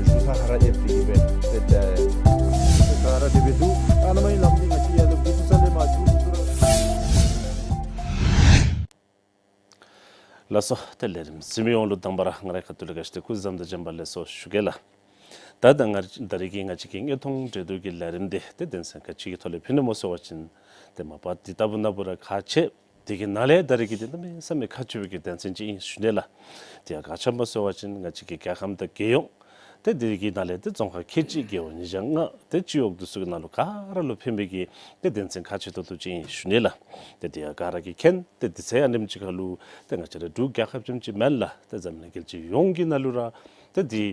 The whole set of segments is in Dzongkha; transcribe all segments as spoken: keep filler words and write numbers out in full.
ཞུ་ས་ཧ་ར་ཨེབ་དེ་གི་སྦེ་ཏེ་ཏེ་ཞུ་ས་ཧ་ར་དེ་སྦེ་འདུག། ཨ་ནཱ་མ་ཡིན་ལམ་འདི་ང་བཅས་ཡར་ལུ་གུ་ས་ལས་མར་ཚུར་ཚུར། ལགས་སོ། ཏེ་ལས་རིམ་གཟིགས་མི་ཡོངས་ལུ་དང་པ་ར་ང་རའི་ཁ་ཐུག་ལས་ག་ཅི་ཏེ་སྐུ་གཟུགས་བཟང་དང་བྱོན་པ་ལེགས་སོ་ཞུ་གེ་ལགས། ད་ད་ང་ད་རིས་ཀྱི་ང་བཅས་ཀྱི་དངོས་མཐོང་འདྲེས་སྡུར་གྱི་ལས་རིམ་འདི་ཏེ་དོན་ཚན་ག་ཅི་གི་ཐོག་ལས་ཕུལ་ནི་སྨོ་ཟེར་བ་ཅིན་ཏེ་མ་པ་འདི་ལྟ་བུ་ན་བུ་ར་ཁག་ཆེ། དེ་གི་ནང་ལས་ད་རིས་ཀྱི་འདི་གནམ་མེད་ས་མེད་ཁག་ཆེ་བའི་གི་དོན་ཚན་ཅིག་ཨིན་ཞུ་ནི་ལགས། དེ་ཡང་ག་ཅི་སྨོ་ཟེར་བ་ཅིན་ང་བཅས་ཀྱི་རྒྱལ་ཁམས་དང་རྒྱལ་ཡོངས་ཏེ་དེ་གི་ནང་ལས་ཏེ་རྫོང་ཁག་ཁལ་གཅིག་རྒེད་འོག་ཉིས་བརྒྱ་ལྔ་ཏེ་སྤྱི་འོག་འདི་ཚུ་གི་ནང་ལུ་ག་ར་ལུ་ཕན་པའི་གི་ཏེ་དོན་ཚན་ཁག་ཆེ་ཏོག་ཏོ་ཅིག་ཨིན་ཞུ་ནི་ལགས། ཏེ་དེ་ཡང་ག་ར་གིས་མཁྱེན། ཏེ་དུས་ཚོད་ཡང་ཉིནམ་གཅིག་ཁར་ལུ་ཏེ་ང་བཅས་ར་འབྲུག་རྒྱལ་ཁབ་ཙམ་ཅིག་མེན་ལགས། ཏེ་འཛམ་གླིང་རྒྱལ་སྤྱི་ཡོངས་ཀྱི་ནང་ལུ་ར་ཏེ་འདི་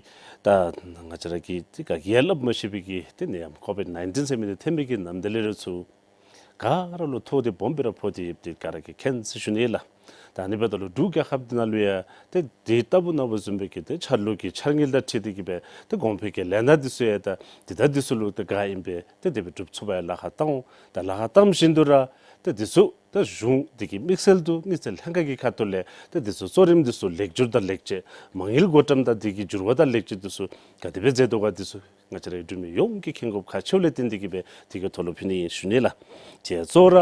ད་ང་བཅས་ར་གི་ཏེ་ག་གིས་ཡང་སླབ་མ་ཤེས་པའི་གི་ཏེ་ནད་ཡམས་ཀོ་བིཌ་ནའིན་ཊིན་ཟེར་མི་འདི་ཐོན་པའི་གི་ནམ་དེ་ལས་ར་ཚུར་ག་ར་ལུ་ཐོག་འདི་སྦོམ་སྦེ་ར་ཕོག་སྟེ་ཡོདཔ་འདི་ག་ར་གིས་མཁྱེན་ཟེར་ཞུ་ནི་ལགས། ད་ཨ་ནི་འབདཝ་ད་ལུ་འབྲུག་རྒྱལ་ཁབ་འདི་ནང་ལུ་ཡང་ཏེ་དེ་ལྟ་བུ་ན་བུ་བཟུམ་སྦེ་གི་ཏེ་ཆར་ལུགས་ཀྱི་འཆར་དངུལ་དང་འཁྲིལ་ཏེ་གི་སྦེ་ཏེ་གོང་འཕེལ་གྱི་ལས་སྣ་འདི་ཚུ་ཡང་ད་འདི་ད་འདི་ཚུ་ལུ་ཏེ་ག་ཨིན་པས་ཏེ་དེ་སྦེ་སྒྲུབ་ཚུགས་པར་ལཱ་ཁག་བཏང་འོང་། ད་ལཱ་ཁག་བཏང་བཞིན་དུ་ར་ཏེ་འདི་ཚུ་ད་གཞུང་འདི་གི་དམིགས་བསལ་དུ་དངུལ་རྩིས་ལྷན་ཁག་གི་ཁ་ཐུག་ལས་ཏེ་འདི་ཚུ་གཙོ་རིམ་འདི་ཚུ་ལེགས་བསྒྱུར་དང་ལེགས་བཅོས་མ་དངུལ་བགོ་བཀྲམ་དང་འདི་གི་འགྱུར་བ་དང་ལེགས་བཅོས་འདི་ཚུ་ག་དེ་སྦེ་མཛད་དོ་ག་འདི་ཚུ་ང་བཅས་རའི་འབྲུག་མི་ཡོངས་ཀྱིས་མཁྱེན་དགོཔ་ཁག་ཆེཝ་ལས་བརྟེན་ཏེ་གི་སྦེ་དེ་གི་ཐོག་ལུ་ཕུལ་ནི་ཨིན་ཞུ་ནི་ལགས། དེ་གཙོ་བོ་ར་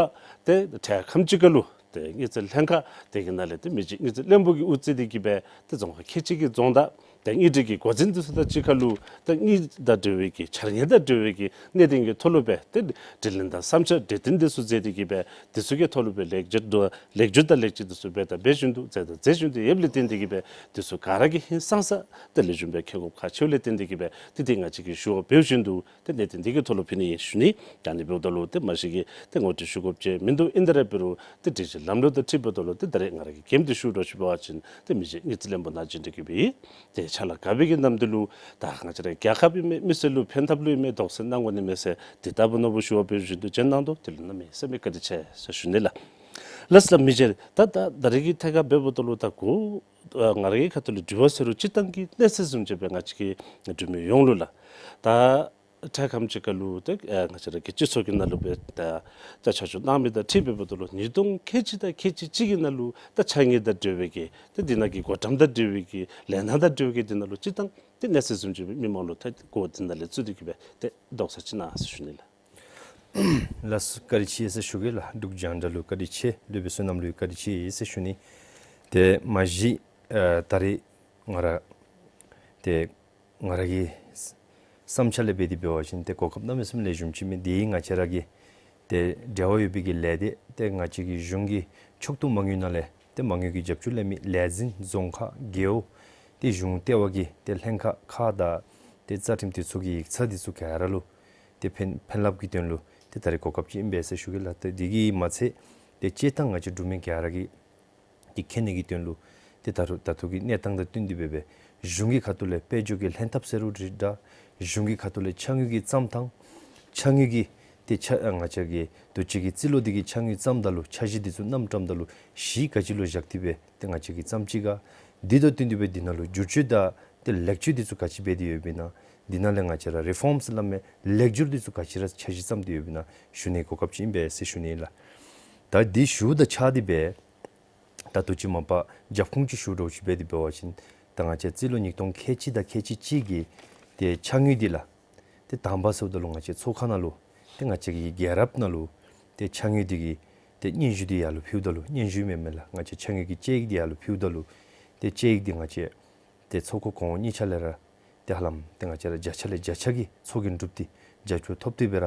ཏེ་འཕྲལ་ཁམས་ཅིག་ཁར་ལུ་ཏེ་དངུལ་རྩིས་ལྷན་ཁག་དེ་གི་ནང་ལས་ཏེ་མི་རྗེ་དངུལ་རྩིས་བློན་པོ་གིས་དབུ་བརྩིས་ཏེ་གི་སྦེ་ཏེ་རྫོང་ཁག་ཁལ་གཅིག་གི་རྫོང་བདག་ཏེ་དངུལ་འབྲེལ་གྱི་འགོ་འཛིན་འདི་ཚུ་དང་གཅིག་ཁར་ལུ་ཏེ་དངུལ་དང་འབྲེལ་བའི་གི་འཆར་དངུལ་དང་འབྲེལ་བའི་གི་གནད་དོན་གྱི་ཐོག་ལུ་སྦེ་ཏེ་དྲི་ལན་དང་བསམ་འཆར་གྲོས་བསྟུན་འདི་ཚུ་མཛད་དེ་གི་སྦེ་འདི་ཚུ་གི་ཐོག་ལུ་སྦེ་ལེགས་བསྒྱུར་དང་ལེགས་བསྒྱུར་དང་ལེགས་བཅོས་འདི་ཚུ་འབད་དང་འབད་བཞིན་དུ་མཛད་དང་མཛད་བཞིན་དུ་ཡོདཔ་ལས་བརྟེན་ཏེ་གི་སྦེ་འདི་ཚུ་ག་ར་གིས་ཧིང་སངས་ས་ཏེ་ལེགས་ཤོམ་སྦེ་མཁྱེན་དགོཔ་ཁག་ཆེཝ་ལས་བརྟེན་ཏེ་གི་སྦེ་ཏེ་དེ་ང་བཅས་ཀྱིས་ཞུ་བ་འབད་བཞིན་དུ་ཏེ་གནད་དོན་འདི་གི་ཐོག་ལུ་ཕུལ་ནི་ཨིན་ཞུ་ནི། ད་ཨ་ནི་འབདཝ་ད་ལུ་ཏེ་མ་གཞི་གི་ཏེ་ངོ་སྤྲོད་ཞུ་དགོཔ་ཅིག་མིན་འདུག། ཨིན་ཏེ་ར་འབད་རུང་ཏེ་སྒྲིག་གཞི་ལམ་ལུགས་དང་འཁྲིལཝ་ད་ལུ་ཏེ་ད་རེས་ང་ར་གིས་འགན་འདི་ཞུ་དོ་ཞུ་བ་ཅིན་ཏེ་མི་རྗེ་དངུལ་རྩིས་བློན་པོ་ནཱ་རྗེ་འདི་གིས་སྦེ་ཏེ་ཕྱག་ལཱ་ག་འབད་གི་ནམ་དེ་ལུ་ད་ང་བཅས་ར་རྒྱལ་ཁབ་ཨིན་མས་མི་སེར་ལུ་ཕན་ཐབས་ལུ་ཨིན་མས་དོགས་སེལ་གནང་དགོ་ནི་མས་ཟེར་དེ་ལྟ་བུ་ན་བུ་ཞུ་བ་འབད་བཞིན་དུ་བྱོན་གནང་དོ། དེ་ལུ་གནམ་མེད་ས་མེད་བཀའ་དྲིན་ཆེ་ཟེར་ཞུ་ནི་ལགས། ལགས་སོ་ལགས། མི་རྗེ་ད་ད་ད་རེས་ཀྱི་ཐད་ཁར་འབདཝ་ད་ལུ་ད་གོ་ཨ་ང་ར་གི་ཁ་ཐུག་ལས་དྲི་བ་ཟེར་རུང་སྤྱིར་བཏང་གི་གནས་ཚུལ་བཟུམ་ཅིག་སྦེ་ང་བཅས་ཀྱི་འབྲུག་མི་ཡོངས་ལུ་ལགས། ད་འཕྲལ་ཁམས་ཅིག་ཁར་ལུ་ཏེ་ཨ་ང་བཅས་ར་གི་སྤྱི་ཚོགས་ཀྱི་ནང་ལུ་སྦེ་ད་ད་ཆ་འཇོག་གནང་མི་དང་འཁྲིལ་འབདཝ་ད་ལུ་ཉིས་སྟོང་ཁལ་གཅིག་དང་ཁལ་གཅིག་གཅིག་གི་ནང་ལུ་ད་འཆར་དངུལ་དང་འབྲེལ་བའི་གི་ཏེ་འདི་ནང་གི་བགོ་བཀྲམ་དང་འབྲེལ་བའི་གི་ལས་སྣ་དང་འབྲེལ་བའི་གི་འདི་ནང་ལུ་སྤྱིར་བཏང་ཏེ་གནས་ཚུལ་བཟུམ་ཅིག་སྦེ་མི་མང་ལུ་ད་གོ་འདི་ནང་ལས་བཙུགས་ཏེ་གི་སྦེ་ཏེ་དོགས་སེལ་ཅིག་གནང་ཟེར་ཞུ་ནི་ལགས། ལགས་སོ་བཀའ་དྲིན་ཆེ་ཟེར་ཞུ་གེ་ལགས། འབྲུག་རྒྱང་བསྒྲགས་ལུ་བཀའ་དྲིན་ཆེ། སློབ་དཔོན་བསོད་ནམས་ལུ་བཀའ་དྲིན་ཆེ་ཟེར་ཞུ་ནི། ཏེ་མ་གཞི་ཨ་ད་རེས་ང་ར་ཏེ་ང་ར་གི་བསམ་འཆར་ལས་འབད་དེ་འབད་བ་ཅིན་ཏེ་གོ་སྐབས་གནམ་མེད་ས་མེད་ལེགས་ཤོམ་ཅིག་མས། དེ་ང་བཅས་ར་གི་ཏེ་འབྲེལ་བ་ཡོད་པའི་གི་ལས་སྡེ་ཏེ་ང་བཅས་ཀྱི་གཞུང་གི་ཕྱོགས་གཏོགས་མ་དངུལ་ནང་ལས་ཏེ་མ་དངུལ་གྱི་རྒྱབ་སྐྱོར་ལེན་མི་ལས་འཛིན་རྫོང་ཁག་རྒེད་འོག་ཏེ་གཞུང་ལྟེ་བ་གི་ཏེ་ལྷན་ཁག་ཁག་དང་ཏེ་རྩ་ཁྲིམས་དེ་ཚུ་གི་ཡིག་ཚང་དེ་ཚུ་ག་ར་ལུ་ཏེ་ཕན་ཕན་རླབས་ཀྱི་དོན་ལུ་ཏེ་ད་རེས་གོ་སྐབས་ཅིག་ཨིན་པས་ཟེར་ཞུ་གེ་ལགས། ཏེ་དེ་གིས་མ་ཚད་ཏེ་སྤྱིར་བཏང་ང་བཅས་འབྲུག་མི་ག་ར་གིས་ཏེ་མཁྱེན་ནི་གི་དོན་ལུ་ཏེ་ད་རུང་ད་ལྟོ་གི་གནས་སྟངས་དང་བསྟུན་ཏེ་འབད་བའི་གཞུང་གི་ཁ་ཐུག་ལས་དཔལ་འབྱོར་གྱི་ལྷན་ཐབས་ཟེར་རུང་འདྲ། གཞུང་གི་ཁ་ཐུག་ལས་ཕྱག་དངུལ་གྱི་བརྩམས་ཐངས་ཕྱག་དངུལ་གྱི་ཏེ་ཕྱག་ཨ་ང་བཅས་ཀྱི་དུས་ཅི་གི་རྩིས་ལོ་འདི་གི་ཕྱག་དངུལ་བརྩམས་ད་ལུ་འཆར་གཞི་འདི་ཚུ་བསྣམས་བཀྲམ་ད་ལུ་གཞི་ག་ཅི་ལུ་བཞག་སྟེ་སྦེ་ཏེ་ང་བཅས་ཀྱིས་བརྩམས་ཅི་ག། འདི་དང་བསྟུན་ཏེ་སྦེ་འདི་ནང་ལུ་བསྒྱུར་བཅོས་དང་ཏེ་ལེགས་བཅོས་འདི་ཚུ་ག་ཅི་འབད་དེ་ཡོདཔ་ཨིན་ན། འདི་ནང་ལས་ང་བཅས་ར་རི་ཕོམ་ཟེར་སླབ་མི་ལེགས་བསྒྱུར་འདི་ཚུ་ག་ཅི་ར་འཆར་གཞི་བརྩམས་ཏེ་ཡོདཔ་ཨིན་ན་ཞུ་ནིའི་གོ་སྐབས་ཅིག་ཨིན་པས་ཟེར་ཞུ་ནི་ལགས། ད་འདི་ཞུཝ་དང་ཆ་སྟེ་སྦེ་ད་དུས་ཅི་མ་པ་རྒྱབ་ཁུངས་ཅིག་ཞུ་དོ་ཅིག་འབད་དེ་འབད་བ་ཅིན་ད་ང་བཅས་རྩིས་ལོ་ཉིས་སྟོང་ཁལ་གཅིག་དང་ཁལ་གཅིག་གཅིག་གི་ཏེ་ཕྱག་དངུལ་འདི་ལགས། ཏེ་དང་པ་ཟེརཝ་ད་ལུ་ང་བཅས་ཚོགས་ཁང་ནང་ལུ་ཏེ་ང་བཅས་ཀྱི་རྒྱལ་རབས་ནང་ལུ་ཏེ་ཕྱག་དངུལ་འདི་གི་ཏེ་སྙན་ཞུ་འདི་ཡར་ལུ་ཕུལཝ་ད་ལུ་སྙན་ཞུ་མེན་མེན་ལགས། ང་བཅས་ཕྱག་དངུལ་གྱི་དཔྱད་ཡིག་འདི་ཡར་ལུ་ཕུལཝ་ད་ལུ་ཏེ་དཔྱད་ཡིག་འདི་ང་བཅས་ཏེ་ཚོགས་ཁང་གོང་འོག་གཉིས་ཆ་ལས་ར་ཏེ་ཧ་ལམ་ཏེ་ང་བཅས་ར་བརྒྱ་ཆ་ལས་བརྒྱ་ཆ་གི་ཚོགས་རྒྱན་གྲུབ་སྟེ་རྒྱབ་སྐྱོར་ཐོབ་སྟེ་སྦེ་ར་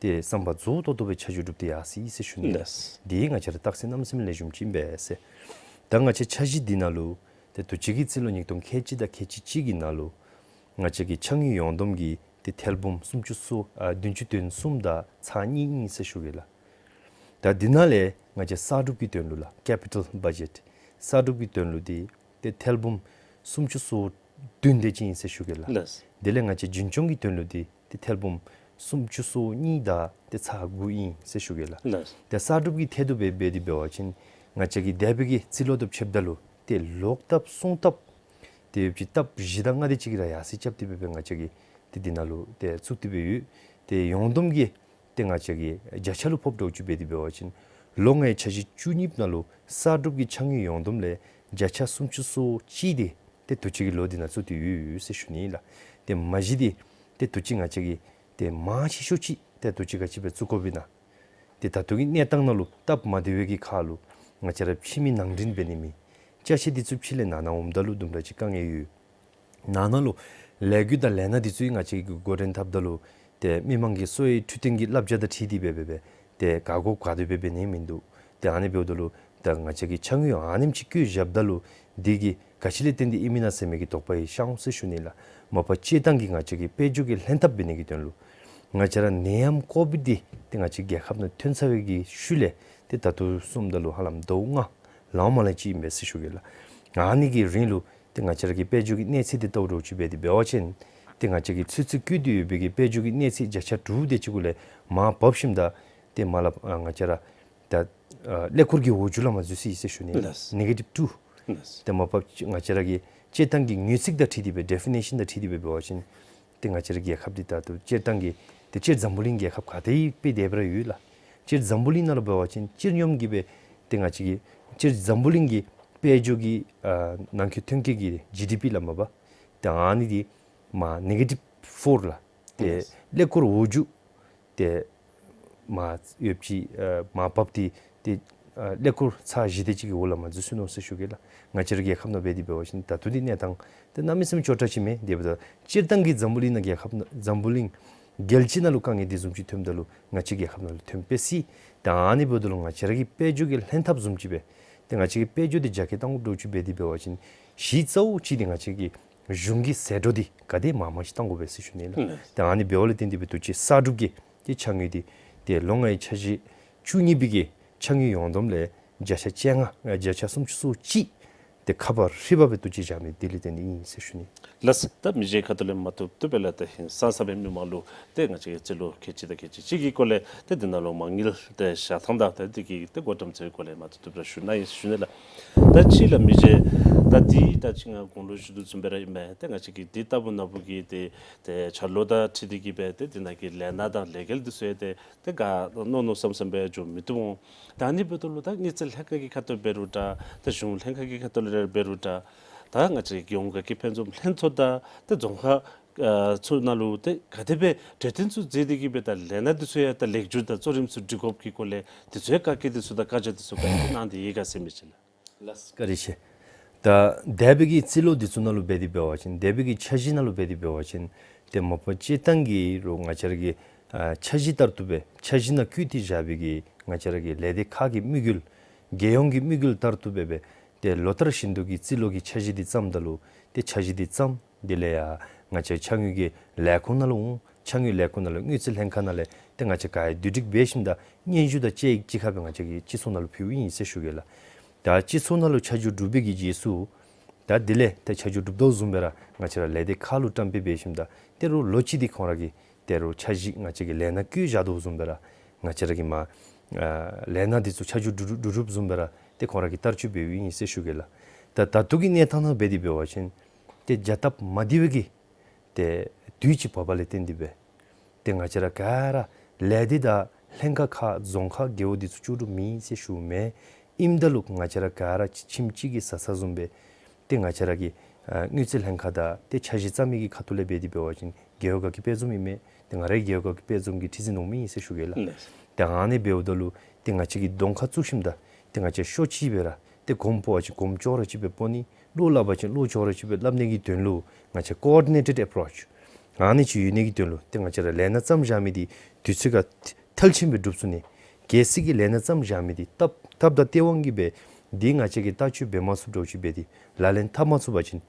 ཏེ་བསམ་པ་རྫོགས་ཏོག་ཏོ་སྦེ་ཆ་འཇོག་གྲུབ་སྟེ་ཡར་སོ་ཡི་ཟེར་ཞུ་ནི། ལགས། འདི་ང་བཅས་ར་རྟགས་མཚན་གནམ་མེད་ས་མེད་ལེགས་ཤོམ་ཅིག་ཨིན་པས་ཟེར། ད་ང་བཅས་འཆར་གཞི་འདི་ནང་ལུ་ཏེ་དུས་ཅི་གི་རྩིས་ལོ་ཉིས་སྟོང་ཁལ་གཅིག་དང་ཁལ་གཅིག་གཅིག་གི་ནང་ལུ་ང་བཅས་ཀྱི་ཕྱག་དངུལ་ཡོངས་བསྡོམས་ཀྱི་ཏེ་ཐེར་འབུམ་སུམ་ཅུ་སོ་ཨ་བདུན་ཅུ་དོན་གསུམ་དང་ཚག་གཉིས་ཨིན་ཟེར་ཞུ་གེ་ལགས། ད་འདི་ནང་ལས་ང་བཅས་གསར་སྒྲུབ་ཀྱི་དོན་ལུ་ལགས་ཀེ་པི་ཊལ་བ་ཇེཊ་གསར་སྒྲུབ་ཀྱི་དོན་ལུ་འདི་ཏེ་ཐེར་འབུམ་སུམ་ཅུ་སོ་བདུན་དེ་ཅིག་ཨིན་ཟེར་ཞུ་གེ་ལགས། ལགས། དེ་ལས་ང་བཅས་རྒྱུན་སྐྱོང་གི་དོན་ལུ་འདི་ཏེ་ཐེར་འབུམ་སུམ་ཅུ་སོ་གཉིས་དང་ཏེ་ཚག་དགུ་ཨིན་ཟེར་ཞུ་གེ་ལགས། ལགས། ཏེ་གསར་སྒྲུབ་ཀྱི་ཐད་དུ་འབད་འབད་དེ་འབད་བ་ཅིན་ང་བཅས་ཀྱི་འདས་པའི་གི་རྩིས་ལོ་དང་ཕྱདཔ་ད་ལུ་ཏེ་ལོག་ལྟབ་སོང་ལྟབ་ཏེ་ཡོདཔ་ཅིག་ལྟབ་བཞི་དང་ལྔ་དེ་ཅིག་ར་ཡར་སེང་རྐྱབ་སྟེ་འབད་འབད་ང་བཅས་ཀྱིས་ཏེ་འདི་ནང་ལུ་ཏེ་བཙུགས་ཏེ་འབད་ཡོད། ཏེ་ཡོངས་བསྡོམས་ཀྱི་ཏེ་ང་བཅས་ཀྱིས་བརྒྱ་ཆ་ལུ་ཕབ་འདྲཝ་ཅིག་འབད་དེ་འབད་བ་ཅིན་ལོ་ལྔའི་འཆར་གཞི་བཅུ་གཉིས་པ་ནང་ལུ་གསར་སྒྲུབ་ཀྱི་ཕྱག་དངུལ་ཡོངས་བསྡོམས་ལས་བརྒྱ་ཆ་སུམ་ཅུ་སོ་གཅིག་དེ་ ཏེ་དུས་ཅི་གི་ལོ་འདི་ནང་བཙུགས་ཏེ་ཡོད་ཟེར་ཞུ་ནི་ལགས། ཏེ་མ་གཞི་འདི་ཏེ་དུས་ཅི་ང་བཅས་ཀྱིས་ཏེ་མང་ཆེ་ཤོས་ཅིག་ཏེ་དུས་ཅི་ག་ཅི་སྦེ་བཙུགས་དགོཔ་ཨིན་ན། ཏེ་ད་ལྟོ་གི་གནས་སྟངས་ནང་ལུ་སྟབས་མ་བདེ་བའི་གི་ཁར་ལུ་ང་བཅས་ར་ཕྱི་མི་ནང་འདྲེན་འབད་ནི་མེད། ཅ་ཆས་འདི་ཚུ་ཕྱི་ལས་ནང་ན་འོངམ་ད་ལུ་དུམ་གྲ་ཅིག་དཀའ་ངལ་ཡོད། ནང་ན་ལུ་ལས་འགུལ་དང་ལས་སྣ་འདི་ཚུ་ཡང་ང་བཅས་ཀྱིས་འགོ་འདྲེན་འཐབ་ད་ལུ་ཏེ་མི་མང་གི་གསོ་བའི་འཕྲོད་བསྟེན་གྱི་བསླབ་བྱ་དང་འཁྲིལ་ཏེ་སྦེ་འབད་སྦེ་ཏེ་ག་དགོ་ག་དེ་སྦེ་འབད་ནི་མིན་འདུག། ཏེ་ཨ་ནི་འབདཝ་ད་ལུ་ད་ང་བཅས་ཀྱིས་ཕྱག་དངུལ་ཨ་ནེམ་ཅིག་བཀོལ་བཞགཔ་ད་ལུ་འདི་གིས་ག་ཅི་ལས་བརྟེན་ཏེ་ཨིན་མི་ན་ཟེར་མི་གི་དོགས་པ་ཡང་ཤར་འོང་ཟེར་ཞུ་ནི་ལགས། མ་པ་སྤྱིར་བཏང་གི་ང་བཅས་ཀྱི་དཔལ་འབྱོར་གྱི་ལྷན་ཐབས་འབད་ནི་གི་དོན་ལུ་ང་བཅས་ར་ནད་ཡམས་ཀོ་བིཌ་འདི་ཏེ་ང་བཅས་རྒྱལ་ཁབ་ནང་ཐོན་ཚར་བའི་གི་ཤུལ་ལས་ཏེ་ད་ལྟོ་བཟུམ་ད་ལུ་ཧ་ལམ་ཟླཝ་ལྔ་ལང་མ་ལང་ཅིག་ཨིན་པས་ཟེར་ཞུ་གེ་ལགས། ཨ་ནི་གི་རིང་ལུ་ཏེ་ང་བཅས་ར་གི་དཔལ་འབྱོར་གྱི་གནས་ཚད་འདི་བལྟཝ་འདྲཝ་ཅིག་འབད་དེ་འབད་བ་ཅིན་ཏེ་ང་བཅས་ཀྱིས་ཚུན་ཚོད་བཀོལ་ཏེ་ཡོད་པའི་གི་དཔལ་འབྱོར་གྱི་གནས་ཚད་བརྒྱ་ཆ་དྲུག་དེ་ཅིག་གུ་ལས་མར་བབས་ཞིནམ་ད་ཏེ་མར་ལས་ཨ་ང་བཅས་ར་ད་ཨ་ཀླད་ཀོར་གྱི་འོག་འཇུག་ལུ་མར་འཛུལ་སོ་ཡི་ཟེར་ཞུ་ནི་ལགས། ལགས། ནེ་གེ་ཊིབ་ཊུ། ལགས། ཏེ་མ་པ་ང་བཅས་ར་གི་སྤྱིར་བཏང་གི་ངོས་ཚིག་དང་འཁྲིལ་ཏེ་སྦེ་ཌེ་ཕི་ནེ་ཤཱན་དང་འཁྲིལ་ཏེ་སྦེ་འབད་བ་ཅིན་ཏེ་ང་བཅས་ར་རྒྱལ་ཁབ་འདི་ད་ལྟོ་སྤྱིར་བཏང་གི་ཏེ་སྤྱིར་འཛམ་བུ་གླིང་རྒྱལ་ཁབ་ག་ཏེ་ཡང་དཔེ་དེ་སྦེ་ར་ཡོད་ལགས། སྤྱིར་འཛམ་བུ་གླིང་ནང་ལུ་འབད་བ་ཅིན་སྤྱིར་སྙོམས་ཀྱི་སྦེ་ཏེ་ང་བཅས་ཀྱི་སྤྱིར་འཛམ་བུ་གླིང་གི་དཔལ་འབྱོར་གྱི་ཨ་ནང་འཁོད་ཐོན་སྐྱེད་ཀྱི་ཇི་ཌི་པི་ལགས་མ་པ་ཏེ་ཨ་ནི་འདི་མར་ནེ་གེ་ཊིབ་ཕོར་ལགས། ཏེ་ཡེས། ཀླད་ཀོར་འོག་འཇུག་ཏེ་མར་ཡོདཔ་ཅིག་ཨ་མར་བབས་ཏེ་ཏེ་ཨ་ཀླད་ཀོར་ཚར་བཞི་དེ་ཅིག་གི་འོག་ལུ་མར་འཛུལ་སོ་ནུག་ཟེར་ཞུ་གེ་ལགས། ང་བཅས་ར་རྒྱལ་ཁབ་ནང་འབད་དེ་འབད་བ་ཅིན་ད་ལྟོ་འདི་གནས་སྟངས་འདི་གནམ་མེད་ས་མེད་སྐྱོ་དྲགས་ཅིག་མས། དེ་འབདཝ་ད་སྤྱིར་བཏང་གི་འཛམ་བུ་གླིང་ནང་རྒྱལ་ཁབ་ནང་འཛམ་བུ་གླིང་རྒྱལ་སྤྱི་ནང་ལུ་དཀའ་ངལ་འདི་བཟུམ་ཅིག་ཐོནམ་ད་ལུ་ང་བཅས་རྒྱལ་ཁབ་ནང་ལུ་ཐོན་པས་ཟེར། ད་ཨ་ནི་འབདཝ་ད་ལུ་ང་བཅས་ར་གི་དཔལ་འབྱོར་གྱི་ལྷན་ཐབས་བཟུམ་ཅིག་སྦེ་ཏེ་ང་བཅས་ཀྱི་དཔལ་འབྱོར་འདི་རྒྱ་སྐྱེད་གཏང་དགོཔ་འདྲཝ་ཅིག་འབད་དེ་འབད་བ་ཅིན་གཞི་རྩ་བོ་ཅིག་འདི་ང་བཅས་ཀྱི་གཞུང་གི་ཟད་འགྲོ་འདི་ག་དེ་མང་མང་ཅིག་གཏང་དགོ་པས་ཟེར་ཞུ་ནི་ལགས། ལགས། ཏེ་ཨ་ནི་འབདཝ་ལས་བརྟེན་ཏེ་སྦེ་དུས་ཅི་གསར་སྒྲུབ་ཀྱི་ཏེ་ཕྱག་དངུལ་འདི་ཏེ་ལོ་ལྔའི་འཆར་གཞི་བཅུ་གཉིས་པའི་གི་ཕྱག་དངུལ་ཡོངས་བསྡོམས་ལས་བརྒྱ་ཆ་བཅོ་ལྔ་ཨ་བརྒྱ་ཆ་སུམ་ཅུ་སོ་གཅིག་ཏེ་ཁ་ཕར་ཧྲིལ་བུ་སྦེ་དུས་ཅི་བཞག་མི་འདི་ལས་བརྟེན་ཏེ་ཨིན་ཟེར་ཞུ་ནི། ལགས། ད་མི་རྗེ་ཁ་ཐུག་ལས་མ་བཏུབ་བཏུབ་སྦེ་ལགས། ད་ཧིང་སངས་ས་སྦེ་མི་མང་ལུ་ཏེ་ང་བཅས་ཀྱི་རྩིས་ལོ་ཁལ་གཅིག་དང་ཁལ་གཅིག་གཅིག་གི་སྐོར་ལས་ཏེ་འདི་ནང་ལུ་མ་དངུལ་ཏེ་བཞག་ཐངས་དང་ཏེ་འདི་གི་ཏེ་བགོ་བཀྲམ་ཚུ་གི་སྐོར་ལས་མ་བཏུབ་བཏུབ་ར་ཞུ་ནི་ཨིན་ཟེར་ཞུ་ནི་ལགས། ད་ཅི་ལགས་མི་རྗེ་ད་འདི་ད་ཅི་ང་གོང་ལུ་ཞུ་དོ་བཟུམ་སྦེ་ར་ཨིན་མས། ཏེ་ང་བཅས་ཀྱི་འདི་ལྟ་བུ་ན་བུ་གི་ཏེ་ཏེ་འཆར་ལོ་དང་འཁྲིལ་ཏེ་གི་སྦེ་ཏེ་འདི་ནང་གི་ལས་སྣ་དང་ལས་འགུལ་འདི་ཚུ་ཡང་ཏེ་ཏེ་ག་མནོ་མནོ་བསམ་བསམ་སྦེ་འགྱོ་མི་བཏུབ་འོང་། ད་ཨ་ནི་འབདཝ་ད་ལུ་ད་དངུལ་རྩིས་ལྷན་ཁག་གི་ཁ་ཐུག་འབད་རུང་འདྲ་ད་གཞུང་ལྷན་ཁག་གི་ཁ་ཐུག་ལས་འབད་རུང་འདྲ་ད་ང་བཅས་རྒྱལ་ཡོངས་དགའ་སྐྱིད་དཔལ་འཛོམས་ལྷན་ཚོགས་དང་ཏེ་རྫོང་ཁག་ཨ་ཚུ་ནང་ལུ་ཏེ་ག་དེ་སྦེ་གྲོས་བསྟུན་ཚུ་མཛད་དེ་གི་སྦེ་ད་ལས་སྣ་འདི་ཚུ་ཡང་ད་ལེགས་བསྒྱུར་དང་གཙོ་རིམ་ཚུ་སྒྲིག་དགོཔ་གི་སྐོར་ལས་འདི་ཚུ་ཡང་བཀའ་བཀྱོན་འདི་ཚུ་དང་བཀའ་རྒྱ་འདི་ཚུ་ག་དེ་སྦེ་གནང་སྟེ་ཡོད་ག་ཟེར་མི་ཅིག་ལགས། ལགས་བཀའ་དྲིན་ཆེ། ད་འདས་པའི་གི་རྩིས་ལོ་འདི་ཚུ་ནང་ལུ་འབད་དེ་འབད་བ་ཅིན་འདས་པའི་གི་འཆར་གཞི་ནང་ལུ་འབད་དེ་འབད་བ་ཅིན་ཏེ་མ་པ་སྤྱིར་བཏང་གི་རུང་ང་བཅས་ར་གི་ཨ་འཆར་གཞི་ལྟར་དུ་སྦེ་འཆར་གཞི་ནང་བཀོད་དེ་བཞག་པའི་གི་ང་བཅས་ར་གི་ལས་སྡེ་ཁག་གི་དམིགས་ཡུལ་རྒྱལ་ཡོངས་ཀྱི་དམིགས་ཡུལ་ལྟར་དུ་སྦེ་སྦེ་ཏེ་ལོ་ལྟར་བཞིན་དུ་གི་རྩིས་ལོ་གི་འཆར་གཞི་འདི་བརྩམ་ད་ལུ་ཏེ་འཆར་གཞི་འདི་བརྩམ། དེ་ལས་ཡང་ང་བཅས་ཕྱག་དངུལ་གྱི་ལས་ཁུངས་ནང་ལུ་འོང་། ཕྱག་དངུལ་ལས་ཁུངས་ནང་ལས་དངུལ་རྩིས་ལྷན་ཁག་ནང་ལས་ཏེ་ང་བཅས་ག་ར་བསྡུ་སྒྲིག་འབད་ཞིནམ་ད་སྙན་ཞུ་དང་བཅས་གཅིག་ཁར་སྦེ་ང་བཅས་ཀྱི་སྤྱི་ཚོགས་ནང་ལུ་ཕུལཝ་ཨིན་ཟེར་ཞུ་གེ་ལགས། ད་སྤྱི་ཚོགས་ནང་ལུ་ཆ་འཇོག་གྲུབ་པའི་གི་རྗེས་སུ་ད་དེ་ལས་ཏེ་ཆ་འཇོག་གྲུབ་དོ་བཟུམ་སྦེ་ར་ང་བཅས་ར་ལས་སྡེ་ཁག་ལུ་བཀྲམ་སྤེལ་འབད་ཞིནམ་ད་ཏེ་རུང་ལོ་གཅིག་འདི་ཁོང་ར་གི་ཏེ་རུང་འཆར་གཞི་ང་བཅས་ཀྱི་ལས་སྣ་བཀོད་བཞག་དོ་བཟུམ་སྦེ་ར་ང་བཅས་ར་གི་མ་ཨ་ལས་སྣ་འདི་ཚུ་ཆ་འཇོག་གྲུབ་གྲུབ་གྲུབ་བཟུམ་སྦེ་ར་ཏེ་ཁོང་ར་གིས་བསྟར་སྤྱོད་འབདཝ་ཨིན་ཟེར་ཞུ་གེ་ལགས། ད་ད་ལྟོ་གི་གནས་སྟངས་ནང་འབད་དེ་འབད་བ་ཅིན་ཏེ་རྒྱལ་སྟབས་མ་བདེ་བའི་གི་ཏེ་དུས་ཅིག་བབས་པ་ལས་བརྟེན་ཏེ་སྦེ་ཏེ་ང་བཅས་ར་ག་ར་ལས་སྡེ་དང་ལྷན་ཁག་ཁག་རྫོང་ཁག་རྒེད་འོག་འདི་ཚུ་ལྕོགས་གྲུབ་མེད་ཟེར་ཞུཝ་མེན། ཨིནམ་ད་ལུ་ང་བཅས་ར་ག་ར་གཅིག་ཁྱིམ་གཅིག་གི་བཟའ་ཚང་བཟུམ་སྦེ་ཏེ་ང་བཅས་ར་གི་ཨ་དངུལ་རྩིས་ལྷན་ཁག་དང་ཏེ་འཆར་གཞི་བརྩམ་མི་གི་ཁ་ཐུག་ལས་འབད་དེ་འབད་བ་ཅིན་རྒེད་འོག་དགའ་སྐྱིད་དཔལ་འཛོམས་ཨིན་མས། ཏེ་ང་རའི་རྒེད་འོག་དགའ་སྐྱིད་དཔལ་འཛོམས་ཀྱི་ཁྲི་འཛིན་འོང་མི་ཨིན་ཟེར་ཞུ་གེ་ལགས། ལགས། ཏེ་ཨ་ནི་འབདཝ་ད་ལུ་ཏེ་ང་བཅས་ཀྱིས་གདོང་ཁར་བཙུགས་ཞིནམ་ད་ཏེ་ང་བཅས་ཤོ་ཅིག་སྦེ་ར་ཏེ་གོམ་སྤོ་བ་ཅིན་གོམ་ཅོག་ར་ཅིག་སྦེ་སྤོ་ནི། བློ་སླབ་པ་ཅིན་བློ་ཅོག་ར་ཅིག་སྦེ་སླབ་ནི་གི་དོན་ལུ་ང་བཅས་ཀོ་ཨོར་ཌི་ནེ་ཊེཌ་ཨེ་པྲོ་ཆི་ཨ་ནི་ཅིག་ཡོད་ནི་གི་དོན་ལུ་ཏེ་ང་བཅས་ར་ལས་སྣ་བརྩམས་བཞག་མི་འདི་དུས་ཚོད་ཁར་མཐར་ཕྱིན་སྦེ་འགྲུབ་ཚུགས་ནི། གལ་སྲིད་ཀྱི་ལས་སྣ་བརྩམས་བཞག་མི་འདི་སྟབས་སྟབས་དང་སྟེས་དབང་གིས་སྦེ་འདི་ང་བཅས་ཀྱིས་བརྟག་དཔྱད་འབད་མ་ཚུགསཔ་འདྲཝ་ཅིག་སྦེ་ཏེ་ལག་ལེན་འཐབ་མ་ཚུགས་པ་ཅིན་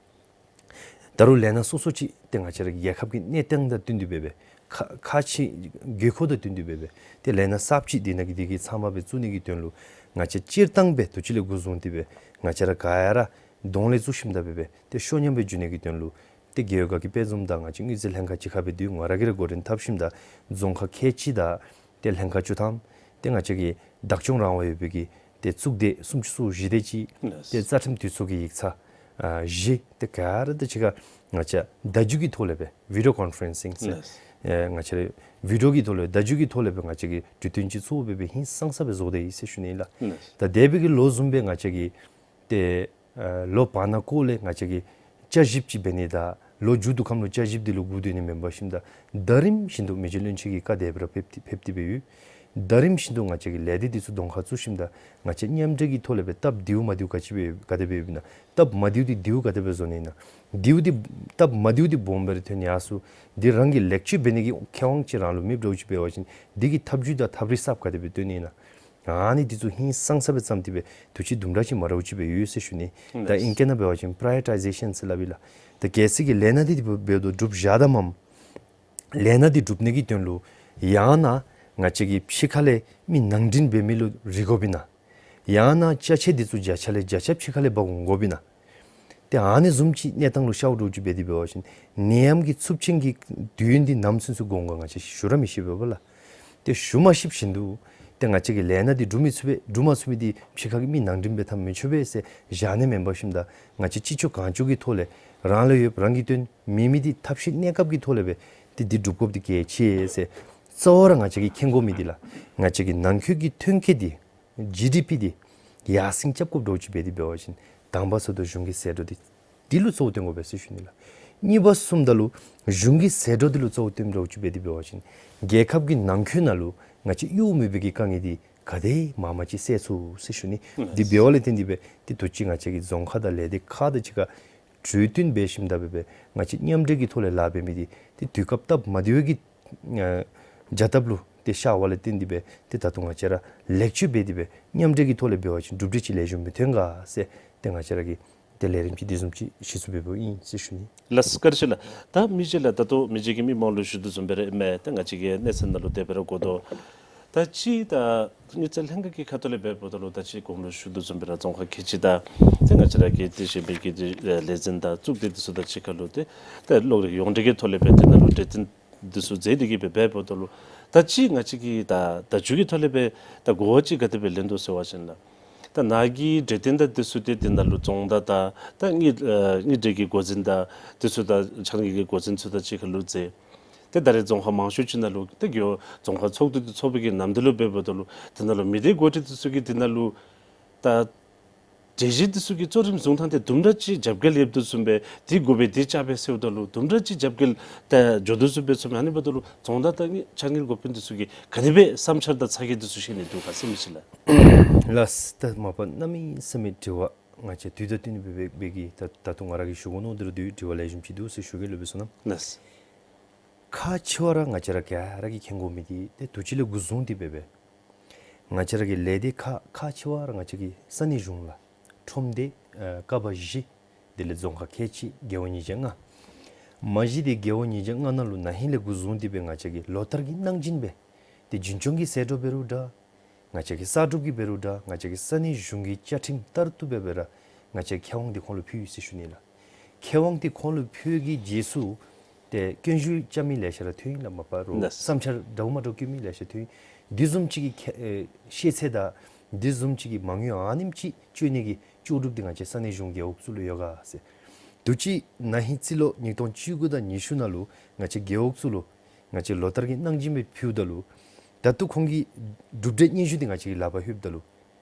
ད་རུང་ལས་སྣ་སོ་སོ་ཅིག་ཏེ་ང་བཅས་ར་གི་རྒྱལ་ཁབ་ཀྱི་གནས་སྟངས་དང་བསྟུན་ཏེ་སྦེ་སྦེ་ཁག་ཁག་ཆེ་དགོས་མཁོ་དང་བསྟུན་ཏེ་སྦེ་སྦེ་ཏེ་ལས་སྣ་གསརཔ་ཅིག་འདི་ནང་གི་འདི་གི་ཚང་མ་སྦེ་བཙུགས་ནི་གི་དོན་ལུ་ང་བཅས་སྤྱིར་བཏང་སྦེ་དུས་ཅི་ལས་འགོ་བཟུང་སྟེ་སྦེ་ང་བཅས་ར་ག་ར་གདོང་ལེན་བཙུགས་ཞིནམ་ད་སྦེ་སྦེ་ཏེ་ཤོ་ཉམས་སྦེ་འགྱོ་ནི་གི་དོན་ལུ་ཏེ་རྒེད་འོག་དགའ་སྐྱིད་དཔལ་འཛོམས་དང་ང་བཅས་དངུལ་རྩིས་ལྷན་ཁག་གཅིག་ཁར་སྦེ་འདི་ང་ར་གིས་ར་འགོ་འདྲེན་འཐབ་ཞིནམ་ད་རྫོང་ཁག་ཁལ་གཅིག་དང་ཏེ་ལྷན་ཁག་བཅུ་ཐམ་ཏེ་ང་བཅས་ཀྱི་བདག་སྐྱོང་རང་དབང་ཡོད་པའི་གི་ཏེ་གཙུག་སྡེ་སུམ་ཅུ་སོ་བཞི་དེ་ཅིག། ལགས། ཏེ་རྩ་ཁྲིམས་འཐུས་ཚོགས་ཀྱི་ཡིག་ཚང་ཨ་བཞི། ཏེ་ག་ར་དང་གཅིག་ཁར་ང་བཅས་བརྡ་བརྒྱུད་ཀྱི་ཐོག་ལས་སྦེ་བི་ཌི་ཡོ་ཀོན་ཕ་རེན་སིང་ཟེར། ལགས། ཨེ་ང་བཅས་ར་བི་ཌི་ཡོ་གི་ཐོག་ལས་བརྡ་བརྒྱུད་ཀྱི་ཐོག་ལས་སྦེ་ང་བཅས་ཀྱིས་གྲོས་བསྟུན་ཅིག་ཚུགས་སྦེ་སྦེ་ཧིང་སངས་ས་སྦེ་བཟོ་སྟེ་ཡོད་ཟེར་ཞུ་ནི་ལགས། ལགས། ད་འདས་པའི་གི་ལོ་བཟུམ་སྦེ་ང་བཅས་ཀྱིས་ཏེ་ཨ་ལོ་བར་ན་སྐོར་ལས་ང་བཅས་ཀྱིས་ བསྐྱར་ཞིབ་ཅིག་འབད་ནི་དང་ལོ་མཇུག་ཏུ་ཁམས་ལུ་བསྐྱར་ཞིབ་འདི་ལུ་སྒུག་སྡོད་ནི་མེན་པར་ཞིནམ་ད་ད་རིམ་བཞིན་དུ་མི་རྗེ་བློན་ཆེན་གྱི་བཀའ་དེ་སྦེ་ར་ཕེབས་ཏེ་ཕེབས་ཏེ་སྦེ་ཡོད། ད་རིམ་བཞིན་དུ་ང་བཅས་ཀྱི་ལས་སྡེ་འདི་ཚུ་གདོང་ཁར་བཙུགས་ཞིནམ་ད་ང་བཅས་མཉམ་འབྲེལ་གྱི་ཐོག་ལས་སྦེ་སྟབས་བདེཝ་མ་བདེཝ་ག་ཅི་སྦེ་ག་དེ་སྦེ་ཡོདཔ་ཨིན་ན། སྟབས་མ་བདེཝ་འདི་བདེཝ་ག་དེ་སྦེ་བཟོ་ནི་ཨིན་ན། བདེཝ་འདི་སྟབས་མ་བདེཝ་འདི་སྦོམ་སྦེ་ར་ཐོན་ཡར་སོང་། འདི་རང་གིས་ལེགས་བཅོས་འབད་ནི་གི་ཁེ་དབང་ཅིག་རང་ལུ་མེདཔ་འདྲཝ་ཅིག་འབད་བ་ཅིན་འདི་གི་ཐབས་བྱུས་དང་ཐབས་རིག་གསརཔ་ག་དེ་སྦེ་བཏོན་ནི་ཨིན་ན། ཨ་ནི་འདི་ཚུ་ཧིང་སངས་ས་སྦེ་བརྩམས་ཏེ་སྦེ་དུས་ཅི་དུམ་གྲ་ཅིག་མ་འདྲཝ་ཅིག་སྦེ་ཡོད་ཟེར་ཞུ་ནི། ད་ཨིང་སྐད་ནང་འབད་བ་ཅིན་པ་རའི་ཡོ་ཊའི་ཟེ་ཤཱན་ཟེར་སླབ་ཨིན་ལགས། ད་གལ་སྲིད་ཀྱི་ལས་སྣ་འདི་འབདཝ་ད་གྲུབ་བཞག་ད་མས། ལས་སྣ་འདི་སྒྲུབ་ནི་གི་དོན་ལུ་ཡང་ན་ང་བཅས་ཀྱི་ཕྱི་ཁ་ལས་མི་ནང་འདྲེན་འབད་མི་ལུ་རེ་དགོཔ་ཨིན་ན། ཡང་ན་ཅ་ཆས་འདི་ཚུ་བརྒྱ་ཆ་ལས་བརྒྱ་ཆ་ཕྱི་ཁ་ལས་འབག་འོང་དགོཔ་ཨིན་ན། ཏེ་ཨ་ནི་བཟུམ་ཅིག་གནས་སྟངས་ལུ་ཤརཝ་འདྲཝ་ཅིག་འབད་དེ་འབད་བ་ཅིན་ནད་ཡམས་ཀྱི་འཚུབ་ཆེན་གྱི་དུས་ཡུན་འདི་ནམ་ཚུན་ཚོད་འགོར་འོང་ག་ང་བཅས་ཞུ་ར་མི་ཤེས་པས་པ་ལགས། ཏེ་ཞུ་མ་ཤེསཔ་བཞིན་དུ་ཏེ་ང་བཅས་ཀྱིས་ལས་སྣ་འདི་སྒྲུབ་མི་ཚུགས་པས། སྒྲུབ་མ་ཚུགས་མི་འདི་ཕྱི་ཁ་གི་མི་ནང་འདྲེན་འབད་ཐངས་མི་ཆོག་པས་ཟེར་བཞག་ནི་མེན་པར་ཞིནམ་ད་ང་བཅས་སྤྱི་ཚོགས་གང་བྱོའི་གི་ཐོག་ལས་རང་ལུ་ཡོདཔ་རང་གིས་བཏོན། མེད་མི་འདི་ཐབས་ཤེས་གནས་སྐབས་ཀྱི་ཐོག་ལས་སྦེ་ཏེ་འདི་སྒྲུབ་དགོཔ་འདི་གལ་ཆེ་ཟེར། གཙོ་བོ་ར་ང་བཅས་ཀྱིས་མཁྱེན་དགོ་མི་འདི་ལགས། ང་བཅས་ཀྱི་ནང་འཁོད་ཀྱི་ཐོན་སྐྱེད་འདི་ཇི་ཌི་པི་འདི་ཡར་སེང་རྐྱབ་དགོཔ་འདྲཝ་ཅིག་འབད་དེ་འབད་བ་ཅིན་དང་པ་ཟེརཝ་ད་གཞུང་གི་ཟད་འགྲོ་འདི་འདི་ལུ་གཙོ་བོ་བཏོན་དགོ་པས་ཟེར་ཞུ་ནི་ལགས། གཉིས་པ་ཟེརཝ་ད་ལུ་གཞུང་གི་ཟད་འགྲོ་འདི་ལུ་གཙོ་བོ་བཏོན་འདྲཝ་ཅིག་འབད་དེ་འབད་བ་ཅིན་རྒྱལ་ཁབ་ཀྱི་ནང་འཁོད་ནང་ལུ་ང་བཅས་གཡོག་མེད་པའི་གི་དཀའ་ངལ་འདི་ག་དེ་མང་མང་ཅིག་སེལ་ཚུགས་ཟེར་ཞུ་ནི། འདི་འབདཝ་ལས་བརྟེན་ཏེ་སྦེ་ཏེ་དུས་ཅི་ང་བཅས་ཀྱི་རྫོང་ཁག་དང་ལས་སྡེ་ཁག་དང་གཅིག་ཁར་གྲོས་བསྟུན་འབད་ཞིནམ་ད་སྦེ་སྦེ་ང་བཅས་མཉམ་འབྲེལ་གྱི་ཐོག་ལས་ལཱ་འབད་མི་འདི་ཏེ་དུས་སྐབས་སྟབས་མ་བདེ་བའི་གི་ཨ་བྱ་སྟབས་ལུ་ཏེ་ཤར་བ་ལས་བརྟེན་ཏེ་སྦེ་ཏེ་ད་ལྟོ་ང་བཅས་ར་ལེགས་བཅོས་འབད་དེ་སྦེ་མཉམ་འབྲེལ་གྱི་ཐོག་ལས་འབད་བ་ཅིན་གྲུབ་འབྲས་ཅིག་ལེགས་ཤོམ་སྦེ་ཐོན་ག་ཟེར་ཏེ་ང་བཅས་ར་གིས་ཏེ་ལས་རིམ་ཅིག་འདི་བཟུམ་ཅིག་གཞི་བཙུགས་འབདཝ་ཨིན་ཟེར་ཞུ་ནི། ལགས་བཀའ་དྲིན་ཆེ་ལགས། ད་མི་རྗེ་ལགས་ད་ལྟོ་མི་རྗེ་གིས་མི་མང་ལུ་ཞུ་དོ་བཟུམ་སྦེ་ར་ཨིན་མས། ད་ང་བཅས་ཀྱི་གནས་ཚད་ནང་ལུ་དེ་སྦེ་ར་གོ་དོ། ད་ཅི་ད་དངུལ་རྩིས་ལྷན་ཁག་གི་ཁ་ཐུག་ལས་འབདཝ་ད་ལུ་ད་ཅི་གོང་ལུ་ཞུ་དོ་བཟུམ་སྦེ་ར་རྫོང་ཁག་ཁལ་གཅིག་དང་ཏེ་ང་བཅས་ར་གི་ཏེ་གཞན་མི་གི་ཏེ་ལས་འཛིན་དང་གཙུག་སྡེ་འདི་ཚུ་དང་གཅིག་ཁར་ལུ་ཏེ་ད་གློག་རིག་ཡོངས་འབྲེལ་གྱི་ཐོག་ལས་སྦེ་དེ་ནང་ལུ་གྲོས་བསྟུན་འདི་ཚུ་མཛད་དེ་གི་སྦེ་འབདཝ་ད་ལུ་ད་ཅི་ང་བཅས་ཀྱི་ད་ད་ཅི་གི་ཐོག་ལས་སྦེ་ད་གོ་བ་ཅིག་ག་དེ་སྦེ་ལེན་དོ་ཟེར་བ་ཅིན་ལགས། ད་ནཱ་གི་གྲོས་བསྟུན་དང་འདི་ཚུ་ཏེ་དེ་ནང་ལུ་རྫོང་བདག་དང་ད་དངུལ་ཨ་དངུལ་འབྲེལ་གྱི་འགོ་འཛིན་དང་འདི་ཚུ་དང་ཕྱགས་སྙིགས་ཀྱི་འགོ་འཛིན་ཚུ་དང་གཅིག་ཁར་ལུ་མཛད། ཏེ་ད་རེས་རྫོང་ཁག་མང་ཤོས་ཅིག་ནང་ལུ་ཏེ་རྒེད་འོག་རྫོང་ཁག་ཚོགས་འདུ་འདི་ཚོགས་པའི་གི་ནམ་དུས་ལུ་འབདཝ་ད་ལུ་དེ་ནང་ལུ་མི་སྡེ་འགོ་ཁྲིད་འདི་ཚུ་གིས་དེ་ནང་ལུ་ད་གྲོས་གཞི་འདི་ཚུ་གི་གཙོ་རིམ་བཟུང་ཐངས་འདི་དུམ་གྲ་ཅིག་རྒྱབ་འགལ་ཡོདཔ་དོ་བཟུམ་སྦེ་འདི་དགོ་པས་འདི་བཅག་པས་ཟེརཝ་ད་ལུ་དུམ་གྲ་ཅིག་རྒྱབ་འགལ་ཏེ་འགྱོ་དོ་བཟུམ་སྦེ་ཚོརཝ་མས། ཨ་ནི་འབདཝ་ད་ལུ་རྫོང་བདག་དང་ཕྱགས་སྙིགས་འགོ་དཔོན་འདི་ཚུ་གིས་ག་དེ་སྦེ་བསམ་འཆར་དང་ཚ་གྱང་འདི་ཚུ་བཤད་ནི་འདུག་ག་ཟེར་མི་ཅིག་ལགས། ལགས། ད་མ་པ་གནམ་མེད་ས་མེད་དྲི་བ་ང་བཅས་དུས་དང་བསྟུན་ནི་སྦེ་སྦེ་གི་ད་ད་ལྟོ་ང་ར་གིས་ཞུ་དགོ་མནོ་དོ་རུང་དེ་དྲི་བ་ལེགས་ཤོམ་ཅིག་འདུག་ཟེར་ཞུ་གེ་ལགས། སྦེ་སོང་ན། ལགས། ཁག་ཆེ་བ་ར་ང་བཅས་ར་ག་ར་གིས་མཁྱེན་དགོ་མི་འདི་ཏེ་དུས་ཅི་ལས་འགོ་བཟུང་སྟེ་སྦེ་སྦེ་ང་བཅས་ར་གི་ལས་སྡེ་ཁག་ཁག་ཆེ་བ་ར་ང་བཅས་ཀྱི་ས་གནས་གཞུང་ལགས། ཁྲོམ་སྡེ་ཨ་ཀ་བ་བཞི། དེ་ལས་རྫོང་ཁག་ཁལ་གཅིག་རྒེད་འོག་ཉིས་བརྒྱ་ལྔ། མ་གཞི་ཏེ་རྒེད་འོག་ཉིས་བརྒྱ་ལྔ་ནང་ལུ་ན་ཧིང་ལས་འགོ་བཟུང་སྟེ་སྦེ་ང་བཅས་ཀྱིས་ལོ་ལྟར་གྱི་གནང་སྦྱིན་སྦེ་ཏེ་རྒྱུན་སྐྱོང་གི་ཟད་འགྲོ་འབད་རུང་འདྲ། ང་བཅས་ཀྱི་གསར་སྒྲུབ་ཀྱི་འབད་རུང་འདྲ། ང་བཅས་ཀྱི་ས་གནས་གཞུང་གི་བཅའ་ཁྲིམས་ལྟར་དུ་སྦེ་སྦེ་ར་ང་བཅས་ཁེ་དབང་འདི་ཁོང་ལུ་ཕུལ་ཡི་ཟེར་ཞུ་ནི་ལགས། ཁེ་དབང་འདི་ཁོང་ལུ་ཕུལ་གྱི་རྗེས་སུ་ཏེ་སྐྱོན་ཞུ་རྐྱབ་མི་ལེ་ཤ་ར་ཐོན་ཡི་ལགས། མ་པ་རུང་ལགས། བསམ་འཆར་འདྲཝ་མ་འདྲཝ་བཀོད་མི་ལེ་ཤ་ཐོན་ཡི། འདི་བཟུམ་ཅིག་གི་ཁེ་ཨེ་ཤེས་ཚད་དང་འདི་བཟུམ་ཅིག་གི་མ་དངུལ་ཨ་ནེམ་ཅིག་སྤྱོད་ནི་གི་ལྕོགས་གྲུབ་འདི་ང་བཅས་ས་གནས་གཞུང་རྒེད་འོག་ཚུ་ལུ་ཡོད་ག་ཟེར། དུས་ཅི་ན་ཧིང་རྩིས་ལོ་ཉིས་སྟོང་བཅུ་དགུ་དང་ཉི་ཤུ་ནང་ལུ་ང་བཅས་རྒེད་འོག་ཚུ་ལུ་ང་བཅས་ལོ་ལྟར་གྱི་གནང་སྦྱིན་སྦེ་ཕུལཝ་ད་ལུ་ད་ལྟོ་ཁོང་གི་གྲུབ་འབྲས་སྙན་ཞུ་འདི་ང་བཅས་ཀྱི་ལག་པར་ལྷོདཔ་ད་ལུ་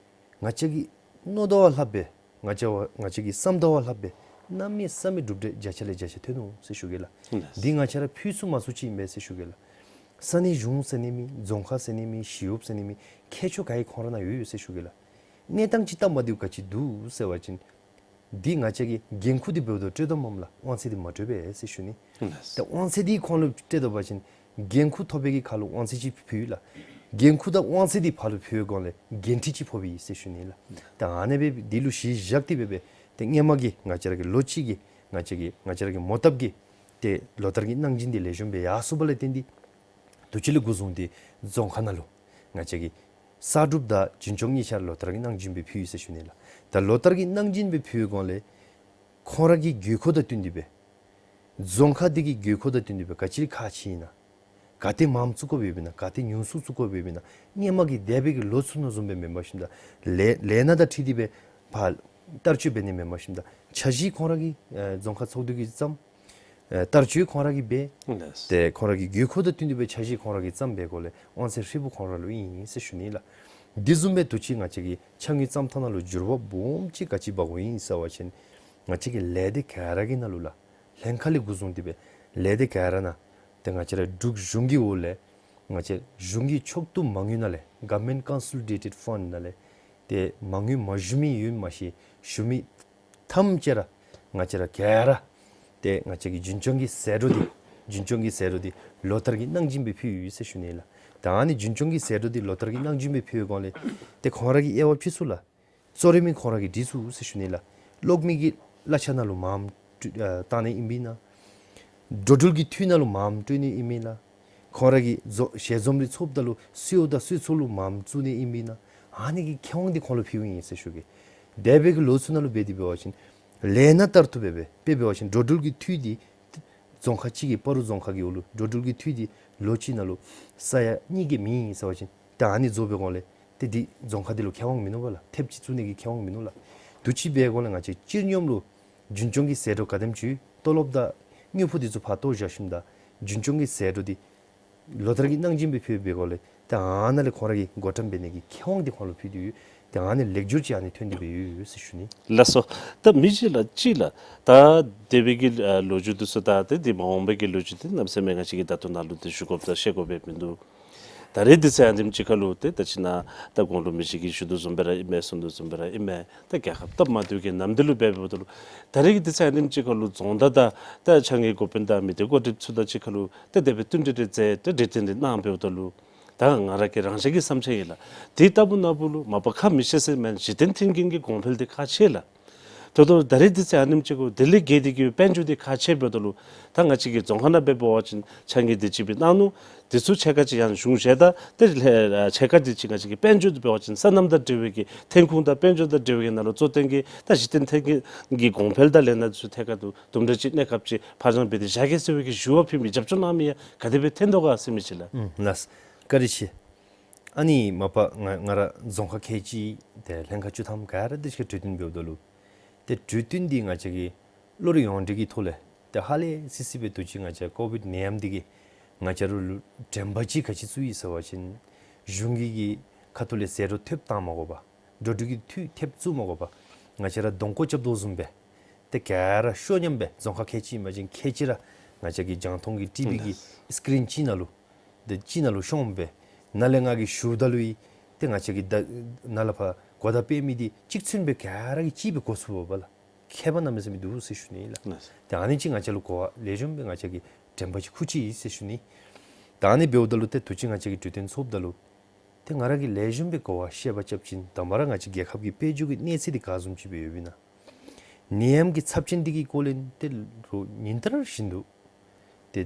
ང་བཅས་ཀྱིས་མནོ་དོ་བ་ལྷག་སྦེ་ང་བཅས་བ་ང་བཅས་ཀྱིས་བསམ་དོ་བ་ལྷག་སྦེ་གནམ་མེད་ས་མེད་གྲུབ་འབྲས་བརྒྱ་ཆ་ལས་བརྒྱ་ཆ་ཐོན་ནུག་ཟེར་ཞུ་གེ་ལགས། ལགས། འདི་ང་བཅས་ར་ཕུལ་ཚུགས་མ་ཚུགས་ཅིག་ཨིན་པས་ཟེར་ཞུ་གེ་ལགས། ས་གནས་གཞུང་ཟེར་ནི་མེད། རྫོང་ཁག་ཟེར་ནི་མེད། ཞི་གཡོགཔ་ཟེར་ནི་མེད། ཁྱད་ཆོས་ག་ཡོད་ཁོང་ར་ནང་ཡོད་ཡོད་ཟེར་ཞུ་གེ་ལགས། གནས་སྟངས་ཅིག་སྟབས་མ་བདེཝ་ག་ཅི་འདུག་ཟེར་བ་ཅིན་འདི་ང་བཅས་ཀྱི་འགན་ཁུར་འདི་འབདཝ་ད་སྤྲོད་དོ་མས་ལགས། དབང་ཚད་འདི་མ་སྤྲོད་པས་ཟེར་ཞུ་ནི། ལགས། ད་དབང་ཚད་འདི་ཁོང་ལུ་སྤྲོད་དོ་བ་ཅིན་འགན་ཁུར་ཐོབ་པའི་གི་ཁར་ལུ་དབང་ཚད་ཅིག་ཕུལ་ཡི་ལགས། འགན་ཁུར་དང་དབང་ཚད་འདི་ཕར་ལུ་ཕུལ་བའི་སྒང་ལས་འགན་འཁྲི་ཅིག་ཕོག་པའི་ཨིན་ཟེར་ཞུ་ནི་ལགས། ད་ཨ་ནེ་སྦེ་འདི་ལུ་གཞི་བཞག་སྟེ་སྦེ་སྦེ་ཏེ་སྔོན་མ་གི་ང་བཅས་ར་གི་ལོ་གཅིག་གི་ང་བཅས་ཀྱི་ང་བཅས་ར་གི་མོ་བཏབ་ཀྱི་ཏེ་ལོ་ལྟར་གྱི་གནང་སྦྱིན་འདི་ལེགས་ཤོམ་སྦེ་ཡར་སོང་བ་ལས་བརྟེན་ཏེ་དུས་ཅི་ལས་འགོ་བཟུང་སྟེ་རྫོང་ཁག་ནང་ལུ་ང་བཅས་ཀྱི་གསར་སྒྲུབ་དང་རྒྱུན་སྐྱོང་གཉིས་ཆ་ར་ལོ་ལྟར་གྱི་གནང་སྦྱིན་སྦེ་ཕུལ་ཡི་ཟེར་ཞུ་ནི་ལགས། ད་ལོ་ལྟར་གྱི་གནང་སྦྱིན་སྦེ་ཕུལ་བའི་སྒང་ལས་ཁོང་ར་གི་དགོས་མཁོ་དང་བསྟུན་ཏེ་སྦེ་རྫོང་ཁག་འདི་གི་དགོས་མཁོ་དང་བསྟུན་ཏེ་སྦེ་ག་ཅི་ཁག་ཆེ་ཨིན་ན། ག་ཏེ་མངམ་བཙུགས་དགོཔ་ཡོདཔ་ཨིན་ན། ག་ཏེ་ཉུང་སུ་བཙུགས་དགོཔ་ཡོདཔ་ཨིན་ན། སྔོན་མ་གི་འདས་པའི་གི་ལོ་ཚུ་ནང་བཟུམ་སྦེ་མེན་པར་ཞིནམ་ད་ལས་ལས་སྣ་དང་འཁྲིལ་ཏེ་སྦེ་ཕར་བསྟར་སྤྱོད་འབད་ནི་མེན་པར་ཞིནམ་ད་འཆར་གཞི་ཁོང་ར་གི་ཨེ་རྫོང་ཁག་ཚོགས་འདུ་གིས་བརྩམས། ཨེ་བསྟར་སྤྱོད་ཁོང་ར་གིས་འབད། ལགས། ཏེ་ཁོང་ར་གི་དགོས་མཁོ་དང་བསྟུན་ཏེ་སྦེ་འཆར་གཞི་ཁོང་ར་གིས་བརྩམས་པའི་སྒང་ལས་དབང་ཚད་ཧྲིལ་བུ་ཁོང་ར་ལུ་ཨིན་ཟེར་ཞུ་ནི་ལགས། འདི་བཟུམ་སྦེ་དུས་ཅི་ང་བཅས་ཀྱི་ཕྱགས་སྙིགས་བརྩམ་ཐངས་ནང་ལུ་འགྱུར་བ་སྦོམ་ཅིག་ག་ཅི་འབག་འོང་ཡི་ཟེར་བ་ཅིན་ ང་བཅས་ཀྱི་ལས་སྡེ་ག་ར་གི་ནང་ལུ་ལགས། ལྷན་ཁག་ལས་འགོ་བཟུང་སྟེ་སྦེ་ལས་སྡེ་ག་ར་ནང་ཏེ་ང་བཅས་ར་འབྲུག་གཞུང་གི་འོག་ལས་ང་བཅས་གཞུང་གི་ཕྱོགས་བསྡུ་མ་དངུལ་ནང་ལས་Government Consolidated Fund ནང་ལས་ཏེ་མ་དངུལ་མ་ཞུ་མི་ཡོད་མ་ཤེས། ཞུ་མི་ཐམས་ཅད་ར་ང་བཅས་ར་ག་ར་ཏེ་ང་བཅས་ཀྱི་རྒྱུན་སྐྱོང་གི་ཟད་འགྲོ་འདི་རྒྱུན་སྐྱོང་གི་ཟད་འགྲོ་འདི་ལོ་ལྟར་གྱི་གནང་སྦྱིན་སྦེ་ཕུལ་ཡོད་ཟེར་ཞུ་ནི་ལགས། ད་ཨ་ནི་རྒྱུན་སྐྱོང་གི་ཟད་འགྲོ་འདི་ལོ་ལྟར་གྱི་གནང་སྦྱིན་སྦེ་ཕུལ་བའི་སྒང་ལས་ཏེ་ཁོང་ར་གིས་དབྱེ་བ་ཕྱེ་ཚུགས་ལགས། གཙོ་རིམ་མི་ཁོང་ར་གིས་སྒྲིག་ཚུགས་ཟེར་ཞུ་ནི་ལགས། གློག་མེ་གི་གླ་ཆ་ནང་ལུ་མངམ་སྤྲོད་ཨ་བཏང་ནི་ཨིན་པས་ན། འགྲོ་འགྲུལ་གྱི་འཐུས་ནང་ལུ་མངམ་སྤྲོད་ནི་ཨིན་པས་ན། ཁོང་ར་གི་འཛོ་ཞལ་འཛོམས་རེ་ཚོགསཔ་ད་ལུ་སོ་ཡོ་དང་སོ་ཡོ་ཚོགས་ལུ་མངམ་བཙུགས་ནི་ཨིན་པས་ན། ཨ་ནི་གི་ཁེ་དབང་འདི་ཁོང་ལུ་ཕུལཝ་ཨིན་ཟེར་ཞུ་གེ། འདས་པའི་གི་ལོ་ཚུ་ནང་ལུ་འབད་དེ་འབད་བ་ཅིན་ལས་སྣ་ལྟར་དུ་འབད་སྦེ་དཔེ་འབད་བ་ཅིན་འགྲོ་འགྲུལ་གྱི་འཐུས་འདི་རྫོང་ཁག་གཅིག་གི་སྤ་རོ་རྫོང་ཁག་གི་འོག་ལུ་འགྲོ་འགྲུལ་གྱི་འཐུས་འདི་ལོ་གཅིག་ནང་ལུ་ས་ཡ་གཉིས་ཀྱིས་མེད་ཟེར་བ་ཅིན་ཏེ་ཨ་ནི་རྫོགས་པའི་སྒང་ལས་ཏེ་འདི་རྫོང་ཁག་འདི་ལུ་ཁེ་དབང་མིན་ནུག་པ་ལགས། ཐེབས་ཅིག་བཙུགས་ནི་གི་ཁེ་དབང་མིན་ནུག་ལགས། དུས་ཅི་འབད་སྒང་ལས་ང་བཅས་སྤྱིར་སྙོམས་ལུ་རྒྱུན་སྐྱོང་གི་ཟད་འགྲོ་ག་དེམ་ཅིག་ཡོད། ཏོ་ལོབ་དང་དངུལ་ཕོགས་འདི་ཚུ་ཕར་བཏོག་བཞག་ཞིནམ་ད་རྒྱུན་སྐྱོང་གི་ཟད་འགྲོ་འདི་ལོ་ལྟར་གྱི་གནང་སྦྱིན་སྦེ་ཕུལ་བའི་སྒང་ལས་ཏེ་ཨ་ནཱ་ལས་ཁོང་ར་གིས་བགོ་བཀྲམ་འབད་ནི་གི་ཁེ་དབང་འདི་ཁོང་ལུ་ཕུལ་ཏེ་ཡོད། ཏེ་ཨ་ནི་ལེགས་སྒྱུར་ཅིག་ཨ་ནི་ཐོན་ཏེ་སྦེ་ཡོད་ཟེར་ཞུ་ནི། ལགས་སོ། ད་མི་རྗེ་ལགས་ཅིག་ལགས། ད་འདས་པའི་གི་ཨ་ལོ་རྒྱུས་འདི་ཚུ་དང་ཏེ་འདི་མ་འོངས་པའི་གི་ལོ་རྒྱུས་འདི་གནམ་མེད་ས་མེད་ང་བཅས་ཀྱིས་ད་ལྟོ་ནཱ་ལུ་ཏེ་ཞུ་དགོཔ་དང་བཤད་དགོཔ་སྦེ་མིན་འདུག། ད་རེས་འདི་ཚུ་ཡང་དེམ་ཅིག་ཁར་ལུ་ཏེ་ད་ཅི་ནཱ་ད་གོང་ལུ་མི་རྗེ་གིས་ཞུ་དོ་བཟུམ་སྦེ་ར་ཨིན་མས། གསུང་དོ་བཟུམ་སྦེ་ར་ཨིན་མས། ད་རྒྱལ་ཁབ་སྟབས་མ་བདེཝ་གི་ནམ་དུས་ལུ་འབད་འབདཝ་ད་ལུ་ད་རེས་ཀྱི་འདི་ཚུ་ཡང་དེམ་ཅིག་ཁར་ལུ་རྫོང་བདག་དང་ད་ཕྱགས་སྙིགས་འགོ་དཔོན་དང་མི་སྡེ་འགོ་ཁྲིདཔ་ཚུ་དང་གཅིག་ཁར་ལུ་ད་དེ་སྦེ་བསྟུན་གྲོས་རེ་མཛད་ཏེ་གྲོས་བསྟུན་རེ་གནང་འབདཝ་ད་ལུ་ད་ང་ར་གི་རང་བཞིན་གྱི་བསམ་འཆར་ཨིན་ལགས། དེ་ལྟ་བུ་ན་བུ་ལུ་མ་པ་ཁ་མི་ཤེས་ཟེར་མེན། གཞི་རྟེན་མཐུན་རྐྱེན་གྱི་གོང་འཕེལ་འདི་ཁག་ཆེ་ལགས། དོ་དོ་ད་རེས་འདི་ཚུ་ཡང་དེམ་ཅིག་གུ་དེ་ལས་བརྒལ་ཏེ་གི་དཔལ་འབྱོར་འདི་ཁག་ཆེ་འབདཝ་ད་ལུ་ད་ང་བཅས་ཀྱི་རྫོང་ཁག་ནང་འབད་འབད་བ་ཅིན་ཕྱགས་སྙིགས་འདི་ཅིག་སྦེ་གནང་ནུག། འདི་ཚུ་ཕྱེད་ཀ་ཅིག་ཡང་གཞུང་བཞེས་དང་ཏེ་ལྷག་ཕྱེད་ཀ་འདི་ཅིག་ང་བཅས་ཀྱི་དཔལ་འབྱོར་འདི་འབད་བ་ཅིན་སོ་ནམ་དང་འབྲེལ་བའི་གི་ཐོན་ཁུངས་དང་དཔལ་འབྱོར་དང་འབྲེལ་བའི་གི་ནང་ལུ་གཙོ་བོ་བསྟེན་གི་ད་གཞི་རྟེན་མཐུན་རྐྱེན་གྱི་གོང་འཕེལ་དང་ལས་སྣ་འདི་ཚུ་ཐད་ཀར་དུ་དུམ་གྲ་ཅིག་གནས་སྐབས་ཅིག་ཕར་འགྱངས་འབད་དེ་བཞག་གེ་ཟེར་བའི་གི་ཞུ་བ་ཕུལ་མི་རྒྱབ་སྐྱོར་གནང་མི་ཡང་ག་དེ་སྦེ་ཐོན་དོ་ག་ཟེར་མི་ཅིག་ལགས། ཨུམ་ལགས། བཀའ་དྲིན་ཆེ། ཨ་ནི་མ་པ་ང་ང་ར་རྫོང་ཁག་ཁལ་གཅིག་ཏེ་ལྷན་ཁག་བཅུ་ཐམ་ག་ར་འདི་ཅིག་གྲོས་བསྟུན་འབདཝ་ད་ལུ་ཏེ་གྲོས་བསྟུན་འདི་ང་བཅས་ཀྱི་བློ་རིག་ཡོངས་འབྲེལ་གྱི་ཐོག་ལས་ཏེ་ཧ་ལས་སི་སི་སྦེ་དུས་ཅི་ང་བཅས་ཀོ་བིཌ་ནད་ཡམས་འདི་གིས་ང་བཅས་ར་ལུ་དྲན་པ་ཅིག་ག་ཅི་བཙུགས་ཡི་ཟེར་བ་ཅིན་གཞུང་གི་གི་ཁ་ཐུག་ལས་ཟད་འགྲོ་ཐེབས་བཏང་མ་དགོ་པར་འགྲོ་འགྲུལ་གྱི་འཐུས་ཐེབས་བཙུགས་མ་དགོ་པར་ང་བཅས་ར་གདོང་བསྐོ་རྐྱབ་དོ་བཟུམ་སྦེ་ཏེ་ག་ར་ཤོ་མཉམ་སྦེ་རྫོང་ཁག་ཁལ་གཅིག་ཨིན་པ་ཅིན་ཁལ་གཅིག་ར་ང་བཅས་ཀྱི་རྒྱང་མཐོང་གི་ཊི་བི་གི་སི་ཀི་རིན་གཅིག་ནང་ལུ་ཏེ་གཅིག་ནང་ལུ་ཤོངམ་སྦེ་ནཱ་ལས་ང་གིས་ཞུཝ་ད་ལུ་ཡང་ཏེ་ང་བཅས་ཀྱིས་ད་ནཱ་ལས་ཕར་གོ་བརྡ་སྤེལ་མི་འདི་གཅིག་མཚུངས་སྦེ་ག་ར་གིས་གཅིག་སྦེ་གོ་ཚུགས་པས་ལགས། ཁྱད་པར་གནམ་མེད་ས་མེད་འདུག་ཟེར་ཞུ་ནི་ལགས། ལགས། ཏེ་ཨ་ནི་ཅིག་ང་བཅས་ལུ་གོ་བ་ལེགས་ཤོམ་སྦེ་ང་བཅས་ཀྱིས་དྲན་པ་ཅིག་ཁུར་ཅི་ཟེར་ཞུ་ནི། ད་ཨ་ནི་འབདཝ་ད་ལུ་ཏེ་དུས་ཅི་ང་བཅས་ཀྱིས་གྲོས་བསྟུན་ཚོགསཔ་ད་ལུ་ཏེ་ང་ར་གིས་ལེགས་ཤོམ་སྦེ་གོ་བ་བཤད་པ་རྐྱབ་ཅིན་དང་པ་ར་ང་བཅས་རྒྱལ་ཁབ་ཀྱི་དཔལ་འབྱོར་གྱི་གནས་ཚད་འདི་ག་བཟུམ་ཅིག་སྦེ་ཡོདཔ་ཨིན་ན། ནད་ཡམས་ཀྱི་ཚབས་ཆེན་འདི་གི་སྐོར་ལས་ཏེ་ལོ་ཉིན་ལྟར་བཞིན་དུ་ཏེ་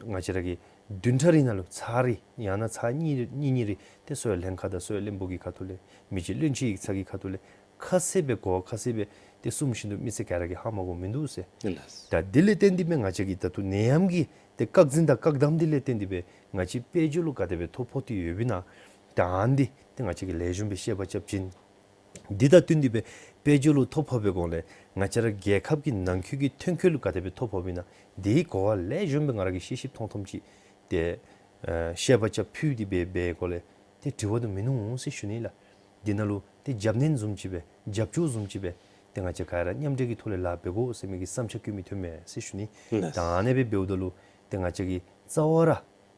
ང་བཅས་ར་གིས་བདུན་ཕྲག་རེ་ནང་ལུ་ཚར་རེ་ཡང་ན་ཚར་གཉིས་རེ་གཉིས་གཉིས་རེ་ཏེ་གསོ་བའི་ལྷན་ཁག་དང་གསོ་བའི་བློན་པོ་གི་ཁ་ཐུག་ལས་མི་རྗེ་བློན་ཆེན་ཡིག་ཚང་གི་ཁ་ཐུག་ལས་ཁ་གསལ་སྦེ་གོ་བ་ཁ་གསལ་སྦེ་ཏེ་གསུངས་བཞིན་དུ་མི་སེར་ག་ར་གིས་ཧ་མ་གོ་མིན་འདུག་ཟེར། ལགས། ད་དེ་ལས་བརྟེན་ཏེ་སྦེ་ང་བཅས་ཀྱིས་ད་ལྟོ་ནད་ཡམས་ཀྱི་ཏེ་བཀག་འཛིན་དང་བཀག་སྡོམ་འདི་ལས་བརྟེན་ཏེ་སྦེ་ང་བཅས་དཔལ་འབྱོར་ལུ་ག་དེ་སྦེ་ཐོ་ཕོག་སྟེ་ཡོདཔ་ཨིན་ན། ད་ཨ་ནི་འདི་ཏེ་ང་བཅས་ཀྱིས་ལེགས་ཤོམ་སྦེ་བཤད་པ་རྐྱབ་ཅིན་འདི་དང་བསྟུན་ཏེ་སྦེ་དཔལ་འབྱོར་ལུ་ཐོ་ཕོག་པའི་སྒང་ལས་ང་བཅས་ར་རྒྱལ་ཁབ་ཀྱི་ནང་འཁོད་ཀྱི་ཐོན་སྐྱེད་ལུ་ག་དེ་སྦེ་ཐོ་ཕོགཔ་ཨིན་ན། དེའི་གོ་བ་ལེགས་ཤོམ་སྦེ་ང་ར་གིས་ཤེས་ཤེསཔ་མཐོང་མཐོངམ་ཅིག་ཏེ་ཨ་བཤད་པ་རྐྱབ་ཕུལ་ཏེ་སྦེ་འབད་བའི་སྒང་ལས་ཏེ་དྲི་བ་དུ་མིན་འོང་ཟེར་ཞུ་ནི་ལགས། འདི་ནང་ལུ་ཏེ་རྒྱབ་སྣོན་བཟུམ་ཅིག་སྦེ་རྒྱབ་སྐྱོར་བཟུམ་ཅིག་སྦེ་ཏེ་ང་བཅས་ག་ར་མཉམ་འབྲེལ་གྱི་ཐོག་ལས་ལཱ་འབད་དགོ་ཟེར་མི་གི་བསམ་འཆར་བཀོད་མི་ཐོན་མས་ཟེར་ཞུ་ནི། ལགས། ད་ཨ་ནེ་སྦེ་འབདཝ་ད་ལུ་ཏེ་ང་བཅས་ཀྱིས་རྩ་བ་ར་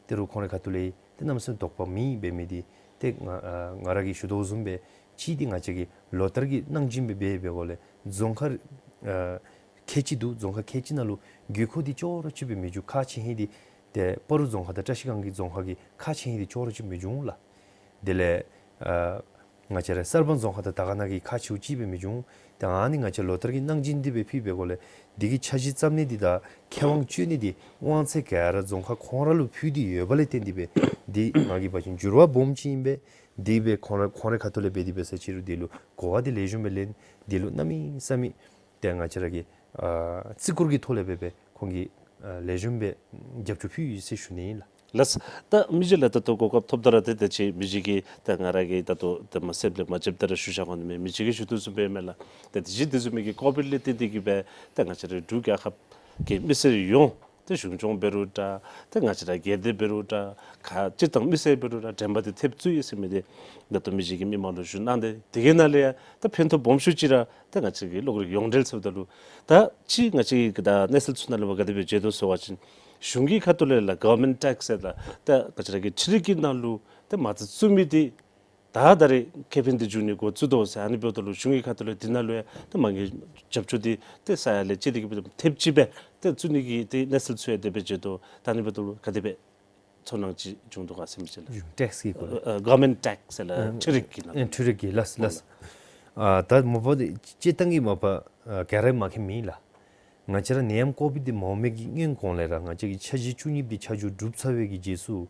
ཏེ་རུང་ཁོང་རའི་ཁ་ཐུག་ལས་ཏེ་གནམ་མེད་ས་མེད་དོགས་པ་མེད་པའི་མི་འདི་ཏེ་ང་ཨ་ང་ར་གིས་ཞུ་དོ་བཟུམ་སྦེ་ཅིག་འདི་ང་བཅས་ཀྱིས་ལོ་ལྟར་གྱི་གནང་སྦྱིན་སྦེ་འབད་བའི་སྒང་ལས་རྫོང་ཁག་ཨ་ཁལ་གཅིག་འདུག། རྫོང་ཁག་ཁལ་གཅིག་ནང་ལུ་དགོས་མཁོ་འདི་ཅོག་ར་གཅིག་སྦེ་མི་འབྱུང་། ཁག་ཆེ་ཧིང་འདི་ཏེ་སྤ་རོ་རྫོང་ཁག་དང་བཀྲ་ཤིས་སྒང་གི་རྫོང་ཁག་གི་ཁག་ཆེ་ཧིང་འདི་ཅོག་ར་གཅིག་མི་འབྱུང་ལགས། དེ་ལས་ཨ་ང་བཅས་ར་གསར་སྤང་རྫོང་ཁག་དང་དར་དཀར་ན་གི་ཁག་ཆེཝ་ཅིག་སྦེ་མི་འབྱུང་། ཏེ་ཨ་ནི་ང་བཅས་ལོ་ལྟར་གྱི་གནང་སྦྱིན་འདི་སྦེ་ཕུལ་བའི་སྒང་ལས་འདི་གི་འཆར་གཞི་བརྩམ་ནི་འདི་དང་ཁེ་དབང་སྤྱོད་ནི་འདི་དབང་ཚད་ག་ར་རྫོང་ཁག་ཁོང་ར་ལུ་ཕུལ་ཏེ་ཡོདཔ་ལས་བརྟེན་ཏེ་སྦེ་འདི་ང་གིས་འབད་བ་ཅིན་འགྱུར་བ་སྦོམ་ཅིག་ཨིན་པས། འདི་སྦེ་ཁོང་ར་ཁོང་རའི་ཁ་ཐུག་ལས་འབད་དེ་འབད་ས་ཅིག་རུང་འདི་ལུ་གོ་བ་འདི་ལེགས་ཤོམ་སྦེ་ལེན། འདི་ལུ་གནམ་མེད་ས་མེད་ཏེ་ང་བཅས་ར་གི་ཨ་བརྩི་བཀུར་གྱི་ཐོག་ལས་སྦེ་སྦེ་ཁོང་གིས་ཨ་ལེགས་ཤོམ་སྦེ་རྒྱབ་སྐྱོར་ཕུལ་ཡི་ཟེར་ཞུ་ནི་ལགས། ལགས། ད་མི་རྗེ་ལགས་ད་ལྟོ་གོ་སྐབས་ཐོབ་ད་ར་ཏེ་ད་ཅི་མི་རྗེ་གིས་ད་ང་ར་གིས་ད་ལྟོ་ད་མ་སེབ་ལས་མ་འཇབ་ད་ར་ཞུ་བཞག་གོ་ནི་མས། མི་རྗེ་གིས་ཞུ་དོ་བཟུམ་སྦེ་མས་ལགས། ད་དེ་བཞིན་དེ་བཟུམ་མའི་གི་ཀོ་བིཌ་ལས་བརྟེན་ཏེ་གིས་སྦེ་ད་ང་བཅས་ར་འབྲུག་རྒྱལ་ཁབ་ཀྱི་མི་སེར་ཡོངས་ ཏེ་གཞུང་སྐྱོང་འབད་རུང་འདྲ། ཏེ་ང་བཅས་ར་སྒེར་སྡེ་འབད་རུང་འདྲ། ག་སྤྱིར་བཏང་མི་སེར་འབད་རུང་འདྲ། དྲན་པ་འདི་ཐེབས་བཙུགས་ཡི་ཟེར་མི་འདི་ད་ལྟོ་མི་རྗེ་གིས་མི་མང་ལུ་ཞུ་གནང་སྟེ་དེ་གི་ནང་ལས་ཡང་ད་ཕན་ཐོགས་སྦོམ་ཤོས་ཅིག་ར་ད་ང་བཅས་ཀྱི་གློག་རིག་ཡོངས་འབྲེལ་ཟེརཝ་ད་ལུ་ད་ཅི་ང་བཅས་ཀྱིས་ད་གནས་ཚུལ་ཚུ་ནང་ལུ་ག་དེ་སྦེ་མཇལ་དོ་ཟེར་བ་ཅིན་གཞུང་གི་ཁ་ཐུག་ལས་ལགས་government tax ཟེར་ད་ད་ང་བཅས་ར་གི་འཕྲུལ་རིག་གི་ནང་ལུ་ད་མ་རྩ་བཙུགས་མི་འདི་ད་ད་རེས་ཁེ་ཕན་འདི་འབྱུང་ནི་འགོ་བཙུགས་དོ་ཟེར། ཨ་ནི་འབདཝ་ད་ལུ་གཞུང་གི་ཁ་ཐུག་ལས་འདི་ནང་ལུ་ཡང་ད་མ་དངུལ་རྒྱབ་སྐྱོར་འདི་ཏེ་ས་ཡ་ལས་བཅད་དེ་གི་ཐེབས་ཅིག་སྦེ་ཏེ་བཙུགས་ནི་གི་ཏེ་གནས་ཚུལ་ཚུ་ཡང་དེ་སྦེ་མཇལ་དོ། ད་ཨ་ནི་འབདཝ་ད་ལུ་ག་དེ་སྦེ་ཚོར་སྣང་ཅིག་བྱུང་དོ་ག་ཟེར་མི་ཅིག་ལགས། ཨ་ཊེགསི་གི་སྐོར་ལས། ཨ་ཨ་government tax ཟེར་ལགས། ཨ་འཕྲུལ་རིག་གི་ལགས། ཨ་འཕྲུལ་རིག་གི་ལགས་ལགས། ཨ་ད་མ་པ་འདི་སྤྱིར་བཏང་གི་མ་པ་ཨ་ག་ར་མཁྱེན་མི་ལགས། ང་བཅས་ར་ནད་ཡམས་ཀོ་བིཌ་འདི་མ་འོང་མི་གི་སྔོན་གོང་ལས་ར་ང་བཅས་ཀྱི་འཆར་གཞི་བཅུ་གཉིས་འདི་ཆ་འཇོག་གྲུབ་ཚར་བའི་གི་རྗེས་སུ་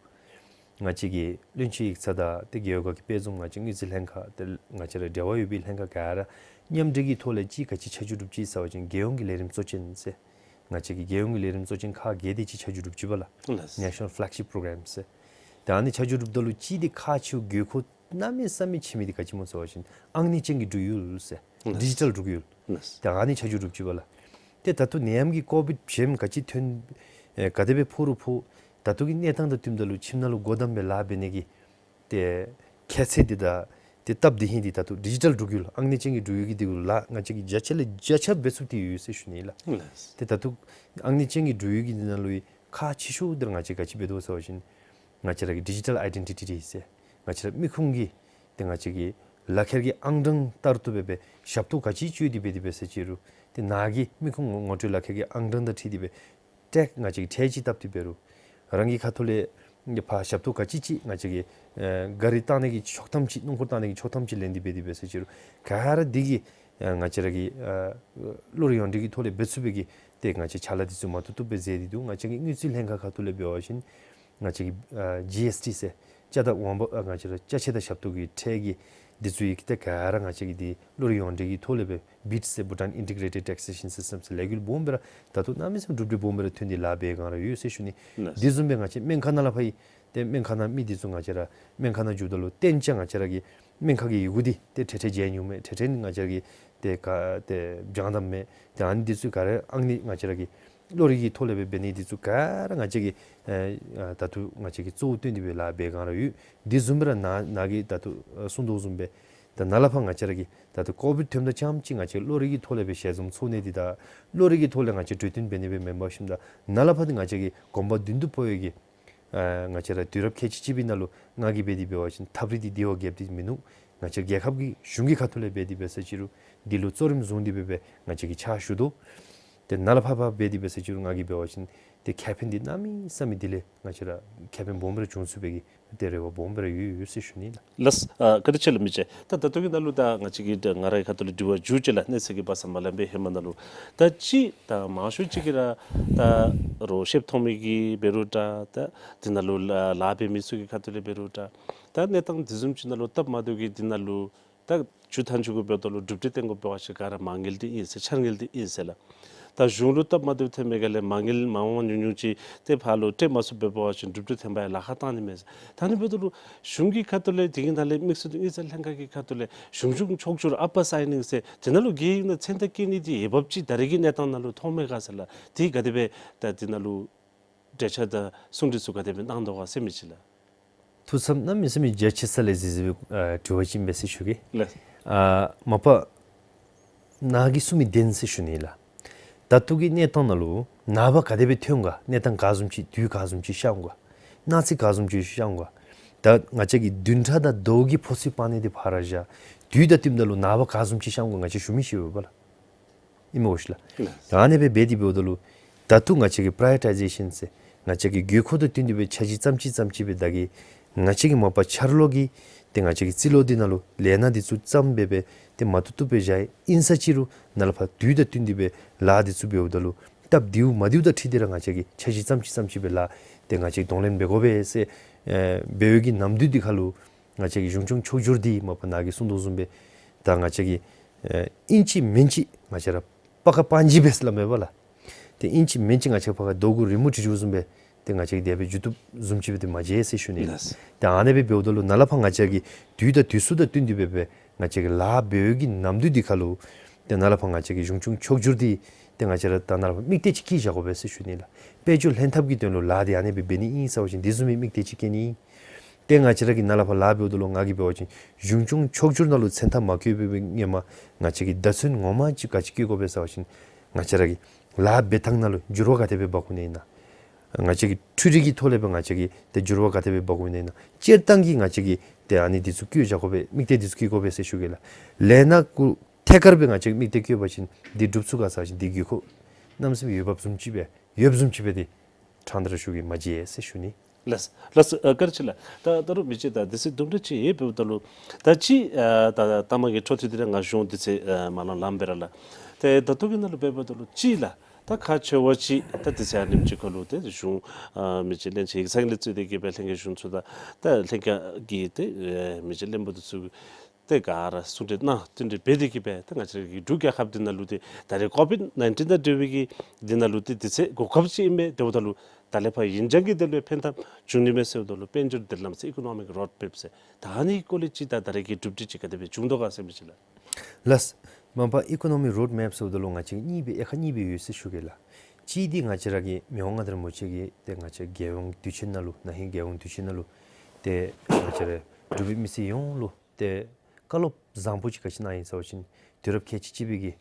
ང་བཅས་ཀྱི་བློན་ཆེན་ཡིག་ཚང་དང་ཏེ་རྒེད་འོག་གི་དཔེ་བཟུམ་ང་བཅས་དངུལ་རྩིས་ལྷན་ཁག་ཏེ་ང་བཅས་ར་འབྲེལ་བ་ཡོད་པའི་ལྷན་ཁག་ག་ར་མཉམ་འབྲེལ་གྱི་ཐོག་ལས་ཅིག་ག་ཅི་ཆ་འཇོག་གྲུབ་ཅི་ཟེར་བ་ཅིན་རྒྱལ་ཡོངས་ཀྱི་ལས་རིམ་གཙོ་ཅན་ཟེར། ང་བཅས་ཀྱི་རྒྱལ་ཡོངས་ཀྱི་ལས་རིམ་གཙོ་ཅན་ཁག་བརྒྱད་དེ་ཅིག་ཆ་འཇོག་གྲུབ་ཅི་པ་ལགས། ལགས། National Flagship Program ཟེར། ཏེ་ཨ་ནི་ཆ་འཇོག་གྲུབ་ད་ལུ་ཅིག་འདི་ཁག་ཆེཝ་དགོས་མཁོ་གནམ་མེད་ས་མེད་ཆེ་མི་འདི་ག་ཅི་སྨོ་ཟེར་བ་ཅིན་ཨང་རྩིས་ཅན་གྱི་འབྲུག་ཡུལ་ཟེར། ལགས། ཌི་ཇི་ཊལ་འབྲུག་ཡུལ། ལགས། ཏེ་ཨ་ནི་ཆ་འཇོག་གྲུབ་ཅི་པ་ལགས། ཏེ་ད་ལྟོ་ནད་ཡམས་ཀྱི་ཀོ་བིཌ་བྱེམ་ག་ཅི་ཐོན་ཨེ་ག་དེ་སྦེ་ཕོག་རུང་ཕོག། ད་ལྟོ་གི་གནས་སྟངས་དང་བསྟུནམ་ད་ལུ་ཁྱིམ་ནང་ལུ་སྒོ་བསྡམས་སྦེ་ལཱ་འབད་ནི་གི་ཏེ་ཁྱད་ཚད་འདི་དང་ཏེ་སྟབས་བདེ་ཧིང་འདི་ད་ལྟོ་ཌི་ཇི་ཊལ་འབྲུག་ཡུལ་ཨང་རྩིས་ཅན་གྱི་འབྲུག་ཡུལ་གྱི་འདི་གུ་ལཱ་ང་བཅས་ཀྱིས་བརྒྱ་ཆ་ལས་བརྒྱ་ཆ་འབད་ཚུགསཔ་འདི་ཡོད་ཟེར་ཞུ་ནི་ལགས། ལགས། ཏེ་ད་ལྟོ་ཨང་རྩིས་ཅན་གྱི་འབྲུག་ཡུལ་གྱི་འདི་ནང་ལུ་ཁག་ཆེ་ཤོས་འདི་ར་ང་བཅས་ག་ཅི་འབད་དོ་ཟེར་བ་ཅིན་ང་བཅས་ར་གི་ཌི་ཇི་ཊལ་ཨའི་ཌེན་ཊི་ཊི་ཟེར་ང་བཅས་ར་མི་ཁུངས་ཀྱི་ཏེ་ང་བཅས་ཀྱི་ལག་ཁྱེར་གྱི་ཨང་གྲངས་ལྟར་དུ་སྦེ་སྦེ་ཞབས་ཏོག་ག་ཅི་སྤྱོད་དེ་འབད་དེ་འབད་ཟེར་ཅི་རུང་ཏེ་ནཱ་གི་མི་ཁུངས་ངོ་ངོ་སྤྲོད་ལག་ཁྱེར་གྱི་ཨང་གྲངས་དང་འཁྲིལ་ཏེ་སྦེ་ཊེག་ང་བཅས་ཀྱིས་ཊེག་ཅིག་བཏབ་སྟེ་འབད་རུང་རང་གི་ཁ་ཐུག་ལས་ཕར་ཞབས་ཏོག་ག་ཅི་ཅིག་ང་བཅས་ཀྱི་ཨེ་གཱ་རི་བཏང་ནི་གི་ཆོག་ཐམ་ཅིག་སྣུམ་འཁོར་བཏང་ནི་གི་ཆོག་ཐམ་ཅིག་ལེན་ཏེ་འབད་དེ་འབད་ཟེར་ཅི་རུང་ག་ར་འདི་གིས་ཨེ་ང་བཅས་ར་གི་ཨེ་བློ་རིག་ཡོངས་འབྲེལ་གྱི་ཐོག་ལས་འབད་ཚུགས་པའི་གི་ཏེ་ང་བཅས་ཕྱག་ལཱ་འདི་ཚུ་མ་བཏུབ་བཏུབ་སྦེ་མཛད་དེ་འདུག། ང་བཅས་ཀྱི་དངུལ་རྩིས་ལྷན་ཁག་ཁ་ཐུག་ལས་འབད་བ་ཅིན་ང་བཅས་ཀྱི་ཨ་ཇི་ཨེསི་ཊི་ཟེར་ཅ་དང་དབང་པོ་ཨ་ང་བཅས་ར་ཅ་ཆས་དང་ཞབས་ཏོག་གི་ཁྲལ་གྱི་འདི་ཚུ་ཡི་གི་ཏེ་ག་ར་ང་བཅས་ཀྱི་འདི་བློ་རིག་ཡོངས་འབྲེལ་གྱི་ཐོག་ལས་སྦེ་བིཊ་ཟེར་Bhutan Integrated Taxation System ཟེར་ལས་འགུལ་སྦོམ་སྦེ་ར་ད་ལྟོ་གནམ་མེད་ས་མེད་གྲུབ་འབྲས་སྦོམ་སྦེ་ར་ཐོན་ཏེ་ལཱ་འབད་སྒང་ར་ཡོད་ཟེར་ཞུ་ནི། ལགས། འདི་བཟུམ་སྦེ་ང་བཅས་སྨན་ཁང་ནང་ལས་ཕར་ཡང་ཏེ་སྨན་ཁང་ནང་མི་འདི་ཚུ་ང་བཅས་ར་སྨན་ཁང་ནང་འགྱོཝ་ད་ལུ་གཏན་འཇགས་ང་བཅས་ར་གི་སྨན་ཁང་གི་ཡི་གུ་འདི་ཏེ་ཁྲལ་ཁྲལ་འཇལ་ནི་མས། ཁྲལ་ཁྲལ་ང་བཅས་ར་གིས་ཏེ་ག་ཏེ་བྱང་བཏངམ་མས། ཏེ་ཨ་ནི་འདི་ཚུ་ག་ར་ཨང་རྩིས་ང་བཅས་ར་གི་བློ་རིག་གི་ཐོག་ལས་སྦེ་འབད་ནི་འདི་ཚུ་ག་ར་ང་བཅས་ཀྱིས་ཨེ་ཨ་ད་ལྟོ་ང་བཅས་ཀྱིས་གཙོ་བོ་བཏོན་ཏེ་སྦེ་ལཱ་འབད་སྒང་ར་ཡོད། འདི་བཟུམ་སྦེ་ར་ནཱ་ནཱ་གིས་ད་ལྟོ་ཨ་གསུངས་དོ་བཟུམ་སྦེ་ད་ནཱ་ལས་ཕར་ང་བཅས་ར་གི་ད་ལྟོ་ཀོ་བིཌ་ཐོནམ་དང་འཚམས་ཅིག་ང་བཅས་ཀྱིས་བློ་རིག་གི་ཐོག་ལས་སྦེ་ཞལ་འཛོམས་ཚོགས་ནི་འདི་དང་བློ་རིག་གི་ཐོག་ལས་ང་བཅས་གྲོས་བསྟུན་འབད་ནི་སྦེ་མེན་པར་ཞིནམ་ད་ནཱ་ལས་ཕར་འདི་ང་བཅས་ཀྱིས་གོམ་པ་མདུན་དུ་སྤོ་བའི་གི་ཨ་ང་བཅས་ར་དུས་རབས་ཁལ་གཅིག་གཅིག་པའི་ནང་ལུ་ང་གིས་འབད་དེ་འབད་བ་ཅིན་ཐབས་རིག་འདི་དེ་བ་རྒྱབ་སྟེ་མིན་འདུག། ང་བཅས་རྒྱལ་ཁབ་ཀྱི་གཞུང་གི་ཁ་ཐུག་ལས་འབད་དེ་འབད་ཟེར་ཅི་རུང་འདི་ལུ་གཙོ་རིམ་བཟུང་སྟེ་འབད་སྦེ་ང་བཅས་ཀྱིས་ཕྱག་ཞུ་དོ། ཏེ་ནཱ་ལས་ཕར་ཕར་འབད་དེ་འབད་ཟེར་ཅི་རུང་ང་གིས་འབད་བ་ཅིན་ཏེ་ཁེ་ཕན་འདི་གནམ་མེད་ས་མེད་འདི་ལས་ང་བཅས་ར་ཁེ་ཕན་སྦོམ་སྦེ་ར་འབྱུང་ཚུགས་པའི་གི་ཏེ་རེ་བ་སྦོམ་སྦེ་ར་ཡོད་ཡོད་ཟེར་ཞུ་ནི་ལགས། ལགས། ཨ་བཀའ་དྲིན་ཆེ་ལགས་མི་རྗེ། ད་ད་ལྟོ་གི་ནང་ལུ་ད་ང་བཅས་ཀྱིས་ད་ང་རའི་ཁ་ཐུག་ལས་དྲི་བ་མཇུག་ཅིག་ལགས། གནས་ཚུལ་གྱི་བར་ས་མ་ལངམ་པའི་ཧེ་མ་ནང་ལུ་ད་ཅི་ད་མང་ཤོས་ཅིག་གིས་ར་ད་རོགས་སྐྱབས་ཐོབ་མི་གིས་འབད་རུང་འདྲ། ད་འདི་ནང་ལུ་ལཱ་ལཱ་འབད་མི་ཚུ་གི་ཁ་ཐུག་ལས་འབད་རུང་འདྲ། ད་གནས་སྟངས་འདི་བཟུམ་ཅིག་ནང་ལུ་སྟབས་མ་བདེཝ་གི་འདི་ནང་ལུ་ད་མཇུག་མཐའ་མཇུག་གུ་འབདཝ་ད་ལུ་གྲུབ་འབྲས་བསྟན་དགོ་པ་ཅིན་ག་ར་མ་དངུལ་འདི་ཨིན་ཟེར་འཆར་དངུལ་འདི་ཨིན་ཟེར་ལགས། ད་གཞུང་ལུ་སྟབས་མ་བདེཝ་ཐོན་མི་ག་ལས་མ་དངུལ་མ་འོངམ་ཉུང་ཉུང་ཅིག་ཏེ་ཕར་ལུ་སྤྲོད་མ་ཚུགས་འབད་བ་ཅིན་གྲུབ་འབྲས་ཐོན་པར་ལཱ་ཁག་བཏང་ནི་མས་ཟེར། ད་ཨ་ནི་འབདཝ་ད་ལུ་གཞུང་གི་ཁ་ཐུག་ལས་དེ་གི་ནང་ལས་དམིགས་བསལ་དུ་དངུལ་རྩིས་ལྷན་ཁག་གི་ཁ་ཐུག་ལས་གཞུང་སྐྱོང་ཕྱོགས་བསྒྱུར་ཨཔ་སའི་ནིང་ཟེར་དེ་ནང་ལུ་གི་ཡིག་ནང་མཚན་རྟགས་བཀོད་ནི་འདི་འོས་འབབ་ཅིག་ད་རེས་ཀྱི་གནས་སྟངས་ནང་ལུ་མཐོང་མས་ག་ཟེར་ལགས། དེ་ག་དེ་སྦེ་ད་དེ་ནང་ལུ་གྲོས་འཆར་དང་གསུང་གྲོས་ཚུ་ག་དེ་སྦེ་གནང་དོ་ག་ཟེར་མི་ཅིག་ལགས། ཐུགས་བསམ་གནམ་མེད་ས་མེད་རྒྱ་ཆེ་ས་ལས་གཟིགས་གཟིགསཔ་ཨ་དྲི་བ་ཅིག་ཨིན་པས་ཟེར་ཞུ་གེ། ལགས། ཨ་མ་པ་ནཱ་གིས་གསུང་མི་བདེན་ཟེར་ཞུ་ནི་ལགས། ད་ལྟོ་གི་གནས་སྟངས་ནང་ལུ་ནངས་པ་ག་དེ་སྦེ་ཐོན་ག། གནས་སྟངས་ག་བཟུམ་ཅིག་དུས་ག་བཟུམ་ཅིག་ཤར་འོང་ག། གནངས་ཚེ་ག་བཟུམ་ཅིག་ཤར་འོང་ག། ད་ང་བཅས་ཀྱིས་བདུན་ཕྲག་དང་ཟླཝ་གི་འཕོ་ཚུལ་སྤང་ནི་འདི་ཕར་བཞག། དུས་དང་བསྟུནམ་ད་ལུ་ནངས་པ་ག་བཟུམ་ཅིག་ཤར་འོང་ག་ང་བཅས་ཞུ་མི་ཤེས་པས་ལགས། ཨིན་མས་གོ་ཤིག་ལགས། ལགས། ད་ཨ་ནི་སྦེ་འབད་དེ་འབདཝ་ད་ལུ་ད་ལྟོ་ང་བཅས་ཀྱིས་པ་རའི་ཡོ་རི་ཊའི་ཟེ་ཤཱན་ཟེར་ང་བཅས་ཀྱི་དགོས་མཁོ་དང་བསྟུན་ཏེ་སྦེ་འཆར་གཞི་བརྩམ་ཅི་བརྩམ་ཅི་སྦེ་ད་གི་ང་བཅས་ཀྱིས་མ་པ་འཆར་ལོ་གི་ཏེ་ང་བཅས་ཀྱི་རྩིས་ལོ་འདི་ནང་ལུ་ལས་སྣ་འདི་ཚུ་བརྩམས་སྦེ་སྦེ་ཏེ་མ་བཏུབ་བཏུབ་སྦེ་བཞག་ཡི། ཨིན་ས་ཅི་རུང་ནཱ་ལས་ཕར་དུས་དང་བསྟུན་ཏེ་སྦེ་ལཱ་འདི་ཚུ་འབདཝ་ད་ལུ་སྟབས་བདེཝ་མ་བདེཝ་དང་འཁྲིལ་ཏེ་ར་ང་བཅས་ཀྱིས་འཆར་གཞི་བརྩམ་ཅི་བརྩམ་ཅི་སྦེ་ལཱ་ཏེ་ང་བཅས་ཀྱིས་གདོང་ལེན་འབད་དགོ་པས་ཟེར་ཨེ་འབད་བའི་གི་ནམ་དུས་འདི་ཁར་ལུ་ང་བཅས་ཀྱི་གཞུང་སྐྱོང་ཕྱོགས་བསྒྱུར་འདི་མ་པ་ནཱ་གིས་གསུངས་དོ་བཟུམ་སྦེ་ད་ང་བཅས་ཀྱིས་ཨེ་ཨིན་ཅི་མིན་ཅི་ང་བཅས་ར་པ་ཀ་པན་ཇི་བེས་སླབ་མས་པ་ལགས། ཏེ་ཨིན་ཅི་མིན་ཅི་ང་བཅས་པ་ཀ་རྡོ་གུ་རི་མོ་བྲིས་བཅུག་བཟུམ་སྦེ་ཏེ་ང་བཅས་ཀྱིས་དེ་སྦེ་འགྱོ་བཏུབ་བཟུམ་ཅིག་སྦེ་ཏེ་མ་མཇལ་ཟེར་ཞུ་ནི། ལགས། ཏེ་ཨ་ནི་སྦེ་འབདཝ་ད་ལུ་ནཱ་ལས་ཕར་ང་བཅས་ཀྱིས་དུས་དང་དུས་སུ་དང་བསྟུན་ཏེ་སྦེ་སྦེ་ང་བཅས་ཀྱིས་ལཱ་འབད་བའི་གི་ནམ་དུས་འདི་ཁར་ལུ་ཏེ་ནཱ་ལས་ཕར་ང་བཅས་ཀྱི་གཞུང་སྐྱོང་ཕྱོགས་བསྒྱུར་འདི་ ཏེ་ང་བཅས་ར་ད་ནཱ་ལུ་དམིགས་གཏད་ཅིག་བསྐྱེད་བཞག་དགོ་པས་ཟེར་ཞུ་ནི་ལགས། དཔལ་འབྱོར་ལྷན་ཐབས་ཀྱི་དོན་ལུ་ལཱ་འདི་ཨ་ནི་སྦེ་འབད་ནི་ཨིན་ཟེར་བ་ཅིན་དེ་བཟུམ་མའི་དམིགས་གཏད་ཅིག་བསྐྱེད་ནི་ཨིན། ཏེ་ང་བཅས་ར་གིས་ནཱ་ལས་ཕར་ལཱ་འབདཝ་ད་ལུ་ང་གིས་འབད་བ་ཅིན་གཞུང་སྐྱོང་ཕྱོགས་བསྒྱུར་ནང་ལུ་མཚན་ཐབས་མ་བཀོད་པའི་སྔོན་མ་ང་བཅས་ཀྱིས་བརྡ་མཚོན་ངོ་མ་ཅིག་ག་ཅི་བཀོད་དགོ་པས་ཟེར་བ་ཅིན་ང་བཅས་ར་གི་ལཱ་འབད་ཐངས་ནང་ལུ་འགྱུར་བ་ག་དེ་སྦེ་འབག་འོང་ནི་ཨིན་ན། ང་བཅས་ཀྱི་འཕྲུལ་རིག་གི་ཐོག་ལས་སྦེ་ང་བཅས་ཀྱིས་ཏེ་འགྱུར་བ་ག་དེ་སྦེ་འབག་འོང་ནི་ཨིན་ན། སྤྱིར་བཏང་གི་ང་བཅས་ཀྱིས་ཏེ་ཨ་ནི་འདི་ཚུ་བཀོད་བཞག་དགོ་པས། དམིགས་གཏད་འདི་ཚུ་བསྐྱེད་དགོ་པས་ཟེར་ཞུ་གེ་ལགས། ལས་སྣ་ཀུན་ཐད་ཀར་སྦེ་ང་བཅས་ཀྱིས་དམིགས་གཏད་བསྐྱེད་པ་ཅིན་འདི་འགྲུབ་ཚུགས་ག་ཟེར་བ་ཅིན་འདི་དགོས་མཁོ་གནམ་མེད་ས་མེད་ཡོདཔ་བཟུམ་ཅིག་སྦེ་ཡོདཔ་བཟུམ་ཅིག་སྦེ་ཏེ་ཕྲང་སྟེ་ར་ཞུ་གེ་མ་མཇལ་ཟེར་ཞུ་ནི། ལགས་ལགས་སོ། ཨ་བཀའ་དྲིན་ཆེ་ལགས། ད་ད་རུང་མི་རྗེ་ད་དུས་ཚོད་དུམ་གྲ་ཅིག་ཡོདཔ་ད་ལུ་ད་ཅི་ཨ་ད་ད་མ་གི་འཕྲོ་མཐུད་དེ་ར་ང་གཞུང་དུས་ཚོད་ཨ་མ་ལང་ལངམ་སྦེ་ར་ལགས། ཏེ་ད་ལྟོ་གི་ནང་ལུ་འབདཝ་ད་ལུ་ཅིག་ལགས། ད་ཁག་ཆེ་བ་ཅིག་ད་དུས་ཚོད་ཨ་ནེམ་ཅིག་ཁར་ལུ་ཏེ་གཞུང་ཨ་མི་རྗེ་བློན་ཆེན་ཡིག་ཚང་ལས་གཙོས་ཏེ་གི་སྦེ་ལྷན་རྒྱས་གཞུང་ཚོགས་དང་ད་ལྷན་རྒྱས་ཀྱི་ཏེ་ཨེ་མི་རྗེ་བློན་པོ་འདི་ཚུ་ཏེ་ག་ར་གསུང་གྲོས་གནང་བསྟུན་གྲོས་འབད་དེ་གི་སྦེ་ད་ང་བཅས་ར་གི་འབྲུག་རྒྱལ་ཁབ་འདི་ནང་ལུ་ཏེ་ད་རེས་ཀོ་བིཌ་ནའིན་ཊིན་དང་འབྲེལ་བའི་གི་འདི་ནང་ལུ་ཏེ་དུས་ཚོད་གོ་སྐབས་ཅིག་ཨིན་པས། དེ་འབདཝ་ད་ལུ་ད་ལས་ཕར་ཡུན་འགྱངས་ཀྱི་དོན་ལུ་ཕན་ཐབས་འབྱུང་ནི་མས་ཟེརཝ་ད་ལུ་དཔལ་འབྱོར་སྡེ་ལམ་ཟེར་ཨི་ཀོ་ནོ་མིག་རོཌ་མེབ་ཟེར་ད་ཨ་ནི་སྐོར་ལས་ཅིག་ད་ད་རེས་ཀྱི་གྲུབ་འབྲས་ཅིག་ག་དེ་སྦེ་བྱུང་དོ་ག་ཟེར་མི་རྗེ་ལགས། ལགས། མ་པ་ཨི་ཀོ་ནོ་མིག་རོཌ་མེབ་ཟེརཝ་ད་ལུ་ང་བཅས་གཉིས་སྦེ་དབྱེ་ཁག་གཉིས་སྦེ་ཡོད་ཟེར་ཞུ་གེ་ལགས། གཅིག་འདི་ང་བཅས་ར་གི་མི་དབང་མངའ་བདག་རིན་པོ་ཆེ་གིས་ཏེ་ང་བཅས་རྒྱལ་ཡོངས་དུས་ཆེན་ནང་ལུ་ན་ཧིང་རྒྱལ་ཡོངས་དུས་ཆེན་ནང་ལུ་ཏེ་ང་བཅས་ར་འབྲུག་པའི་མི་སེར་ཡོངས་ལུ་ཏེ་བཀའ་སློབ་བཟང་པོ་ཅིག་ག་ཅི་གནང་ཡི་ཟེར་བ་ཅིན་དུས་རབས་ཁལ་གཅིག་གཅིག་པའི་གི་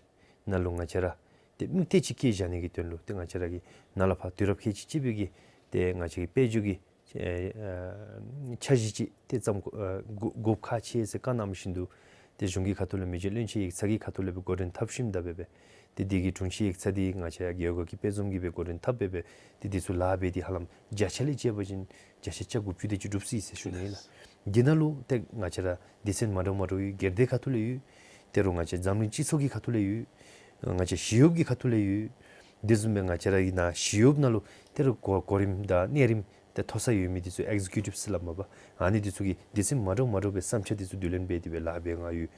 ནང་ལུ་ང་བཅས་ར་ཏེ་དམིགས་གཏད་ཅིག་བསྐྱེད་བཞག་ནི་གི་དོན་ལུ་ཏེ་ང་བཅས་ར་གིས་ནཱ་ལས་ཕར་དུས་རབས་ཁལ་གཅིག་གཅིག་པའི་གི་ཏེ་ང་བཅས་ཀྱི་དཔལ་འབྱོར་གྱི་ཨེ་ཨ་འཆར་གཞི་ཅིག་ཏེ་བརྩམ་དགོ་ཨ་དགོ་དགོཔ་ཁག་ཆེ་ཟེར་བཀའ་གནང་བཞིན་དུ་ཏེ་གཞུང་གི་ཁ་ཐུག་ལས་མི་རྗེ་བློན་ཆེན་ཡིག་ཚང་གི་ཁ་ཐུག་ལས་སྦེ་འགོ་འདྲེན་འཐབ་ཞིནམ་ད་འབད་སྦེ་ཏེ་འདི་གི་དྲུང་ཆེ་ཡིག་ཚང་འདི་ང་བཅས་རྒེད་འོག་གི་དཔེ་འཛོམས་ཀྱིས་སྦེ་འགོ་འདྲེན་འཐབ་འབད་སྦེ་ཏེ་འདི་ཚུ་ལཱ་འབད་དེ་ཧ་ལམ་བརྒྱ་ཆ་ལས་བཅད་པ་ཅིན་བརྒྱ་ཆ་གྱ་དགུ་བཅུ་དེ་ཅིག་འགྲུབ་སོ་ཡི་ཟེར་ཞུ་ནི་ལགས། འདི་ནང་ལུ་ཏེ་ང་བཅས་ར་སྡེ་ཚན་མ་འདྲཝ་མ་འདྲཝ་ཡོད། སྒེར་སྡེ་ཁ་ཐུག་ལས་ཡོད། ཏེ་རུང་ང་བཅས་འཛམ་གླིང་སྤྱི་ཚོགས་ཀྱི་ཁ་ཐུག་ལས་ཡོད། ང་བཅས་ཞི་གཡོགཔ་གི་ཁ་ཐུག་ལས་ཡོད། དེ་བཟུམ་སྦེ་ང་བཅས་ར་གི་ནཱ་ཞི་གཡོགཔ་ནང་ལུ་ཏེ་རུང་གོ་གོ་རིམ་དང་གནས་རིམ་ཏེ་མཐོ་ས་ཡོད་མི་འདི་ཚུ་ཨེག་ཛི་ཀིའུ་ཊིབ་ཟེར་སླབ་མས་པ། ཨ་ནི་འདི་ཚུ་གིས་སྡེ་ཚན་མ་འདྲཝ་མ་འདྲཝ་སྦེ་བསམ་འཆར་འདི་ཚུ་བསྡུ་ལེན་འབད་དེ་སྦེ་ལཱ་འབད་གནང་ཡོད།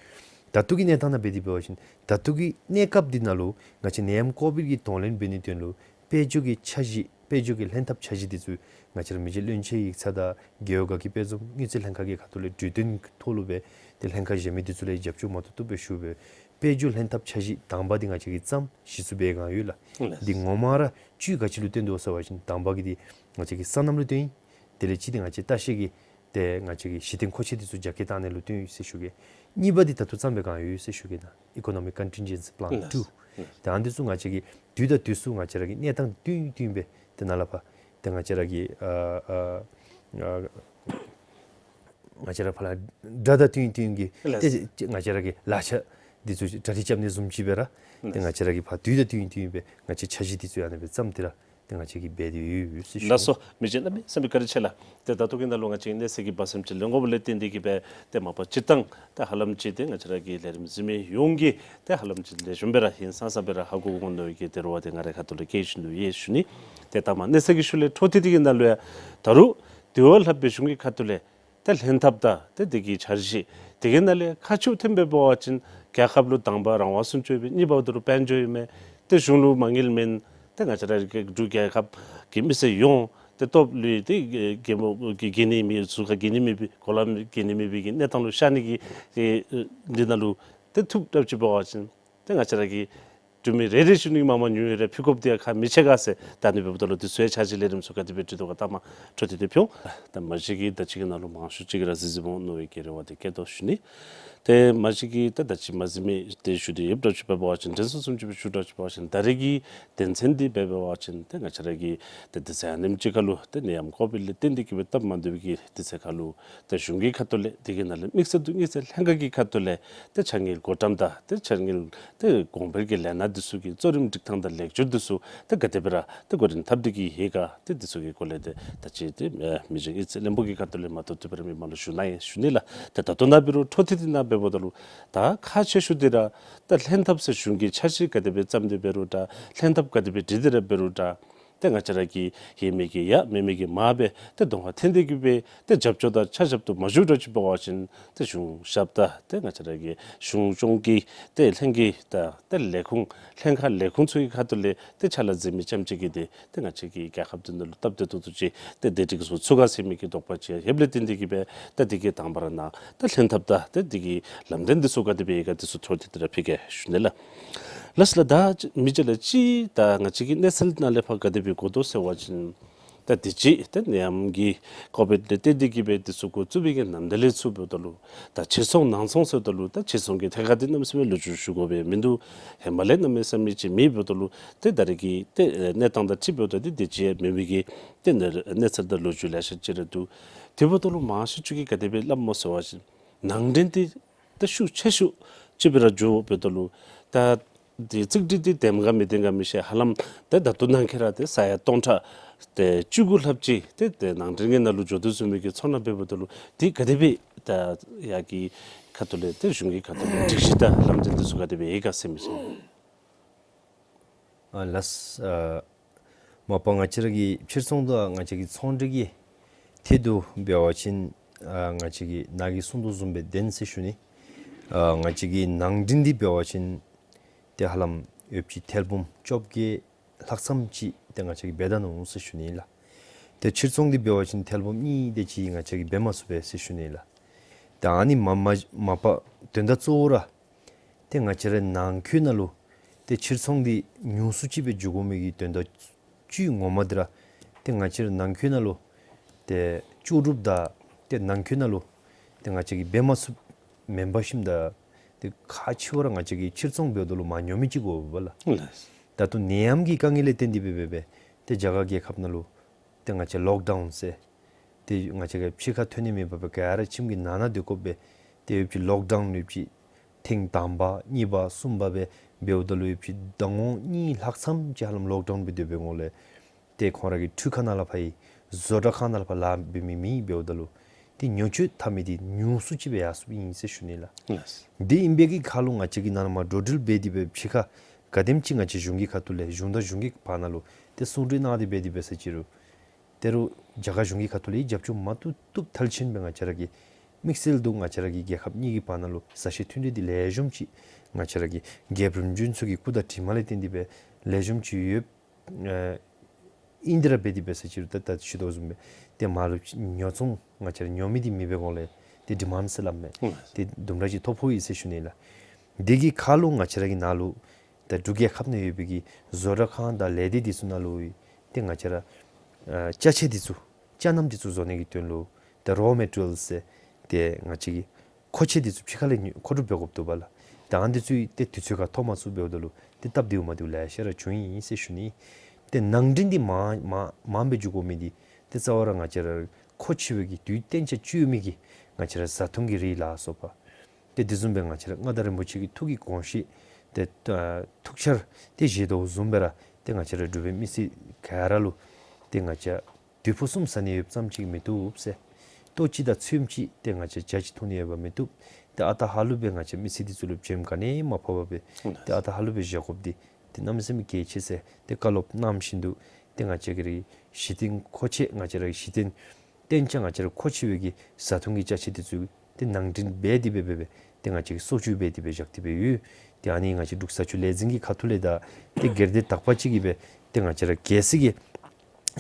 ད་ལྟོ་གི་གནས་སྟངས་ནང་འབད་དེ་འབད་བ་ཅིན་ད་ལྟོ་གི་གནས་སྐབས་འདི་ནང་ལུ་ང་བཅས་ནད་ཡམས་ཀོ་བིཌ་ཀྱི་གདོང་ལེན་འབད་ནིའི་དོན་ལུ་དཔལ་འབྱོར་གྱི་འཆར་གཞི་དཔལ་འབྱོར་གྱི་ལྷན་ཐབས་འཆར་གཞི་འདི་ཚུ་ང་བཅས་ར་མི་རྗེ་བློན་ཆེན་ཡིག་ཚང་དང་རྒེད་འོག་གི་དཔེ་འཛོམས་དངུལ་རྩིས་ལྷན་ཁག་གི་ཁ་ཐུག་ལས་གྲོས་བསྟུན་ཐོག་ལུ་སྦེ་ཏེ་ལྷན་ཁག་གཞན་མི་འདི་ཚུ་ལས་རྒྱབ་སྐྱོར་མ་ཐོབ་ཐོབ་སྦེ་ཞུ་སྦེ་དཔལ་འབྱོར་ལྷན་ཐབས་འཆར་གཞི་དང་པ་འདི་ང་བཅས་ཀྱིས་བརྩམས་གཞི་བཙུགས་འབད་གནང་ཡོད་ལགས། ལགས། འདི་ངོ་མ་ར་བཅུད་ག་ཅི་ལུ་བཏོན་དོ་ཟེར་བ་ཅིན་དང་པ་གི་འདི་ང་བཅས་ཀྱི་སོ་ནམ་ལུ་བཏོན་ཡི། དེ་ལས་གཅིག་འདི་ང་བཅས་ལྟ་བཤལ་གྱི་ཏེ་ང་བཅས་ཀྱི་གཞི་རྟེན་མཁོ་ཆས་འདི་ཚུ་རྒྱ་སྐྱེད་བཏང་ནི་ལུ་བཏོན་ཡི་ཟེར་ཞུ་གེ། གཉིས་པ་འདི་ད་ལྟོ་བརྩམས་འབད་གནང་ཡོད་ཟེར་ཞུ་གེ་ན། Economic Contingency Plan ལགས། ཊུ། ལགས། ཏེ་ཨ་ནི་འདི་ཚུ་ང་བཅས་ཀྱིས་དུས་དང་དུས་སུ་ང་བཅས་ར་གི་གནས་སྟངས་བསྟུན་བསྟུན་སྦེ་ཏེ་ནཱ་ལས་ཕར་ཏེ་ང་བཅས་ར་གི་ཨ་ཨ་ཨ་ང་བཅས་ར་ཕར་ལས་དགྲ་དང་བསྟུན་བསྟུན་གྱི་ལགས། ཏེ་ང་བཅས་ར་གི་ལག་ཆ་འདི་ཚུ་གྲ་སྒྲིག་རྐྱབ་ནི་བཟུམ་ཅིག་སྦེ་ར་ཏེ་ལགས། ང་བཅས་ར་གིས་ཕར་དུས་དང་བསྟུན་བསྟུན་སྦེ་ང་བཅས་འཆར་གཞི་འདི་ཚུ་ཨ་ནི་སྦེ་བརྩམས་ཏེ་ར་ཏེ་ང་བཅས་ཀྱིས་འབད་དེ་ཡོད་ཟེར་ཞུ། ལགས་སོ། མི་རྗེ་གནམ་མེད་ས་མེད་བཀའ་དྲིན་ཆེ་ལགས། ཏེ་ད་ལྟོ་གི་ནང་ལུ་ང་བཅས་གནས་ཚད་ཀྱི་བར་སེམས་ཅིག་ལེན་དགོཔ་ལས་བརྟེན་ཏེ་གི་སྦེ་ཏེ་མ་པ་སྤྱིར་བཏང་ཏེ་ཧ་ལམ་ཅིག་ཏེ་ང་བཅས་ར་གི་ལས་རིམ་གཟིགས་མི་ཡོངས་ཀྱིས་ཏེ་ཧ་ལམ་ཅིག་ལེགས་ཤོམ་སྦེ་ར་ཧིང་སངས་ས་སྦེ་ར་ཧ་གོ་གོ་མནོ་བའི་གི་ཏེ་རེ་བ་འདི་ང་རའི་ཁ་ཐུག་ལས་བསྐྱེད་བཞིན་དུ་ཡོད་ཞུ་ནི། ཏེ་ད་མ་གནས་ཚད་ཀྱི་ཤུལ་ལས་འཕྲོ་མཐུད་དེ་གི་ནང་ལུ་ཡང་ད་རུང་དེ་བ་ལྷག་པའི་གཞུང་གི་ཁ་ཐུག་ལས་ཏེ་ལྷན་ཐབས་དང་ཏེ་དེ་གི་འཆར་གཞི་དེ་གི་ནང་ལས་ཁག་ཆེཝ་ཐོནམ་འབད་བ་ཅིན་རྒྱལ་ཁབ་ལུ་དང་པ་རང་དབང་སྲུང་སྐྱོབ་ཨིན་མས། གཉིས་པ་འདི་ལུ་དཔལ་འབྱོར་ཨིན་མས། ཏེ་གཞུང་ལུ་མ་དངུལ་མེད། ཏེ་ང་བཅས་ར་གི་འབྲུག་རྒྱལ་ཁབ་ཀྱི་མི་སེར་ཡོངས་ཏེ་སྟོབས་ལུ་ཏེ་གི་གི་གི་གི་ནི་མེད་གཟུགས་ཁར་གི་ནི་མེད་པའི་གོ་ལ་གི་ནི་མེད་པའི་གི་གནས་སྟངས་ལུ་ཤར་ནི་གི་ཨེ་འདི་ནང་ལུ་ཏེ་ཐུགཔ་འདྲཝ་ཅིག་འབད་བ་ཅིན་ཏེ་ང་བཅས་ར་གི་འབྲུག་མི་རེ་རེ་བཞིན་གྱིས་མ་མ་ཉུང་ཉུང་རེ་ཕུལ་དགོཔ་འདི་ཡང་ཁག་མི་ཆེ་ག་ཟེར། ད་ཨ་ནི་འབདཝ་ད་ལུ་འདི་ཚུ་ཡང་འཆར་གཞི་ལས་རིམ་ཚུ་ག་དེ་སྦེ་བྲིས་དོ་ག་ད་མ་འཕྲོ་མཐུད་དེ་ཕུལ་འོང་། ད་མ་གཞི་གིས་ད་ཅི་གི་ནང་ལུ་མང་ཤོས་ཅིག་གིས་ར་གཟིགས་གཟིགསཔ་འོང་མནོ་བའི་གི་རེ་བ་འདི་བསྐྱེད་དོ་ཞུ་ནི། ཏེ་མ་གཞི་གིས་ད་ད་ཅི་མ་གཟིགས་མི་འདི་ཞུ་སྟེ་ཡོདཔ་འདྲཝ་ཅིག་འབད་བ་ཅིན་དྲན་གསོ་བཟུམ་ཅིག་སྦེ་ཞུ་འདྲཝ་ཅིག་འབད་བ་ཅིན་ད་རེས་ཀྱི་དོན་ཚན་འདི་འབད་བ་ཅིན་ཏེ་ང་བཅས་ར་གི་ཏེ་དུས་ཚོད་ཨ་ནེམ་ཅིག་ཁར་ལུ་ཏེ་ནད་ཡམས་ཀོ་བིཌ་ལས་བརྟེན་ཏེ་གི་སྦེ་སྟབས་མ་བདེ་བའི་གི་དུས་ཚོད་ཁར་ལུ་ཏེ་གཞུང་གི་ཁ་ཐུག་ལས་དེ་གི་ནང་ལས་དམིགས་བསལ་དུ་དམིགས་བསལ་ལྷན་ཁག་གི་ཁ་ཐུག་ལས་ཏེ་འཆར་དངུལ་བགོ་བཀྲམ་དང་ཏེ་འཆར་དངུལ་ཏེ་གོང་འཕེལ་གྱི་ལས་སྣ་འདི་ཚུ་གི་གཙོ་རིམ་སྒྲིག་ཐངས་དང་ལེགས་བཅོས་འདི་ཚུ་ཏེ་ག་དེ་སྦེ་ར་ཏེ་འགོ་འདྲེན་འཐབ་སྟེ་གི་ཡོད་ག། ཏེ་འདི་ཚུ་གི་སྐོར་ལས་ཏེ་ད་ཅི་ཏེ་མི་རྗེ་ཨི་ཙི་བློན་པོ་གི་ཁ་ཐུག་ལས་མ་གཏོགས་དེ་སྦེ་ར་མི་མང་ལུ་ཞུ་གནང་ཡི་ཞུ་ནི་ལགས། ཏེ་ད་ལྟོ་ནཱ་འབད་རུང་འཕྲོ་མཐུད་དེ་ནཱ་འབདཝ་ད་ལུ་ད་ཁག་ཆེ་ཤོས་འདི་ར་ད་ལྷན་ཐབས་ཟེར་གཞུང་གི་འཆར་གཞི་ག་དེ་སྦེ་བརྩམས་ཏེ་འབད་རུང་འདྲ་ལྷན་ཐབས་ག་དེ་སྦེ་སྒྲིག་སྟེ་ར་འབད་རུང་འདྲ། ཏེ་ང་བཅས་ར་གིས་ཡོད་མི་གི་ཡང་མེད་མི་གི་མར་སྦེ་ཏེ་གདོང་ཁར་འཐོན་ཏེ་གི་སྦེ་ཏེ་རྒྱབ་སྐྱོར་དང་ཆ་བཞག་ཏུ་མ་བཞུགས་འདྲཝ་ཅིག་འབད་བ་ཅིན་ཏེ་གཞུང་ཞབས་དང་ཏེ་ང་བཅས་ར་གི་གཞུང་སྐྱོང་གི་ཏེ་ལྷན་རྒྱས་དང་ཏེ་ལས་ཁུངས་ལྷན་ཁག་ལས་ཁུངས་ཚུ་གི་ཁ་ཐུག་ལས་ཏེ་ཕྱག་ལཱ་མཛད་མི་རྐྱངམ་ཅིག་གིས་ཏེ་ཏེ་ང་བཅས་ཀྱི་རྒྱལ་ཁབ་འདི་ནང་ལུ་སྟབས་བདེ་ཏོག་ཏོ་ཅིག་ཏེ་བདེ་སྐྱིད་ཀྱི་བཟོ་ཚུགས་ག་ཟེར་མི་གི་དོགས་པ་ཅིག་ཡོདཔ་ལས་བརྟེན་ཏེ་གི་སྦེ་ཏེ་དེ་གི་དང་པ་ར་ནཱ་ཏེ་ལྷན་ཐབས་དང་ཏེ་དེ་གི་ལམ་སྟོན་འདི་ཚུ་ག་དེ་སྦེ་ཡོད་ག་འདི་ཚུ་འཕྲོ་མཐུད་དེ་ར་ཕུལ་གེ་ཞུ་ནི་ལགས། ལགས་ལགས། ད་མི་རྗེ་ལགས་ཅིག་ད་ང་བཅས་ཀྱི་གནས་ཚུལ་ནང་ལས་ཕར་ག་དེ་སྦེ་གོ་དོ་ཟེར་བ་ཅིན་ད་དུས་ཅི་ད་ནད་ཡམས་ཀྱི་ཀོ་བིཌ་ལས་བརྟེན་ཏེ་གིས་སྦེ་འདི་ཚུ་འགོ་བཙུགས་པའི་གི་ནམ་ཟླ་ལས་ཚུར་འབདཝ་ད་ལུ་ད་ཕྱིར་ཚོང་ནང་ཚོང་ཟེརཝ་ད་ལུ་ད་ཕྱིར་ཚོང་གི་ཐད་ཁར་འདི་གནམ་མེད་ས་མེད་ལོ་རྒྱུས་ཞུ་དགོ་པའི་མིན་འདུག། ཧེ་མ་ལས་གནམ་མེད་ས་མེད་ཅིག་མེདཔ་འབདཝ་ད་ལུ་ཏེ་ད་རེས་ཀྱི་ཏེ་གནས་སྟངས་དང་འཁྲིལཝ་ད་ཏེ་དུས་ཅི་མེད་པའི་གི་ཏེ་གནས་གནས་ཚུལ་དང་ལོ་རྒྱུས་ལེ་ཤ་ཅིག་ར་འདུག། དེ་འབདཝ་ད་ལུ་མང་ཤོས་ཅིག་གིས་ག་དེ་སྦེ་སླབ་སྨོ་ཟེར་བ་ཅིན་ནང་འདྲེན་འདི་ད་ཤུགས་ཆེ་ཤོས་ཅིག་སྦེ་ར་འགྱོཝ་འབདཝ་ད་ལུ་ད་འདི་རྩིས་འགྲེལ་འདི་བདེན་ག་མི་བདེན་ག་མི་ཤེས། ཧ་ལམ་ད་ད་ལྟོ་ནང་འཁོད་ར་ཏེ་ས་ཡ་སྟོང་ཕྲག་ཏེ་བཅུ་དགུ་ལྷགཔ་ཅིག་ཏེ་ཏེ་ནང་འདྲེན་གྱི་ནང་ལུ་འགྱོ་དོ་བཟུམ་མའི་གི་ཚོར་སྣང་འབདཝ་ད་ལུ་འདི་ག་དེ་སྦེ་ད་ཡར་གྱི་ཁ་ཐུག་ལས་ཏེ་གཞུང་གི་ཁ་ཐུག་ལས་སྒྲིག་གཞི་དང་ལམ་སྟོན་འདི་ཚུ་ག་དེ་སྦེ་ཡོད་ག་ཟེར་མི་ཚུ། ཨ་ལགས། ཨ་མ་པ་ང་བཅས་ར་གི་ཕྱིར་ཚོང་དང་ང་བཅས་ཀྱི་ཚོང་འབྲེལ་གྱི་ཐད་དུ་འབད་བ་ཅིན་ཨ་ང་བཅས་ཀྱིས་ནཱ་གིས་གསུངས་དོ་བཟུམ་སྦེ་བདེན་ཟེར་ཞུ་ནི། ཨ་ང་བཅས་ཀྱི་ནང་འདྲེན་འདི་འབད་བ་ཅིན་ཏེ་ཧ་ལམ་ཡོདཔ་ཅིག་ཐེར་འབུམ་བཅོ་བརྒྱད་ལྷག་ཙམ་ཅིག་ཏེ་ང་བཅས་ཀྱིས་འབད་ད་ནུག་ཟེར་ཞུ་ནི་ལགས། ཏེ་ཕྱིར་ཚོང་འདི་འབད་བ་ཅིན་ཐེར་འབུམ་གཉིས་དེ་ཅིག་ང་བཅས་ཀྱིས་འབད་མ་ཚུགས་པས་ཟེར་ཞུ་ནི་ལགས། ཏེ་ཨ་ནི་མ་མ་མ་པ་དོན་དག་གཙོ་བོ་ར་ཏེ་ང་བཅས་ར་ནང་འཁོད་ནང་ལུ་ཏེ་ཕྱིར་ཚོང་འདི་ཉུང་སུ་ཅིག་སྦེ་འགྱོ་དགོ་མི་གི་དོན་དག་བཅུད་ངོ་མ་འདི་ར་ཏེ་ང་བཅས་ར་ནང་འཁོད་ནང་ལུ་ཏེ་ལྕོགས་གྲུབ་དང་ཏེ་ནང་འཁོད་ནང་ལུ་ཏེ་ང་བཅས་ཀྱིས་འབད་མ་ཚུགསཔ་མེན་པར་ཞིནམ་ད་ཏེ་ཁག་ཆེ་བ་ར་ང་བཅས་ཀྱིས་ཕྱིར་ཚོང་འབདཝ་ད་ལུ་མ་ཉོ་མི་ཅིག་དགོ་པས་ལགས། ལགས། ད་ལྟོ་ནད་ཡམས་ཀྱི་དཀའ་ངལ་ལས་བརྟེན་ཏེ་སྦེ་འབད་སྦེ་ཏེ་རྒྱ་གར་རྒྱལ་ཁབ་ནང་ལུ་ཏེ་ང་བཅས་ལོག་ཌའུན་ཟེར་ཏེ་ང་བཅས་ཀྱིས་ཕྱི་ཁར་ཐོན་ནི་མེད་པར་སྦེ་ག་ར་ཁྱིམ་གྱི་ནང་ན་སྡོད་དགོཔ་སྦེ་ཏེ་ཡོདཔ་ཅིག་ལོག་ཌའུན་ཡོདཔ་ཅིག་ཐེངས་དང་པ་གཉིས་པ་གསུམ་པ་སྦེ་འབདཝ་ད་ལུ་ཡོདཔ་ཅིག་ཟླ་ངོ་གཉིས་ལྷག་ཙམ་ཅིག་ཧ་ལམ་ལོག་ཌའུན་སྦེ་སྡོད་པའི་ངོ་ལས་ཏེ་ཁོང་ར་གི་འཕྲུལ་ཁང་ནང་ལས་ཕར་ཡང་བཟོ་གྲྭ་ཁང་ནང་ལས་ཕར་ལཱ་འབད་མི་མེདཔ་འབདཝ་ད་ལུ་ཏེ་ཉོ་སྤྱོད་འཐབ་མི་འདི་ཉུང་སུ་ཅིག་སྦེ་ཡར་སོངམ་ཨིན་ཟེར་ཞུ་ནི་ལགས། ལགས། འདི་ཨིན་པའི་གི་ཁར་ལུ་ང་བཅས་ཀྱིས་ནཱ་ལས་མར་འགྲོ་འགྲུལ་འབད་དེ་སྦེ་ཕྱི་ཁར་ག་དེམ་ཅིག་ང་བཅས་གཞུང་གི་ཁ་ཐུག་ལས་གཞུང་དང་གཞུང་གི་བར་ན་ལུ་ཏེ་གསུང་གྲོས་གནང་སྟེ་འབད་དེ་སྦེ་ཟེར་ཅི་རུང་ད་རུང་རྒྱ་གར་གཞུང་གི་ཁ་ཐུག་ལས་རྒྱབ་སྐྱོར་མ་བཏུབ་བཏུབ་ཐལ་ཆེན་སྦེ་ང་བཅས་ར་གིས་དམིགས་བསལ་དུ་ང་བཅས་ར་གི་རྒྱལ་ཁབ་གཉིས་ཀྱི་བར་ན་ལུ་མཛའ་བཤེས་མཐུན་འབྲེལ་འདི་ལེགས་ཤོམ་ཅིག་ང་བཅས་ར་གི་རྒྱལཔོ་རིམ་བྱོན་ཚུ་གི་སྐུ་དང་གྲིབ་མ་ལས་བརྟེན་ཏེ་སྦེ་ལེགས་ཤོམ་ཅིག་ཡོདཔ་ཨ་ཨིན་ཏེ་ར་འབད་དེ་སྦེ་ཟེར་ཅི་རུང་ད་ད་ཞུ་དོ་བཟུམ་སྦེ་ཏེ་མར་ལུ་ཉོ་ཚོང་ང་བཅས་ར་ཉོ་མི་འདི་མེད་པའི་གོང་ལས་ཏེ་ཌི་མཱནཌ་ཟེར་སླབ་མས། ཨུམ། ཏེ་དུམ་གྲ་ཅིག་མཐོ་པོ་ཨིན་ཟེར་ཞུ་ནི་ལགས། དེ་གི་ཁར་ལུ་ང་བཅས་ར་གི་ནཱ་ལུ་ད་འབྲུག་རྒྱལ་ཁབ་ནང་ཡོད་པའི་གི་བཟོ་གྲྭ་ཁང་དང་ལས་སྡེ་འདི་ཚུ་ནང་ལུ་ཏེ་ང་བཅས་ར་ཨ་ཅ་ཆས་འདི་ཚུ་ཅ་རྣམ་འདི་ཚུ་བཟོ་ནི་གི་དོན་ལུ་ད་རོ་མེ་ཊི་རི་ཡཱལ་ཟེར་ཏེ་ང་བཅས་ཀྱི་མཁོ་ཆས་འདི་ཚུ་ཕྱི་ཁ་ལས་ཉོ་མཁོ་སྒྲུབ་འབད་དགོཔ་འདུག་པ་ལགས། ད་ཨ་ནི་འདི་ཚུ་ཏེ་དུས་ཚོད་ཁར་ཐོབ་མ་ཚུགསཔ་འབདཝ་ད་ལུ་ཏེ་སྟབས་བདེཝ་མ་བདེཝ་ལེ་ཤ་ར་བྱུང་ཡི་ཟེར་ཞུ་ནི། ཏེ་ནང་འདྲེན་འདི་མང་མང་མང་སྦེ་འགྱོ་དགོ་མི་འདི་ཏེ་རྩ་བ་ར་ང་བཅས་ར་མཁོ་ཆེ་བའི་གི་དུས་གཏན་ཆ་བཅོས་མི་གི་ང་བཅས་ར་བཟའ་འཐུང་གི་རིགས་ལ་སོགས་པ་ཏེ་དེ་བཟུམ་སྦེ་ང་བཅས་ར་མངའ་བདག་རིན་པོ་ཆེ་གི་ཐུགས་ཀྱི་དགོངས་བཞེད་ཏེ་ཨ་ཐུགས་འཆར་ཏེ་བཞེས་དོ་བཟུམ་སྦེ་ར་ཏེ་ང་བཅས་ར་འབྲུག་པའི་མི་སེར་ག་ར་ལུ་ཏེ་ང་བཅས་དུས་ཕོ་གསུམ་བཟའ་ནི་ཡོདཔ་ཙམ་ཅིག་མི་བཏུབ་ཟེར། ལྟོ་ཅིག་དང་ཚོདམ་ཅིག་ཏེ་ང་བཅས་ཇ་ཅིག་འཐུང་ནི་ཡོདཔ་མི་བཏུབ། ཏེ་ཨ་རྟག་ཧ་ལུགས་སྦེ་ང་བཅས་མི་སེར་འདི་ཚུ་ལུ་བྱེམ་ག་ནི་ཡང་མ་ཕོགཔ་སྦེ་ཏེ་ཨ་རྟག་ཧ་ལུགས་སྦེ་བཞག་དགོཔ་འདི་ཏེ་གནམ་མེད་ས་མེད་གལ་ཆེ་ཟེར་ཏེ་བཀའ་སློབ་གནང་བཞིན་དུ་ཏེ་ང་བཅས་ཀྱི་རིགས་གཞི་རྟེན་མཁོ་ཆས་ང་བཅས་ར་གི་གཞི་རྟེན་གཏན་ཆ་ང་བཅས་ར་མཁོ་ཆེ་བའི་གི་བཟའ་འཐུང་གི་ཅ་ཆས་འདི་ཚུ་ཏེ་ནང་འདྲེན་འབད་དེ་སྦེ་འབད་སྦེ་ཏེ་ང་བཅས་ཀྱིས་གསོ་བཅོས་འབད་དེ་སྦེ་བཞག་སྟེ་སྦེ་ཡོད། ཏེ་ཨ་ནི་ང་བཅས་འབྲུག་ས་ཆུ་ལས་འཛིན་གྱི་ཁ་ཐུག་ལས་ད་ཏེ་སྒེར་སྡེ་དག་པ་ཅིག་གིས་སྦེ་ཏེ་ང་བཅས་ར་གལ་སྲིད་ཀྱི་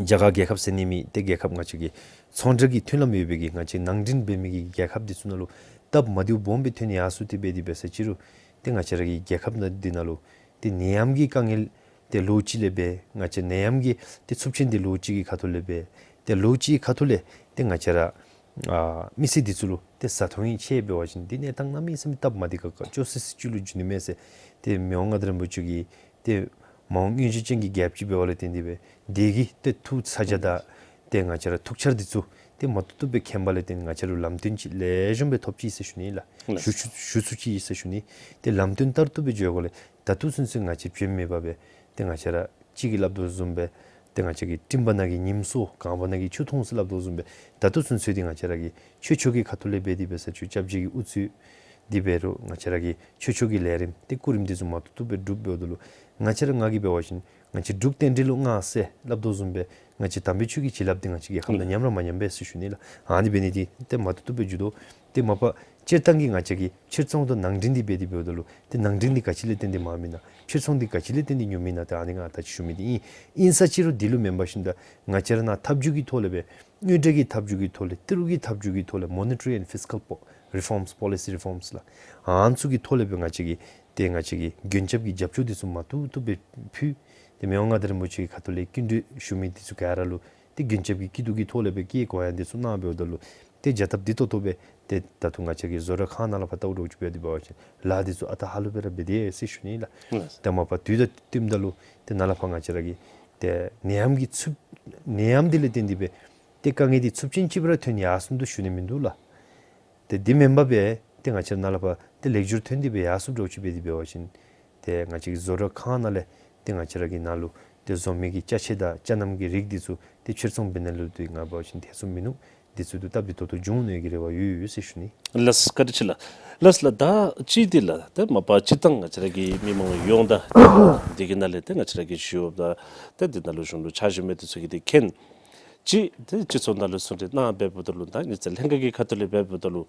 རྒྱ་གར་རྒྱལ་ཁབ་ཟེར་ནི་མེད། ཏེ་རྒྱལ་ཁབ་ང་བཅས་ཀྱི་ཚོང་འབྲེལ་གྱི་མཐུན་ལམ་ཡོད་པའི་གི་ང་བཅས་ནང་འདྲེན་འབད་མི་གི་རྒྱལ་ཁབ་འདི་ཚུ་ནང་ལུ་སྟབས་མ་བདེཝ་སྦོམ་སྦེ་ཐོན་ཡར་སོང་སྟེ་འབད་དེ་སྦེ་ཟེར་ཅི་རུང་ཏེ་ང་བཅས་ར་གི་རྒྱལ་ཁབ་ནང་འདི་ནང་ལུ་ཏེ་ནད་ཡམས་ཀྱི་དཀའ་ངལ་ཏེ་ལོ་གཅིག་ལས་འབད་ང་བཅས་ནད་ཡམས་ཀྱི་ཏེ་འཚུབ་ཆེན་འདི་ལོ་གཅིག་གི་ཁ་ཐུག་ལས་འབད་ཏེ་ལོ་གཅིག་གི་ཁ་ཐུག་ལས་ཏེ་ང་བཅས་ར་ཨ་མི་སེར་འདི་ཚུ་ལུ་ཏེ་བཟའ་འཐུང་ཡང་ཆད་འབད་བ་ཅིན་ཏེ་གནས་སྟངས་གནམ་མེད་ས་མེད་སྟབས་མ་བདེ་ཁག་ཁ་ཅོག་སི་སི་ཅིག་ལུ་འགྱུར་ནི་མས་ཟེར། ཏེ་མི་དབང་མངའ་བདག་རིན་པོ་ཆེ་གིས་ཏེ་མ་འོངས་མངོན་ཤེས་ཅན་གྱི་རྒྱལཔོ་ཅིག་འབདཝ་ལས་བརྟེན་ཏེ་སྦེ་དེ་གི་ཏེ་ཐུགས་ཚ་གྱང་དང་ཏེ་ང་བཅས་ར་ཐུགས་འཆར་འདི་ཚུ་ཏེ་མ་བཏུབ་བཏུབ་སྦེ་མཁྱེན་པ་ལས་བརྟེན་ང་བཅས་ལུ་ལམ་སྟོན་ཅིག་ལེགས་ཤོམ་སྦེ་ཐོབ་ཅི་ཟེར་ཞུ་ནི་ལགས། ལགས། ཞུ་ཞུ་ཞུ་ཚུགས་ཅི་ཟེར་ཞུ་ནི། ཏེ་ལམ་སྟོན་ལྟར་དུ་སྦེ་འགྱོ་དགོ་ལས་ད་ལྟོ་ཚུན་ཚོད་ང་བཅས་བྱེམ་མེད་པར་སྦེ་ཏེ་ང་བཅས་ར་གཅིག་གིས་སླབ་དོ་བཟུམ་སྦེ་ཏེ་ང་བཅས་ཀྱི་སྤྲིན་པ་ནང་གི་ཉིམ་སྲོ་གངས་པ་ནང་གི་ཆུ་འཐུང་ཟེར་སླབ་དོ་བཟུམ་སྦེ་ད་ལྟོ་ཚུན་ཚོད་འདི་ང་བཅས་ར་གི་ཆོས་ཕྱོགས་ཀྱི་ཁ་ཐུག་ལས་འབད་དེ་སྦེ་ས་ཆུ་སྐྱབས་རྗེ་གི་དབུ་གཙོས་ཏེ་འབད་རུང་ང་བཅས་ར་གི་ཆོས་ཕྱོགས་ཀྱི་ལས་རིམ་ཏེ་སྐུ་རིམ་འདི་ཚུ་མ་བཏུབ་བཏུབ་སྦེ་སྒྲུབ་འབདཝ་ད་ལུ་ང་བཅས་ར་ང་གིས་འབད་བ་ཅིན་ང་བཅས་འབྲུག་རྟེན་འབྲེལ་ལུ་མངའ་ཟེར་སླབ་དོ་བཟུམ་སྦེ་ང་བཅས་དམ་པའི་ཆོས་ཀྱི་བྱིན་རླབས་འདི་ང་བཅས་རྒྱལ་ཁབ་ནང་ཉམས་ར་མ་ཉམས་པས་ཟེར་ཞུ་ནི་ལགས། ཨ་ནི་འབད་ནི་འདི་ཏེ་མ་བཏུབ་བཏུབ་སྦེ་འགྱོ་དོ། ཏེ་མ་པ་སྤྱིར་བཏང་གི་ང་བཅས་ཀྱི་ཕྱིར་ཚོང་དང་ནང་འདྲེན་འདི་འབད་དེ་འབདཝ་ད་ལུ་ཏེ་ནང་འདྲེན་འདི་ག་ཅི་ལས་བརྟེན་ཏེ་མར་མེད་ན་ཕྱིར་ཚོང་འདི་ག་ཅི་ལས་བརྟེན་ཏེ་ཉུང་མེད་ན་ཏེ་ཨ་ནི་ང་ད་ཅི་ཞུ་མི་འདི་ཨིན། ཨིན་ས་ཅི་རུང་འདི་ལུ་མེན་པར་ཞིནམ་ད་ང་བཅས་ར་ནཱ་ཐབས་བྱུས་ཀྱི་ཐོག་ལས་སྦེ་དངུལ་འབྲེལ་གྱི་ཐབས་བྱུས་ཀྱི་ཐོག་ལས་ཏི་རུ་གི་ཐབས་བྱུས་ཀྱི་ཐོག་ལས་མོ་ནི་ཊ་རི་ཨེནཌ་ཕིས་ཀཱལ་པོ་ རི་ཕོམསི་པོ་ལི་སི་རི་ཕོམསི་ལགས། ཨ་ནི་ཚུ་གི་ཐོག་ལས་སྦེ་ང་བཅས་ཀྱིས་ཏེ་ང་བཅས་ཀྱིས་མགྱོན་སྐྱབས་ཀྱི་རྒྱབ་སྐྱོར་འདི་ཚུ་མ་བཏུབ་བཏུབ་སྦེ་ཕུལ། ཏེ་མི་དབང་མངའ་བདག་རིན་པོ་ཆེ་གི་ཁ་ཐུག་ལས་སྐྱིན་འགྲུལ་ཞུ་མི་འདི་ཚུ་ག་ར་ལུ་ཏེ་མགྱོན་སྐྱབས་ཀྱི་སྐྱིད་སྡུག་གི་ཐོག་ལས་སྦེ་བཀའ་བཀའ་ཡང་འདི་ཚུ་གནང་འབདཝ་ད་ལུ་ཏེ་བྱ་ཐབས་འདི་ཏོག་ཏོ་སྦེ་ཏེ་ད་ལྟོ་ང་བཅས་ཀྱི་བཟོ་གྲྭ་ཁང་ནང་ལས་ཕར་བལྟཝ་འདྲཝ་ཅིག་འབད་དེ་འབད་བ་ཅིན་ལཱ་འདི་ཚུ་ཨ་རྟག་ཧ་ལུགས་སྦེ་ར་འབད་དེ་ཡོད་ཟེར་ཞུ་ནི་ལགས། ལགས། ཏེ་མ་པ་དུས་དང་བསྟུནམ་ད་ལུ་ཏེ་ནཱ་ལས་ཕར་ང་བཅས་ར་གི་ཏེ་ནད་ཡམས་ཀྱི་ཚུབ་ནད་ཡམས་འདི་ལས་བརྟེན་ཏེ་སྦེ་ཏེ་དཀའ་ངལ་འདི་ཚབས་ཆེན་ཅིག་སྦེ་ར་ཐོན་ཡར་སོང་འདུག་ཞུ་ནི་མིན་འདུག་ལགས། ཏེ་འདི་མེན་པར་སྦེ་ཏེ་ང་བཅས་ནཱ་ལས་ཕར་ཏེ་ལེགས་སྒྱུར་ཐོན་ཏེ་སྦེ་ཡར་སོངམ་འདྲཝ་ཅིག་འབད་དེ་འབད་བ་ཅིན་ཏེ་ང་བཅས་ཀྱི་བཟོ་གྲྭ་ཁང་ནང་ལས་ཏེ་ང་བཅས་ར་གི་ནཱ་ལུ་ཏེ་བཟོ་མི་གི་ཅ་ཆས་དང་ཅ་རྣམ་གྱི་རིགས་འདི་ཚུ་ཏེ་ཕྱིར་ཚོང་འབད་ནི་ལུ་ཏེ་ང་འབད་བ་ཅིན་ཐེ་ཚོམ་མིན་འདུག། འདི་ཚུ་ཏེ་སྟབས་བདེ་ཏོག་ཏོ་འབྱུང་ནི་གི་རེ་བ་ཡོད་ཡོད་ཟེར་ཞུ་ནི། ལགས་སོ། བཀའ་དྲིན་ཆེ་ལགས། ལགས་སོ་ལགས། ད་ཅི་འདི་ལགས་ཏེ་མ་པ་སྤྱིར་བཏང་ང་བཅས་ར་གི་མི་མང་ཡོངས་དང་འདི་གི་ནང་ལས་ཏེ་ང་བཅས་ར་གི་ཞི་གཡོགཔ་དང་ཏེ་འདི་ནང་ལུ་གཞུང་ལུ་ཕྱག་ཞུ་མི་འདི་ཚུ་གིས་ཏེ་མཁྱེན། ཅིག་ཏེ་སྤྱི་ཚོགས་ནང་ལུ་གསུང་གྲོས་གནང་འབདཝ་ད་ལུ་ད་ཉི་ཚེ་ལྷན་ཁག་གི་ཁ་ཐུག་ལས་འབདཝ་ད་ལུ་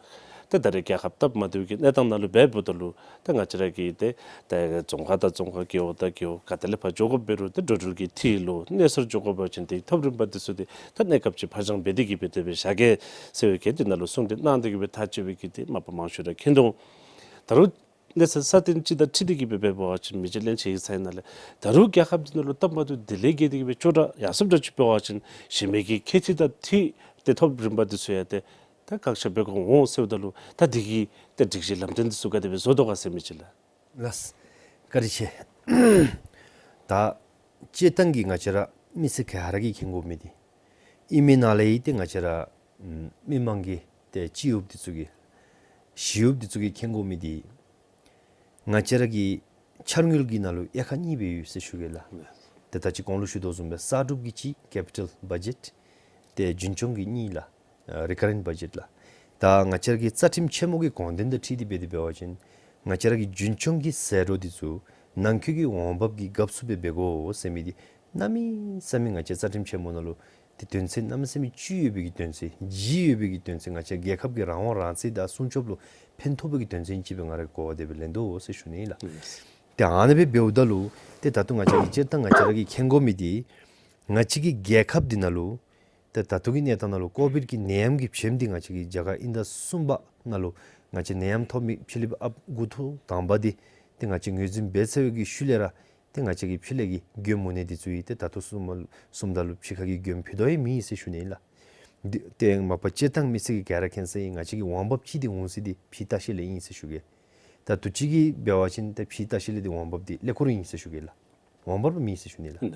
ཏེ་ད་རེས་རྒྱལ་ཁབ་སྟབས་མ་བདེཝ་གི་གནས་སྟངས་ནང་ལུ་འབདཝ་ད་ལུ་ཏེ་ང་བཅས་ར་གི་ཏེ་ཏེ་རྫོང་ཁག་དང་རྫོང་ཁག་རྒེད་འོག་དང་རྒེད་འོག་ག་ཏེ་ལས་ཕར་འགྱོ་དགོཔ་འབད་རུང་ཏེ་འགྲོ་འགྲུལ་གྱི་འཐུས་ལུ་གནས་སར་འགྱོ་དགོ་པ་ཅིན་ཏེ་ཐོབ་རིམ་པ་འདི་ཚུ་ཏེ་ད་གནས་སྐབས་ཅིག་ཕར་འགྱངས་འབད་དེ་གི་སྦེ་དེ་སྦེ་བཞག་གེ་ཟེར་བའི་གི་འདི་ནང་ལུ་གསུང་གྲོས་གནང་སྟེ་གི་སྦེ་ཐག་བཅད་པའི་གི་ཏེ་མ་པ་མང་ཤོས་ར་མཁྱེན་དོ། ད་རུང་གནས་ཚུལ་སྲ་བརྟན་ཅིག་དང་འཁྲིལ་ཏེ་གི་སྦེ་འབད་བ་ཅིན་མི་རྗེ་ལྷན་ཚོགས་ཡིག་ཚང་ནང་ལས་ད་རུང་རྒྱལ་ཁབ་འདི་ནང་ལུ་སྟབས་མ་བདེཝ་དེ་ལས་བརྒལ་ཏེ་གི་སྦེ་སྐྱོ་དྲགས་ཡར་སོངམ་འདྲཝ་ཅིག་འབད་བ་ཅིན་གཞན་མི་གི་ཁྱད་ཚད་དང་འཁྲིལ་ཏེ་ཐོབ་རིམ་པ་འདི་ཚུ་ཡང་ཏེ་ད་བཀག་ཆ་འབད་དགོཔ་འོང་ཟེརཝ་ད་ལུ་ད་འདི་གི་ཏེ་སྒྲིག་གཞི་ལམ་སྟོན་འདི་ཚུ་ག་དེ་སྦེ་བཟོ་དོ་ག་ཟེར་མི་ཅིག་ལགས། ལགས། བཀའ་དྲིན་ཆེ། ད་སྤྱིར་བཏང་གི་ང་བཅས་ར་མི་སེར་ག་ར་གིས་མཁྱེན་དགོ་མི་འདི་ཨིན་མི་ནང་ལས་ཡང་ཏེ་ང་བཅས་ར་མི་མང་གི་ཏེ་སྤྱི་གཡོགཔ་འདི་ཚུ་གིས་ཞི་གཡོགཔ་འདི་ཚུ་གིས་མཁྱེན་དགོ་མི་འདི་ང་བཅས་ར་གི་འཆར་དངུལ་གྱི་ནང་ལུ་དབྱེ་ཁག་གཉིས་སྦེ་ཡོད་ཟེར་ཞུ་གེ་ལགས། ཏེ་ད་ཅི་གོང་ལུ་ཞུ་དོ་བཟུམ་སྦེ་གསར་སྒྲུབ་ཀྱི་གཅིག་ཀེ་པི་ཊལ་བ་ཇེཊ། ཏེ་རྒྱུན་སྐྱོང་གི་གཉིས་ལགས། ཨ་རི་ཀ་རེནཊ་བ་ཇེཊ་ལགས། ད་ང་བཅས་ར་གི་རྩ་ཁྲིམས་ཆེན་མོ་གི་དགོངས་དོན་དང་འཁྲིལ་ཏེ་འབད་དེ་འབད་བ་ཅིན་ང་བཅས་ར་གི་རྒྱུན་སྐྱོང་གི་ཟད་འགྲོ་འདི་ཚུ་ནང་འཁོད་ཀྱི་འོང་འབབ་ཀྱི་སྐབས་སུ་སྦེ་འབད་དགོ་ཟེར་མི་འདི་གནམ་མེད་ས་མེད་ང་བཅས་རྩ་ཁྲིམས་ཆེན་མོ་ནང་ལུ་ཏེ་དོན་ཚན་གནམ་མེད་ས་མེད་བཅུད་ཡོད་པའི་གི་དོན་ཚན་ལྗིད་ཡོད་པའི་གི་དོན་ཚན་ང་བཅས་རྒྱལ་ཁབ་ཀྱི་རང་དབང་རང་བཙན་དང་སྲུང་སྐྱོབ་ལུ་ཕན་ཐོགས་པའི་གི་དོན་ཚན་ཅིག་སྦེ་ང་ར་གོ་བ་དེ་སྦེ་ལེན་དོ་ཟེར་ཞུ་ནི་ལགས། ཏེ་ཨ་ནི་སྦེ་འབདཝ་ད་ལུ་ཏེ་ད་ལྟོ་ང་བཅས་ཀྱིས་སྤྱིར་བཏང་ང་བཅས་ར་གིས་མཁྱེན་དགོ་མི་འདི་ང་བཅས་ཀྱི་རྒྱལ་ཁབ་འདི་ནང་ལུ་ཏེ་ད་ལྟོ་གི་གནས་སྟངས་ནང་ལུ་ཀོ་བིཌ་ཀྱི་ནད་ཡམས་ཀྱི་བྱེམ་འདི་ང་བཅས་ཀྱི་རྒྱ་གར་དབྱིན་ཟླ་གསུམ་པ་ནང་ལུ་ང་བཅས་ནད་ཡམས་ཐོབ་མི་ཕྱི་གླིངཔ་ཨཔ་འགོ་ཐོག་དང་པ་འདི་ཏེ་ང་བཅས་ངོས་འཛིན་འབད་ཚར་བའི་གི་ཤུལ་ལས་ར་ཏེ་ང་བཅས་ཀྱི་ཕྱི་ལས་ཀྱི་མགྱོནམ་མུ་ནེ་འདི་ཚུ་ཡང་ཏེ་ད་ལྟོ་བཟུམ་བཟུམ་ད་ལུ་ཕྱི་ཁ་གི་མགྱོནམ་ཕུད་དོ་ཡང་མེད་ཟེར་ཞུ་ནི་ལགས། འདི་ཏེ་མ་པ་སྤྱིར་བཏང་མི་སེར་གྱིས་ག་ར་མཁྱེན་ས་ཨིན། ང་བཅས་ཀྱི་འོང་འབབ་ཅིག་འདི་འོང་ས་འདི་ཕྱིའི་ལྟ་བཤལ་ལས་ཨིན་ཟེར་ཞུ་གེ། ད་དུས་ཅི་གི་འབད་བ་ཅིན་ཏེ་ཕྱིའི་ལྟ་བཤལ་ལས་འདི་འོང་འབབ་འདི་ཀླད་ཀོར་ཨིན་ཟེར་ཞུ་གེ་ལགས། འོང་འབབ་མེད་ཟེར་ཞུ་ནི་ལགས།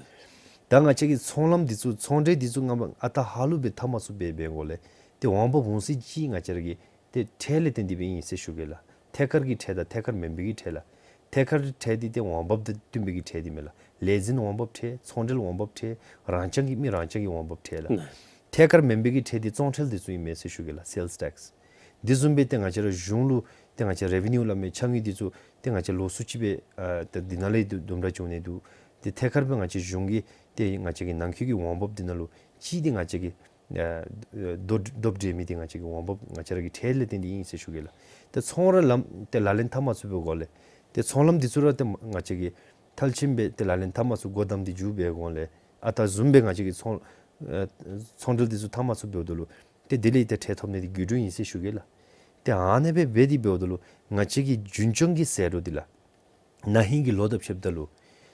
ད་ང་བཅས་ཀྱི་ཚོང་ལམ་འདི་ཚུ་ཚོང་འབྲེལ་འདི་ཚུ་ང་བཅས་ཨ་རྟག་ཧ་ལུགས་སྦེ་འཐབ་མ་ཚུགསཔ་སྦེ་འབད་འགོ་ལས་ཏེ་འོང་འབབ་འོང་ས་ཅིག་ང་བཅས་ར་གི་ཏེ་ཁྲལ་ལས་བརྟེན་ཏེ་སྦེ་ཨིན་ཟེར་ཞུ་གེ་ལགས། ཐད་ཀར་གྱི་ཁྲལ་དང་ཐད་ཀར་མེན་པའི་གི་ཁྲལ་ལགས། ཐད་ཀར་ཁྲལ་འདི་ཏེ་འོང་འབབ་དང་བསྟུན་པའི་གི་ཁྲལ་འདི་མས་ལགས། ལས་འཛིན་འོང་འབབ་ཁྲལ་ཚོང་འབྲེལ་འོང་འབབ་ཁྲལ་རང་རྐྱང་གི་མི་རང་རྐྱང་གི་འོང་འབབ་ཁྲལ་ལགས། ཐད་ཀར་མེན་པའི་གི་ཁྲལ་འདི་བཙོང་ཁྲལ་འདི་ཚུ་ཨིན་མས་ཟེར་ཞུ་གེ་ལགས། སེལསི་ཊེགསི། འདི་བཟུམ་སྦེ་ཏེ་ང་བཅས་ར་གཞུང་ལུ་ཏེ་ང་བཅས་རེ་བི་ནིའུ་སླབ་མི་ཆ་དངུལ་འདི་ཚུ་ཏེ་ང་བཅས་ལོགས་སུ་ཅིག་སྦེ་ཨ་ཏེ་འདི་ནང་ལས་དུམ་གྲ་བྱུང་ནི་འདུག། ཏེ་ཐད་ཀར་སྦེ་ང་བཅས་གཞུང་གི་ཏེ་ང་བཅས་ཀྱི་ནང་འཁོད་ཀྱི་འོང་འབབ་འདི་ནང་ལུ་ཅིག་འདི་ང་བཅས་ཀྱི་ཨ་ཨ་བསྡོ་བསྡོ་འདྲེས་མི་འདི་ང་བཅས་ཀྱི་འོང་འབབ་ང་བཅས་ར་གི་ཁྲལ་ལས་བརྟེན་ཏེ་ཨིན་ཟེར་ཞུ་གེ་ལགས། ཏེ་ཚོང་ར་ལམ་ཏེ་ལག་ལེན་འཐབ་མ་ཚུགས་པའི་སྒོ་ལས་ཏེ་ཚོང་ལམ་འདི་ཚུ་ར་ཏེ་ང་བཅས་ཀྱིས་མཐར་ཕྱིནམ་སྦེ་ཏེ་ལག་ལེན་འཐབ་མ་ཚུགས་སྒོ་བསྡམས་ཏེ་འགྱོ་བའི་སྒོ་ལས་ཨ་རྟག་བཟུམ་སྦེ་ང་བཅས་ཀྱི་ཚོང་ཨ་ཚོང་འབྲེལ་འདི་ཚུ་འཐབ་མ་ཚུགསཔ་འབདཝ་ད་ལུ་ཏེ་དེ་ལས་ཏེ་ཁྲལ་ཐོབ་ནི་འདི་དགོད་བྲོ་ཨིན་ཟེར་ཞུ་གེ་ལགས། ཏེ་ཨ་ནི་སྦེ་འབད་དེ་འབདཝ་ད་ལུ་ང་བཅས་ཀྱི་རྒྱུན་སྐྱོང་གི་ཟད་འགྲོ་འདི་ལགས། ན་ཧིང་གི་ལོ་དང་ཕྱདཔ་ད་ལུ་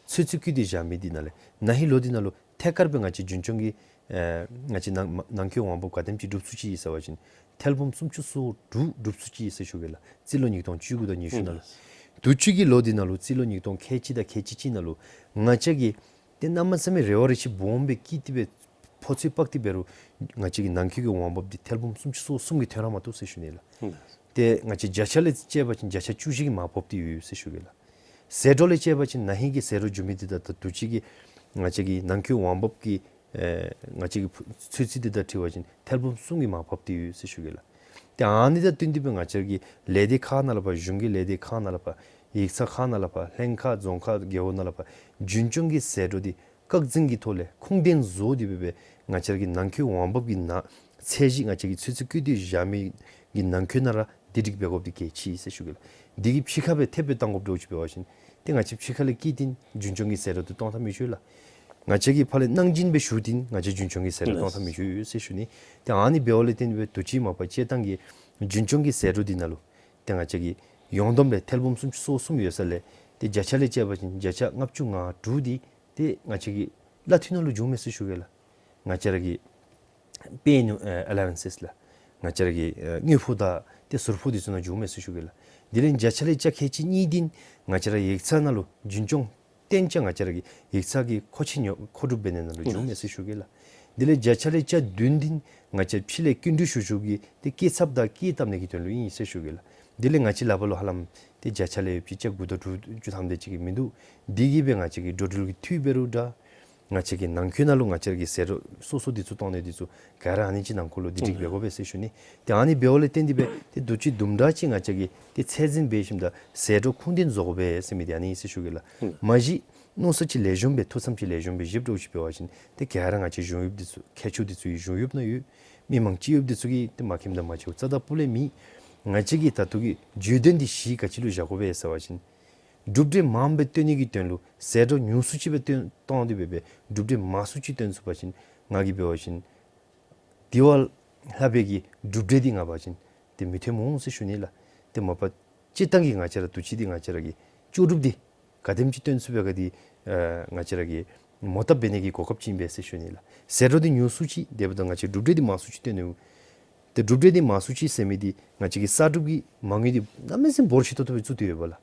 ཚོད་རྩིས་བཀོད་དེ་བཞག་མི་འདི་ནང་ལས་ན་ཧིང་ལོ་འདི་ནང་ལུ་ཐད་ཀར་སྦེ་ང་བཅས་རྒྱུན་སྐྱོང་གི་ཨེ་ང་བཅས་ནང་ནང་འཁོད་འོང་འབབ་ག་དེམ་ཅིག་སྒྲུབ་ཚུགས་ཅི་ཟེར་བ་ཅིན་ཐེར་འབུམ་སུམ་ཅུ་སོ་དྲུག་སྒྲུབ་ཚུགས་ཅི་ཟེར་ཞུ་གེ་ལགས། རྩིས་ལོ་ཉིས་སྟོང་བཅུ་དགུ་དང་ཉི་ཤུ་ནང་ལུ། དུས་ཅི་གི་ལོ་འདི་ནང་ལུ་རྩིས་ལོ་ཉིས་སྟོང་ཁལ་གཅིག་དང་ཁལ་གཅིག་གཅིག་ནང་ལུ་ང་བཅས་ཀྱིས་ཏེ་གནམ་མེད་ས་མེད་རེ་བ་རེ་ཆེ་སྦོམ་སྦེ་བསྐྱེད་དེ་སྦེ་ཕོ་ཚོད་དཔག་སྟེ་འབད་རུང་ང་བཅས་ཀྱི་ནང་འཁོད་ཀྱི་འོང་འབབ་འདི་ཐེར་འབུམ་སུམ་ཅུ་སོ་གསུམ་གྱི་ཐོན་ར་མ་བཏུབ་ཟེར་ཞུ་ནི་ལགས། ཨུམ། ཏེ་ང་བཅས་བརྒྱ་ཆ་ལས་བཅད་པ་ཅིན་བརྒྱ་ཆ་བཅུ་བཞི་གིས་མར་ཕབ་སྟེ་ཡོད་ཟེར་ཞུ་གེ་ལགས། ཟད་འགྲོ་ལས་བཅད་པ་ཅིན་ན་ཧིང་གི་ཟད་འགྲོ་འགྱོ་མི་འདི་དང་ད་དུས་ཅི་གི་ང་བཅས་ཀྱི་ནང་འཁོད་འོང་འབབ་ཀྱི་ཨེ་ང་བཅས་ཀྱི་ཚོད་རྩིས་འདི་དང་འཁྲིལ་བ་ཅིན་ཐེར་འབུམ་གསུམ་གྱིས་མར་ཕབ་སྟེ་ཡོད་ཟེར་ཞུ་གེ་ལགས། ཏེ་ཨ་ནི་དང་བསྟུན་ཏེ་སྦེ་ང་བཅས་ཀྱི་ལས་སྡེ་ཁག་ནང་ལས་ཕར་གཞུང་གི་ལས་སྡེ་ཁག་ནང་ལས་ཕར་ཡིག་ཚང་ཁག་ནང་ལས་ཕར་ལྷན་ཁག་རྫོང་ཁག་རྒེད་འོག་ནང་ལས་ཕར་རྒྱུན་སྐྱོང་གི་ཟད་འགྲོ་འདི་བཀག་འཛིན་གྱི་ཐོག་ལས་ཁུངས་ལྡན་བཟོ་སྟེ་སྦེ་སྦེ་ང་བཅས་ཀྱི་ནང་འཁོད་འོང་འབབ་ཀྱི་ནང་ཚད་གཞི་ང་བཅས་ཀྱིས་ཚོད་རྩིས་བཀོད་དེ་བཞག་མི་གི་ནང་འཁོད་ནང་ར་བདེ་སྒྲིག་འབད་དགོཔ་འདི་གལ་ཆེ་ཟེར་ཞུ་གེ་ལགས། འདི་གི་ཕྱི་ཁ་སྦེ་ཐེབས་སྦེ་བཏང་དགོཔ་འདྲཝ་ཅིག་འབད་བ་ཅིན་ཏེ་ང་བཅས་ཕྱི་ཁ་ལས་བསྐྱེད་དེ་རྒྱུན་སྐྱོང་གི་ཟད་འགྲོ་འདི་གཏོང་ཐབས་མི་ཆོག་ལགས། ང་བཅས་ཀྱིས་ཕར་ལས་གནང་སྦྱིན་སྦེ་ཞུ་སྟེ་ང་བཅས་རྒྱུན་སྐྱོང་གི་ཟད་འགྲོ་གཏོང་ཐབས་མི་ཆོག་ཟེར་ཞུ་ནི། ཏེ་ཨ་ནི་འབདཝ་ལས་བརྟེན་སྦེ་དུས་ཅི་མ་པ་སྤྱིར་བཏང་གི་ རྒྱུན་སྐྱོང་གི་ཟད་འགྲོ་འདི་ནང་ལུ་ཏེ་ང་བཅས་ཀྱི་ཡོངས་བསྡོམས་སྦེ་ཐེར་འབུམ་སུམ་ཅུ་སོ་གསུམ་ཡོད་ས་ལས་ཏེ་བརྒྱ་ཆ་ལས་བཅད་པ་ཅིན་བརྒྱ་ཆ་ལྔ་བཅུ་ང་དྲུག་འདི་ཏེ་ང་བཅས་ཀྱི་གླ་འཐུས་ནང་ལུ་འགྱོཝ་མས་ཟེར་ཞུ་གེ་ལགས། ང་བཅས་ར་གི་པེ་ནུ་ཨ་ཨ་ལ་ཝན་སེས་ལགས། ང་བཅས་ར་གི་ཨ་དངུལ་ཕོགས་དང་ཏེ་ཟུར་ཕོགས་འདི་ཚུ་ནང་འགྱོཝ་མས་ཟེར་ཞུ་གེ་ལགས། དེ་ལས་བརྒྱ་ཆ་ལས་བརྒྱ་ཆ་ཁལ་གཅིག་གཉིས་འདི་ང་བཅས་ར་ཡིག་ཚང་ནང་ལུ་རྒྱུན་སྐྱོང་གཏན་འཇགས་ང་བཅས་ར་གི་ཡིག་ཚང་གི་མཁོ་ཆས་ཉོ་མཁོ་སྒྲུབ་འབད་ནི་ནང་ལུ་འགྱོཝ་མས་ཟེར་ཞུ་གེ་ལགས། དེ་ལས་བརྒྱ་ཆ་ལས་བརྒྱ་བདུན་འདི་ང་བཅས་ཕྱི་ལས་སྐྱིན་འགྲུལ་ཞུ་ཞུཝ་གི་ཏེ་སྐྱེད་ཚབས་དང་སྐྱེད་བཏབ་ནི་གི་དོན་ལུ་ཨིན་ཟེར་ཞུ་གེ་ལགས། དེ་ལས་ང་བཅས་ལག་པ་ལུ་ཧ་ལམ་ཏེ་བརྒྱ་ཆ་ལས་ཡོདཔ་ཅིག་བརྒྱ་དགུ་དང་དྲུག་ཅུ་ཐམ་དེ་ཅིག་གིས་མིན་འདུག། དེ་གིས་སྦེ་ང་བཅས་ཀྱི་འགྲོ་འགྲུལ་གྱི་འཐུས་འབད་རུང་འདྲ། ང་བཅས་ཀྱི་ནང་འཁོད་ནང་ལུ་ང་བཅས་ཀྱི་ཟད་འགྲོ་སོ་སོ་འདི་ཚུ་གཏང་ནི་འདི་ཚུ་ག་ར་ཨ་ནི་ཅིག་ནང་འཁོད་ལུ་བསྡུ་སྒྲིག་འབད་དགོ་པས་ཟེར་ཞུ་ནི། ཏེ་ཨ་ནི་འབདཝ་ལས་བརྟེན་ཏེ་སྦེ་ཏེ་དུས་ཅི་དུམ་གྲ་ཅིག་ང་བཅས་ཀྱིས་ཏེ་ཚད་འཛིན་འབད་ཞིནམ་ད་ཟད་འགྲོ་ཁུངས་ལྡན་བཟོ་དགོ་པས་ཟེར་མི་འདི་ཨ་ནི་ཨིན་ཟེར་ཞུ་གེ་ལགས། མ་གཞི་མནོ་བསམ་ཅིག་ལེགས་ཤོམ་སྦེ་ཐུགས་བསམ་ཅིག་ལེགས་ཤོམ་སྦེ་བཞེས་དོ་ཅིག་འབད་བ་ཅིན་ཏེ་ག་ར་ང་བཅས་གཞུང་གཡོགཔ་འདི་ཚུ་མཁས་མཆོག་འདི་ཚུ་གི་གཞུང་གཡོགཔ་ནང་ཡོད། མི་མང་སྤྱི་གཡོགཔ་འདི་ཚུ་གིས་ཏེ་མ་མཁྱེནམ་དང་མ་ཤེསཔ་རྩ་དང་སྤུ་ལས་མེད། ང་བཅས་ཀྱིས་ད་ལྟོ་གི་བརྗོད་དོན་འདི་གཞི་ག་ཅི་ལུ་བཞག་དགོ་པས་ཟེར་བ་ཅིན་གྲུབ་འབྲས་མངམ་སྦེ་སྟོན་ནི་གི་དོན་ལུ་ཟད་འགྲོ་ཉུང་སུ་ཅིག་སྦེ་སྟོན་གཏང་སྟེ་སྦེ་སྦེ་གྲུབ་འབྲས་མང་སུ་ཅིག་སྟོན་ཚུགས་པ་ཅིན་ང་གིས་འབད་བ་ཅིན་དེ་བ་ལྷག་པའི་གི་གྲུབ་འབྲས་འདི་ང་འབད་བ་ཅིན་ཏེ་མི་ཐོན་འོང་ཟེར་ཞུ་ནི་ལགས། ཏེ་མ་པ་སྤྱིར་བཏང་གི་ང་བཅས་ར་དུས་ཅི་འདི་ང་བཅས་ར་གི་ལྕོགས་གྲུབ་འདི་ག་དེམ་ཅིག་སྟོན་ཚུགས་པའི་ག་འདི་ཨ་ང་བཅས་ར་གིས་མོ་བཏབ་འབད་ནི་གི་གོ་སྐབས་ཅིག་ཨིན་པས་ཟེར་ཞུ་ནི་ལགས། ཟད་འགྲོ་འདི་ཉུང་སུ་ཅིག་དེ་འབདཝ་ད་ང་བཅས་གྲུབ་འབྲས་འདི་མང་སུ་ཅིག་སྟོན་ནི་འོང་། ཏེ་གྲུབ་འབྲས་འདི་མང་སུ་ཅིག་ཟེར་མི་འདི་ང་བཅས་ཀྱི་གསར་སྒྲུབ་ཀྱི་མ་དངུལ་འདི་གནམ་མེད་ས་མེད་འབོར་ཆེ་ཏོག་ཏོ་སྦེ་བཙུགས་ཏེ་ཡོད་པས་ལགས།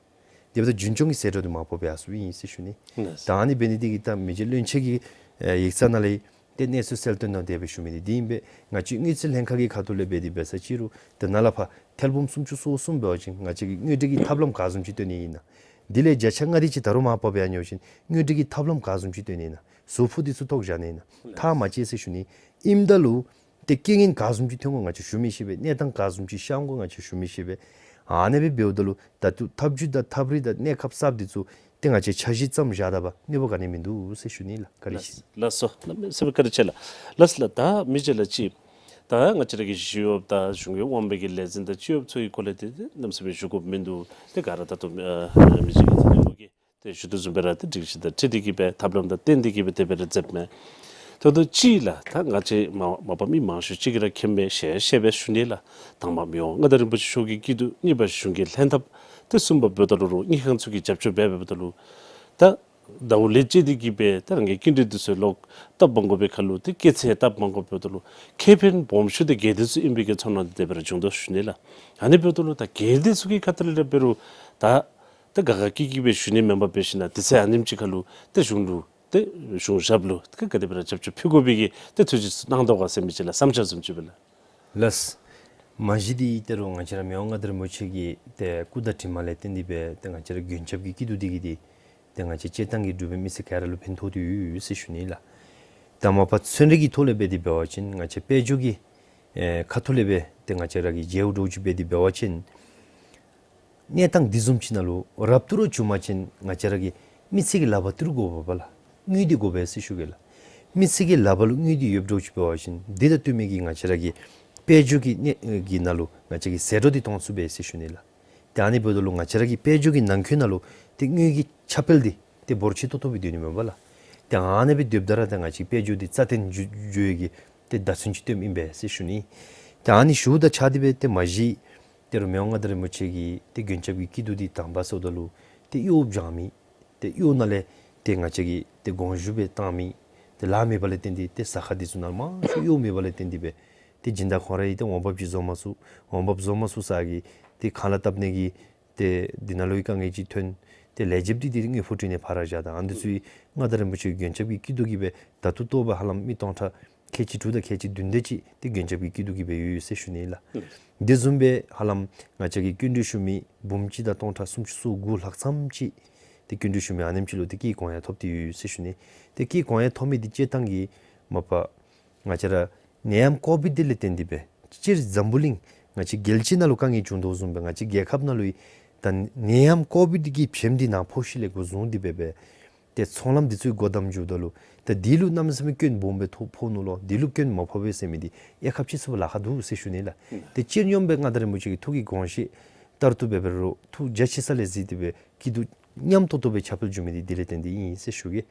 དེ་འབདཝ་ད་རྒྱུན་སྐྱོང་གི་ཟད་འགྲོ་འདི་མ་ཕོགཔ་སྦེ་ཡར་སོངམ་ཨིན་ཟེར་ཞུ་ནི། ལགས། ད་ཨ་ནི་འབད་ནི་འདི་གིས་ད་མི་རྗེ་བློན་ཆེན་གྱིས་ཨེ་ཡིག་ཚང་ནང་ལས་ཏེ་གནས་ཚུལ་གསལ་སྟོན་ནང་དེ་སྦེ་ཞུ་མི་འདི་འདི་ཨིན་པས། ང་བཅས་དངུལ་རྩིས་ལྷན་ཁག་གི་ཁ་ཐུག་ལས་འབད་དེ་འབད་ས་ཅིག་རུང་ཏེ་ནཱ་ལས་ཕར་ཐེར་འབུམ་སུམ་ཅུ་སོ་གསུམ་འབད་བ་ཅིན་ང་བཅས་ཀྱིས་དངུལ་འབྲེལ་གྱི་ཐབས་ལམ་ག་བཟུམ་ཅིག་སྟོན་ནི་ཨིན་ན། དེ་ལས་བརྒྱ་ཆ་ལྔ་དེ་ཅིག་ད་རུང་མར་ཕབ་སྦེ་ཡར་ཉོ་ཞིནམ་དངུལ་འབྲེལ་གྱི་ཐབས་ལམ་ག་བཟུམ་ཅིག་སྟོན་ནི་ཨིན་ན། ཟུར་ཕོགས་འདི་ཚུ་བཏོག་བཞག་ནི་ཨིན་ན། ཐག་མ་བཅད་ཟེར་ཞུ་ནི། ཨིནམ་ད་ལུ་ཏེ་རྐྱེན་ངན་ག་བཟུམ་ཅིག་ཐོན་དགོ་ང་བཅས་ཞུ་མི་ཤེས་པས། གནས་སྟངས་ག་བཟུམ་ཅིག་ཤར་འོང་ག་ང་བཅས་ཞུ་མི་ཤེས་པས། ཨ་ནེ་སྦེ་འབདཝ་ད་ལུ་ད་ལྟོ་ཐབས་བྱུས་དང་ཐབས་རིག་དང་གནས་སྐབས་གསརཔ་འདི་ཚུ་ཏེ་ང་བཅས་འཆར་གཞི་བརྩམས་བཞག་ད་པ་གནོད་པ་ག་ནི་མིན་འདུག་ཟེར་ཞུ་ནི་ལགས། བཀའ་དྲིན་ཆེ། ལགས་སོ། གནམ་མེད་ས་མེད་བཀའ་དྲིན་ཆེ་ལགས། ལགས་སོ་ལགས། ད་མི་རྗེ་ལགས་ཅིག་ད་ང་བཅས་ར་གི་ཞི་གཡོགཔ་དང་གཞུང་གཡོགཔ་དབང་པོའི་གི་ལས་འཛིན་དང་སྤྱི་གཡོགཔ་ཚུ་གི་སྐོར་ལས་ཏེ་གནམ་མེད་ས་མེད་ཞུ་དགོཔ་མིན་འདུག། ཏེ་ག་ར་ད་ལྟོ་ཨ་མི་རྗེ་གིས་ད་ལྟོ་གི་ཏེ་ཞུ་དོ་བཟུམ་སྦེ་ར་ཏེ་སྒྲིག་གཞི་དང་འཁྲིལ་ཏེ་གིས་སྦེ་ཐབས་ལམ་དང་བསྟུན་ཏེ་གིས་སྦེ་དེ་སྦེ་ར་མཛདཔ་མས། ད་ལྟོ་ཅིག་ལགས་ད་ང་བཅས་མ་མ་པ་མི་མང་ཤོས་ཅིག་གིས་ར་མཁྱེན་པས། ཞལ་བཞེས་པས་ཞུ་ནི་ལགས། དང་པ་མི་དབང་མངའ་བདག་རིན་པོ་ཆེ་མཆོག་གི་སྐྱིད་སྡུག། གཉིས་པ་གཞུང་གི་ལྷན་ཐབས། ཏེ་གསུམ་པ་འབདཝ་ད་ལུ་རོགས་དངུལ་ཁང་ཚུ་གི་རྒྱབ་སྐྱོར་འབད་འབདཝ་ད་ལུ་ད་ཟླཝ་ལས་བཅད་དེ་གིས་སྦེ་ད་རང་གི་སྐྱིན་འགྲུལ་འདི་ཚུ་ལོག་བཏབ་མ་དགོ་པའི་ཁར་ལུ་ཏེ་སྐྱེད་ཚལ་བཏབ་མ་དགོ་པའི་ད་ལུ་ཁེ་ཕན་སྦོམ་ཤོས་འདི་སྒེར་སྡེ་ཚུ་ཨིན་པའི་གི་ཚོར་སྣང་འདི་དེ་སྦེ་ར་བྱུང་དོ་ཞུ་ནི་ལགས། ཨ་ནི་འབདཝ་ད་ལུ་ད་སྒེར་སྡེ་ཚུ་གི་ཁ་ཐུག་ལས་ར་འབད་རུང་ད་ད་ག་ག་གིས་གིས་སྦེ་ཞུ་ནི་མེན་པར་འབད་ཞིན་ན་དུས་ཚོད་ཨ་ནེམ་ཅིག་ཁར་ལུ་ཏེ་གཞུང་ལུ་ཏེ་གཞུང་ཞབས་ལུ་ཏེ་ག་དེ་སྦེ་ར་རྒྱབ་སྐྱོར་ཕུལ་དགོ་པའི་གི་ཏེ་ཐུགས་བཞེད་གནང་དོ་ག་ཟེར་མི་ཅིག་ལགས། བསམ་འཆར་བཟུམ་ཅིག་སྦེ་ལགས། ལགས། མ་གཞི་འདི་ཏེ་རོགས་ང་བཅས་ར་མི་དབང་མངའ་བདག་རིན་པོ་ཆེ་གི་ཏེ་སྐུ་དྲིན་མ་ལས་བརྟེན་ཏེ་སྦེ་ཏེ་ང་བཅས་ར་མགོན་སྐྱབས་ཀྱི་སྐྱིད་སྡུག་འདི་གིས་འདི་ཏེ་ང་བཅས་སྤྱིར་བཏང་གི་འབྲུག་པའི་མི་སེར་ག་ར་ལུ་ཕན་ཐོགས་ཏེ་ཡོད་ཡོད་ཟེར་ཞུ་ནི་ལགས། ད་མ་པ་ཚན་རིག་གི་ཐོག་ལས་འབད་དེ་འབད་བ་ཅིན་ང་བཅས་དཔལ་འབྱོར་གྱི་ཨེ་ཁ་ཐུག་ལས་སྦེ་ཏེ་ང་བཅས་ར་གི་མཇལཝ་འདྲཝ་ཅིག་འབད་དེ་འབད་བ་ཅིན་གནས་སྟངས་འདི་བཟུམ་ཅིག་ནང་ལུ་རབ་ཏུ་ར་བྱུང་པ་ཅིན་ང་བཅས་ར་གི་མི་སེར་གྱི་ལག་པར་ཏི་རུ་དགོ་པས་ལགས། དངུལ་འདི་དགོ་པས་ཟེར་ཞུ་གེ་ལགས། མི་སེར་གྱི་ལག་པར་ལུ་དངུལ་འདི་ཡོདཔ་འདྲཝ་ཅིག་འབད་བ་ཅིན་འདི་དང་བསྟུན་མི་གི་ང་བཅས་ར་གི་དཔལ་འབྱོར་གྱི་གནས་ཀྱི་ནང་ལུ་ང་བཅས་ཀྱིས་ཟད་འགྲོ་འདི་གཏང་ཚུགས་པས་ཟེར་ཞུ་ནི་ལགས། ཏེ་ཨ་ནི་འབདཝ་ད་ལུ་ང་བཅས་ར་གི་དཔལ་འབྱོར་གྱི་ནང་འཁོད་ནང་ལུ་ཏེ་དངུལ་གྱི་ཁྱབ་སྤེལ་འདི་ཏེ་འབོར་ཆེ་ཏོག་ཏོ་སྦེ་སྡོད་ནི་མས་པ་ལགས། ཏེ་ཨ་ནི་སྦེ་སྡོདཔ་ད་ར་ཏེ་ང་བཅས་དཔལ་འབྱོར་འདི་རྩ་བརྟན་འགྱོ་འགྱོ་ཡི་གི་ཏེ་བརྡ་མཚོན་ཅིག་སྟོནམ་ཨིན་པས་ཟེར་ཞུ་ནི། ཏེ་ཨ་ནི་ཞུཝ་དང་གཅིག་ཁར་སྦེ་ཏེ་མ་གཞི་ཏེ་རོགས་མི་དབང་མངའ་བདག་རིན་པོ་ཆེ་གི་ཏེ་མགོན་སྐྱབས་ཀྱི་སྐྱིད་སྡུག་འདི་དང་པ་ཟེརཝ་ད་ལུ་ཏེ་གཡོག་སྦྱང་མི་ཏེ་གཡོག་ནང་ལས་ཏེ་ང་བཅས་ཀྱིས་ཏེ་དགོངས་ཞུ་སྦེ་བཏང་མི་ཏེ་ལཱ་མེད་པ་ལས་བརྟེན་ཏེ་ཏེ་ཟ་ཁང་འདི་ཚུ་ནང་མང་ཤོས་གཡོག་མེད་པ་ལས་བརྟེན་ཏེ་སྦེ་ཏེ་སྦྱིན་བདག་ཁོང་ར་གིས་ཏེ་འོང་འབབ་ཅིག་བཟོ་མ་ཚུགས། འོང་འབབ་བཟོ་མ་ཚུགས་ས་གི་ཏེ་ཁང་གླ་བཏབ་ནི་གི་ཏེ་འདི་ནང་ལུ་ཡང་དཀའ་ངལ་ཅིག་ཐོན། ཏེ་ལས་བྱེདཔ་འདི་ཏེ་དངུལ་ཕོགས་སྤྲོད་ནི་ཕར་བཞག་ད་ཨ་ནི་ཚུ་མངའ་བདག་རིན་པོ་ཆེ་གི་མགོན་སྐྱབས་ཀྱི་སྐྱིད་སྡུག་གིས་སྦེ་ད་ལྟོ་ལྟོ་སྦེ་ཧ་ལམ་མི་སྟོང་ཕྲག་ཁལ་གཅིག་དྲུག་དང་ཁལ་གཅིག་བདུན་དེ་ཅིག་ཏེ་མགོན་སྐྱབས་ཀྱི་སྐྱིད་སྡུག་གིས་སྦེ་ཡོད་ཡོད་ཟེར་ཞུ་ནི་ལགས། ལགས། དེ་བཟུམ་སྦེ་ཧ་ལམ་ང་བཅས་ཀྱི་སྐྱིན་འགྲུལ་ཞུ་མི་འབུམ་གཅིག་དང་སྟོང་ཕྲག་སུམ་ཅུ་སོ་དགུ་ལྷག་ཙམ་ཅིག་ཏེ་སྐྱིན་འགྲུལ་ཞུ་མི་ཨ་ནེམ་ཅིག་ལུ་ཏེ་སྐྱིད་གོང་ཡང་ཐོབ་སྟེ་ཡོད་ཡོད་ཟེར་ཞུ་ནི། ཏེ་སྐྱིད་གོང་ཡང་ཐོབ་མི་འདི་སྤྱིར་བཏང་གི་མ་པ་ང་བཅས་ར་ནད་ཡམས་ཀོ་བིཌ་འདི་ལས་བརྟེན་ཏེ་སྦེ་སྤྱིར་འཛམ་བུ་གླིང་ང་བཅས་རྒྱལ་སྤྱི་ནང་ལུ་དཀའ་ངལ་བྱུང་དོ་བཟུམ་སྦེ་ང་བཅས་རྒྱལ་ཁབ་ནང་ལུ་ཡང་ད་ནད་ཡམས་ཀོ་བིཌ་ཀྱི་བྱེམ་འདི་ནཱ་ཕོག་ཤུལ་ལས་འགོ་བཟུང་སྟེ་སྦེ་སྦེ་ཏེ་ཚོང་ལམ་འདི་ཚུ་སྒོ་བསྡམ་འགྱོཝ་ད་ལུ་ཏེ་འདི་ལུ་གནམ་མེད་ས་མེད་སྐྱོན་སྦོམ་སྦེ་ཐོག་ཕོག་ནུག་ལོ། འདི་ལུ་སྐྱོན་མ་ཕོག་པས་ཟེར་མི་འདི་གཡར་ཁ་ཕྱེ་ཚུགས་པར་ལཱ་ཁག་འདུག་ཟེར་ཞུ་ནི་ལགས། ཏེ་སྤྱིར་སྙོམས་སྦེ་མངའ་བདག་རིན་པོ་ཆེ་གི་ཐུགས་ཀྱི་དགོངས་བཞེད་ལྟར་དུ་འབད་འབད་རུང་ཐུགས་རྒྱ་ཆེ་ས་ལས་གཟིགས་ཏེ་སྦེ་སྐྱིད་སྡུག་མཉམ་ཏོག་ཏོ་སྦེ་ཁྱབ་སྤེལ་འགྱོ་མི་འདི་འདི་ལས་བརྟེན་ཏེ་ཨིན་ཟེར་ཞུ་གེ།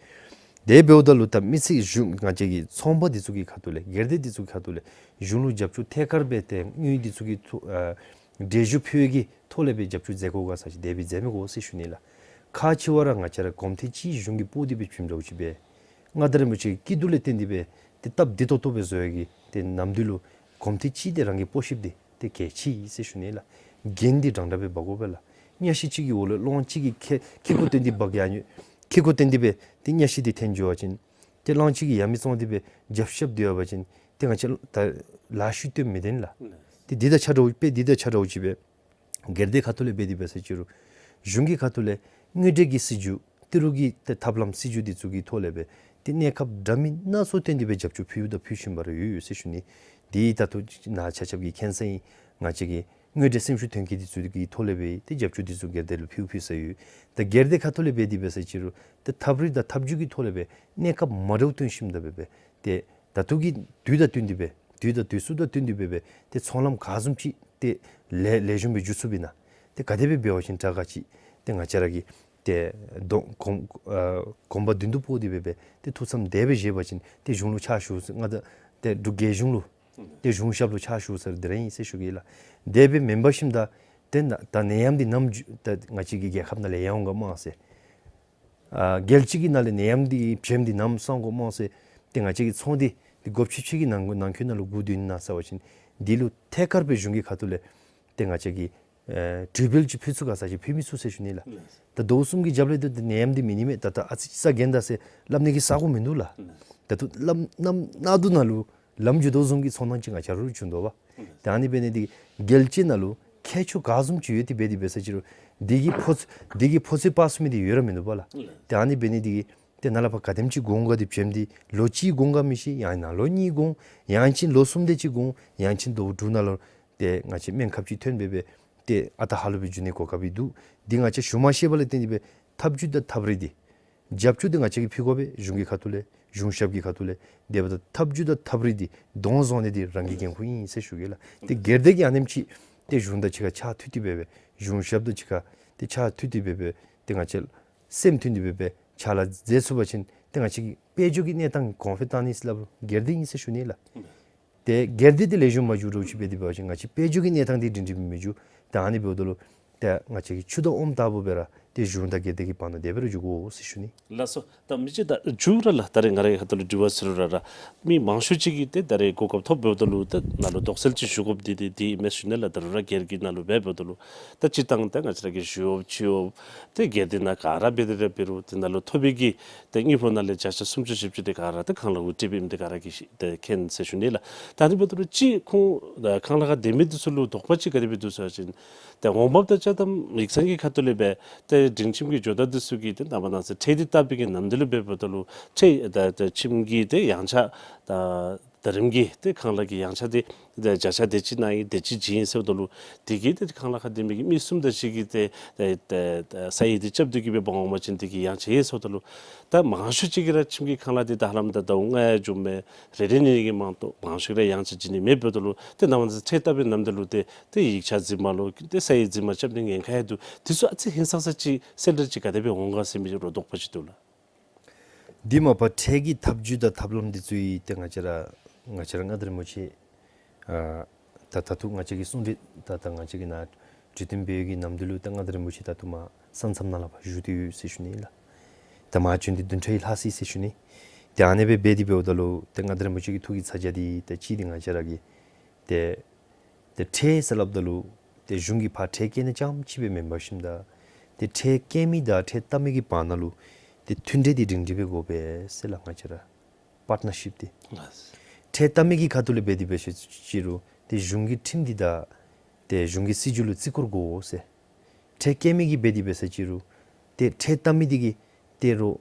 དེ་འབདཝ་ད་ལུ་ད་མི་ཚེ་གཞུང་ང་བཅས་ཀྱི་ཚོང་པ་འདི་ཚུ་གི་ཁ་ཐུག་ལས་སྒེར་སྡེ་འདི་ཚུ་གི་ཁ་ཐུག་ལས་གཞུང་ལུ་རྒྱབ་སྐྱོར་ཐད་ཀར་སྦེ་ཏེ་དངུལ་འདི་ཚུ་གི་ཐོག་ཨ་འགྲན་ཞུགས་ཕུལ་བའི་གི་ཐོག་ལས་སྦེ་རྒྱབ་སྐྱོར་མཛད་དགོ་ག་ས་ཅིག་དེ་སྦེ་མཛད་མི་དགོ་ཟེར་ཞུ་ནི་ལགས། ཁག་ཆེ་བ་ར་ང་བཅས་ར་གོམ་ཐེངས་གཅིག་གཞུང་གིས་སྤོ་སྟེ་སྦེ་བྱིནམ་འདྲཝ་ཅིག་སྦེ་མངའ་བདག་རིན་པོ་ཆེ་གི་སྐྱིད་སྡུག་ལས་བརྟེན་ཏེ་སྦེ་ཏེ་སྟབས་བདེ་ཏོག་ཏོ་སྦེ་བཟོ་བའི་གི་ཏེ་ནམ་དུས་ལུ་གོམ་ཐེངས་གཅིག་ཏེ་རང་གིས་སྤོ་ཤེསཔ་འདི་ཏེ་གལ་ཆེ་ཟེར་ཞུ་ནི་ལགས། འགན་འདི་འདྲན་འདྲ་སྦེ་འབག་དགོ་པས་ལགས། གཉའ་ཤིང་གཅིག་གི་འོག་ལུ་གླང་གཅིག་གི་ཁེ་ཁེ་ཀོ་བཏོན་ཏེ་འབག་ཡར་འགྱོ། ཁེ་ཀོ་བཏོན་ཏེ་སྦེ་ཏེ་གཉའ་ཤིང་འདི་འཐེན་འགྱོ་བ་ཅིན་ཏེ་གླང་གཅིག་གིས་ཡང་མི་བཙོང་སྟེ་སྦེ་རྒྱབ་ཤབ་སྡོད་པ་ཅིན་ཏེ་ང་བཅས་ད་ལཱ་ཤུལ་བཏོན་མི་བཏོན་ལགས། ཏེ་འདི་དང་ཆ་འདྲཝ་སྦེ་འདི་དང་ཆ་འདྲཝ་ཅིག་སྦེ་སྒེར་སྡེ་ཁ་ཐུག་ལས་འབད་དེ་འབད་ས་ཅིག་རུང་གཞུང་གི་ཁ་ཐུག་ལས་དངུལ་འབྲེལ་གྱི་སྲིད་བྱུས་ཏི་རུ་གི་ཏེ་ཐབས་ལམ་སྲིད་བྱུས་འདི་ཚུ་གི་ཐོག་ལས་སྦེ་ཏེ་གནས་སྐབས་འདྲ་མིན་སྣ་ཚོགས་བཏོན་ཏེ་སྦེ་རྒྱབ་སྐྱོར་ཕུལཝ་དང་ཕུལ་བཞིན་པ་ར་ཡོད་ཡོད་ཟེར་ཞུ་ནི། འདི་ད་ལྟོ་ནཱ་ཆ་ཁྱབ་ཀྱིས་མཁྱེན་གསལ་ཨིན། ང་བཅས་ཀྱི་དངུལ་འབྲེལ་སེམས་ཤུགས་ཐོན་སྐྱེད་འདི་ཚུ་གི་ཐོག་ལས་སྦེ་ཏེ་རྒྱབ་སྐྱོར་འདི་ཚུ་སྒེར་སྡེ་ལུ་ཕུལ་ཕུལ་ས་ཡོད། ད་སྒེར་སྡེ་ཁ་ཐུག་ལས་འབད་དེ་འབད་ས་ཅིག་རུང་ཏེ་ཐབས་རིག་དང་ཐབས་བྱུས་ཀྱི་ཐོག་ལས་སྦེ་གནས་སྐབས་མ་འདྲཝ་བཏོན་ཞིནམ་ད་སྦེ་སྦེ་ཏེ་ད་ལྟོ་གི་དུས་དང་བསྟུན་ཏེ་སྦེ་དུས་དང་དུས་སུ་དང་བསྟུན་ཏེ་སྦེ་སྦེ་ཏེ་ཚོང་ལམ་ག་བཟུམ་ཅིག་ཏེ་ལེགས་ལེགས་ཤོམ་སྦེ་འགྱོ་ཚུགས་པས་ན། ཏེ་ག་དེ་སྦེ་འབད་བ་ཅིན་དྲག་ག་ཅིག་ཏེ་ང་བཅས་ར་གི་ཏེ་གདོང་གོམ་ཨ་གོམ་པ་མདུན་དུ་སྤོ་སྟེ་སྦེ་སྦེ་ཏེ་ཐུགས་བསམ་དེ་སྦེ་བཞེས་པ་ཅིན་ཏེ་གཞུང་ལུ་ཕྱག་ཞུ་ཟེར་ང་ད་ཏེ་འབྲུག་རྒྱལ་གཞུང་ལུ་ཏེ་གཞུང་ཞབས་ལུ་ཕྱག་ཞུ་ཟེར་དེ་ར་ཨིན་ཟེར་ཞུ་གེ་ལགས། དེ་སྦེ་མེན་པར་ཞིནམ་ད་ཏེ་ན་ད་ནད་ཡམས་འདི་ནམ་འགྱོ་ད་ང་བཅས་ཀྱི་རྒྱལ་ཁབ་ནང་ལས་ཡལ་འོང་ག་སྨོ་ཟེར། ཨ་རྒྱལ་སྤྱི་གི་ནང་ལས་ནད་ཡམས་འདི་བྱེམ་འདི་ནམ་སངས་འོང་ག་སྨོ་ཟེར། ཏེ་ང་བཅས་ཀྱི་ཚོང་འདི་འདི་སྒོ་ཕྱེ་ཕྱེ་གི་ནང་ནང་འཁོད་ནང་ལུ་སྒུག་སྡོད་ནི་ན་ཟེར་བ་ཅིན་འདི་ལུ་ཐད་ཀར་སྦེ་གཞུང་གི་ཁ་ཐུག་ལས་ཏེ་ང་བཅས་ཀྱིས་ཨེ་གྲོས་འབུལ་ཅིག་ཕུལ་ཚུགས་ག་ཟེར་ཅིག་ཕུལ་མི་ཚུགས་ཟེར་ཞུ་ནི་ལགས། ལགས། ད་དོ་གསུམ་གྱི་རྒྱབ་ལས་ཏེ་ནད་ཡམས་འདི་མེད་ནི་མས། ད་ད་ཨ་ཙི་ཅིག་ས་གན་ད་ཟེར་སླབ་ནི་གི་ས་གོ་མིན་འདུག་ལགས། ལགས། ད་ལྟོ་ལམ་ནམ་གནག་དུང་ནང་ལུ་ལམ་འགྱོ་དོ་བཟུམ་གྱི་ཚོར་སྣང་ཅིག་ང་བཅས་ར་ལུ་བྱུང་དོ་བ། ལགས། ཏེ་ཨ་ནི་འབད་ནི་འདི་གིས་རྒྱལ་སྤྱི་ནང་ལུ་ཁྱད་ཆོས་ག་བཟུམ་ཅིག་ཡོད་དེ་འབད་དེ་འབད་ས་ཅིག་རུང་འདི་གི་ཕོ་འདི་གི་ཕོ་ཚོད་སྤར་ཚུགས་མི་འདི་ཡོད་ར་མིན་འདུག་པ་ལགས། ལགས། ཏེ་ཨ་ནི་འབད་ནི་འདི་གིས་ཏེ་ནཱ་ལས་ཕར་ག་དེམ་ཅིག་འགོར་འོང་ག་འདི་བྱེམ་འདི་ལོ་གཅིག་འགོར་འོང་ག་མི་ཤེས། ཡང་ན་ལོ་གཉིས་འགོར་འོང་། ཡང་ཅིན་ལོ་གསུམ་དེ་ཅིག་འགོར་འོང་། ཡང་ཅིན་ཟླཝ་དྲུག་ནང་ལུ་ཏེ་ང་བཅས་སྨན་ཁབ་ཅིག་ཐོན་སྦེ་སྦེ་ཏེ་ཨ་རྟག་ཧ་ལུགས་སྦེ་འགྱོ་ནི་གོ་སྐབས་འདུག། འདི་ང་བཅས་ཞུ་མ་ཤེས་པ་ལས་བརྟེན་ཏེ་སྦེ་ཐབས་བྱུས་དང་ཐབས་རིག་འདི་རྒྱབ་སྐྱོར་འདི་ང་བཅས་ཀྱིས་ཕུལ་དགོ་པས། གཞུང་གི་ཁ་ཐུག་ལས་གཞུང་ཞབས་ཀྱི་ཁ་ཐུག་ལས། དེ་འབདཝ་ད་ཐབས་བྱུས་དང་ཐབས་རིག་འདི་གདོང་བཟུང་ནི་འདི་རང་གི་འགན་ཁུར་ཨིན་ཟེར་ཞུ་གེ་ལགས། ཏེ་སྒེར་སྡེ་གིས་ཨ་ནེམ་ཅིག་ཏེ་གཞུང་དང་གཅིག་ཁར་ཕྱག་མཐུད་དེ་སྦེ་སྦེ་གཞུང་ཞབས་དང་གཅིག་ཁར་ཏེ་ཕྱག་མཐུད་དེ་སྦེ་སྦེ་ཏེ་ང་བཅས་སེམས་མཐུན་ཏེ་སྦེ་སྦེ་ཕྱག་ལཱ་མཛད་ཚུགས་པ་ཅིན་ཏེ་ང་བཅས་ཀྱི་དཔལ་འབྱོར་གྱི་གནས་སྟངས་གོང་འཕེལ་བཏང་ནི་ཟེར་སླབ་སྒེར་སྡེ་ཨིན་ཟེར་ཞུ་ནི་ལགས། ཏེ་སྒེར་སྡེ་འདི་ལེགས་ཤོམ་མ་འགྱོ་དོ་ཅིག་འབད་དེ་འབད་བ་ཅིན་ང་བཅས་དཔལ་འབྱོར་གྱི་གནས་སྟངས་འདི་སྒྲིང་སྒྲིང་སྦེ་མི་འགྱོ། ཏེ་ཨ་ནི་འབདཝ་ད་ལུ་ཏེ་ང་བཅས་ཀྱི་ཆུ་དང་ཨོམ་ལྟ་བུ་སྦེ་ར་ཏེ་གཞུང་དང་སྒེར་སྡེ་གི་བར་ན་དེ་སྦེ་ར་འགྱོ་དགོ་ཟེར་ཞུ་ནི། ལགས་སོ། ད་མི་ཅིག་ད་མཇུག་ར་ལགས་ད་རེས་ང་རའི་ཁ་ཐུག་ལུ་དྲི་བ་ཟེར་རུང་ར་ར་མི་མང་ཤོས་ཅིག་གིས་ཏེ་ད་རེས་གོ་སྐབས་ཐོབ་འབདཝ་ད་ལུ་ད་ནཱ་ལུ་དོགས་སེལ་ཅིག་ཞུ་དགོཔ་འདི་འདི་འདི་ཨིན་མས་ཞུ་ནི་ལགས། ད་རུང་ར་སྒེར་གྱི་ནང་ལུ་འབད་འབདཝ་ད་ལུ་ད་སྤྱིར་བཏང་ད་ང་བཅས་ར་གི་ཞི་གཡོགཔ་སྤྱི་གཡོགཔ་ཏེ་སྒེར་སྡེ་ནང་ག་ར་འབད་དེ་ར་འབད་རུང་ཏེ་ནཱ་ལུ་ཐོབ་པའི་གི་ཏེ་དངུལ་ཕོགས་ནང་ལས་བརྒྱ་ཆ་སུམ་ཅུ་བཞི་བཅུ་དེ་ག་ར་ཏེ་ཁང་གླ་གུ་སྤྲོདཔ་ཨིནམ་དེ་ག་ར་གིས་ཤེས་ཏེ་མཁྱེན་ཟེར་ཞུ་ནི་ལགས། ད་ཨ་ནི་འབདཝ་ད་ལུ་ཅིག་ཁོང་ཁང་གླ་ཁར་སྡོད་མི་འདི་ཚུ་ལུ་དོགས་པ་ཅིག་ག་དེ་སྦེ་འདུག་ཟེར་བ་ཅིན་ཏེ་འོང་འབབ་དང་ཅ་དམ་ཡིག་ཚང་གི་ཁ་ཐུག་ལས་སྦེ་ཏེ་སྒྲིང་ཁྱིམ་གྱི་ཇོ་བདག་འདི་ཚུ་གིས་ཏེ་ནངས་པ་གནངས་ཚེ་ཁྲལ་འདི་བཏབ་པའི་གི་ནམ་དུས་ལུ་འབད་འབདཝ་ད་ལུ་ཁྲལ་ད་ད་ཁྱིམ་གྱི་ཏེ་ཡངས་ཆག་ད་ད་རིམ་གྱིས་ཏེ་ཁང་གླ་གི་ཡངས་ཆག་འདི་ཏེ་བརྒྱ་ཆ་དེ་ཅིག་ནང་ཨིན་དེ་ཅིག་བྱིན་ཟེརཝ་ད་ལུ་དེ་གིས་ཏེ་ཁང་གླ་ཁར་སྡོད་མི་གི་མི་གསུམ་དང་བཞི་གིས་ཏེ་ཏེ་ཏེ་ས་ཡི་འདི་རྐྱབ་སྟེ་གི་སྦེ་འབག་འོང་པ་ཅིན་དེ་གིས་ཡང་ཆེ་ཟེརཝ་ད་ལུ་ད་མང་ཤོས་ཅིག་གིས་ར་ཁྱིམ་གྱི་ཁང་གླ་འདི་ད་ཧ་ལམ་ད་ཟླཝ་ལྔ་ཡང་འགྱོཝ་མས། རེ་རེ་གཉིས་གཉིས་ཀྱིས་མ་གཏོགས་མང་ཤོས་ར་ཡང་ཆེ་བྱིན་ནི་མེདཔ་འབདཝ་ད་ལུ་ཏེ་ནངས་པ་ཁྲལ་བཏབ་པའི་ནམ་དུས་ལུ་ཏེ་ཏེ་ཡིག་ཆ་རྫུན་མ་ལོ་ཏེ་ས་ཡི་རྫུན་མ་རྐྱབ་ནི་ཉེན་ཁ་ཡང་འདུག། དེ་ཚུ་ཨ་ཙི་ཧིང་སངས་ས་ཅིག་གསལ་བསྒྲགས་ཅིག་ག་དེ་སྦེ་འོང་ག་ཟེར་མི་ཅིག་རོགས་དོགས་པ་ཅིག་འདུག་ལགས། འདི་མ་པ་ཁྲལ་གྱི་ཐབས་བྱུས་དང་ཐབས་ལམ་འདི་ཚུ་ཡང་ཏེ་ང་བཅས་ར་ང་བཅས་ར་མངའ་བདག་རིན་པོ་ཆེ་ཨ་ད་ད་ལྟོ་ང་བཅས་ཀྱི་གསུང་གྲོས་ད་ད་ང་བཅས་ཀྱིས་ནཱ་གྲོས་བསྟུན་འབད་བའི་གི་ནམ་དུས་ལུ་ད་མངའ་བདག་རིན་པོ་ཆེ་ད་ལྟོ་མར་ས་མཚམས་ནང་ལུ་ཕར་བཞུགས་ཏེ་ཡོད་ཟེར་ཞུ་ནི་ལགས། ད་མར་བྱོན་ཏེ་བདུན་ཕྲག་ཡང་ལྷག་ཅི་ཟེར་ཞུ་ནི། ཏེ་ཨ་ནི་སྦེ་འབད་དེ་འབདཝ་ད་ལུ་ཏེ་མངའ་བདག་རིན་པོ་ཆེ་གི་ཐུགས་ཀྱི་ཚ་གྱང་འདི་ཏེ་གཅིག་འདི་ང་བཅས་ར་གི་ཏེ་ཏེ་ཁྲལ་ཟེར་སླབ་ད་ལུ་ཏེ་གཞུང་གིས་ཕར་ཁྲལ་བཀལ་ནི་རྐྱངམ་ཅིག་སྦེ་མེན་པར་ཞིནམ་ད་ཏེ་ཁྲལ་བཀལ་མི་དང་ཁྲལ་བཏབ་མི་གི་བར་ན་ལུ་ཏེ་མཐུན་འབྲེལ་འདི་སྒྲིང་སྒྲིང་སྦེ་དགོ་པས་ཟེར་ལགས། ང་བཅས་ར་པར་ཊ་ནར་ཤིཔ་འདི་ལགས། ཁྲལ་བཏབ་མི་གི་ཁ་ཐུག་ལས་འབད་དེ་འབད་ས་ཅིག་རུང་ཏེ་གཞུང་གི་ཁྲིམས་འདི་དང་ཏེ་གཞུང་གི་སྲིད་བྱུས་ལུ་བརྩི་བཀུར་དགོ་ཟེར། ཁྲལ་བཀལ་མི་གིས་འབད་དེ་འབད་ས་ཅིག་རུང་ཏེ་ཁྲལ་བཏབ་མི་འདི་གིས་ཏེ་རོགས་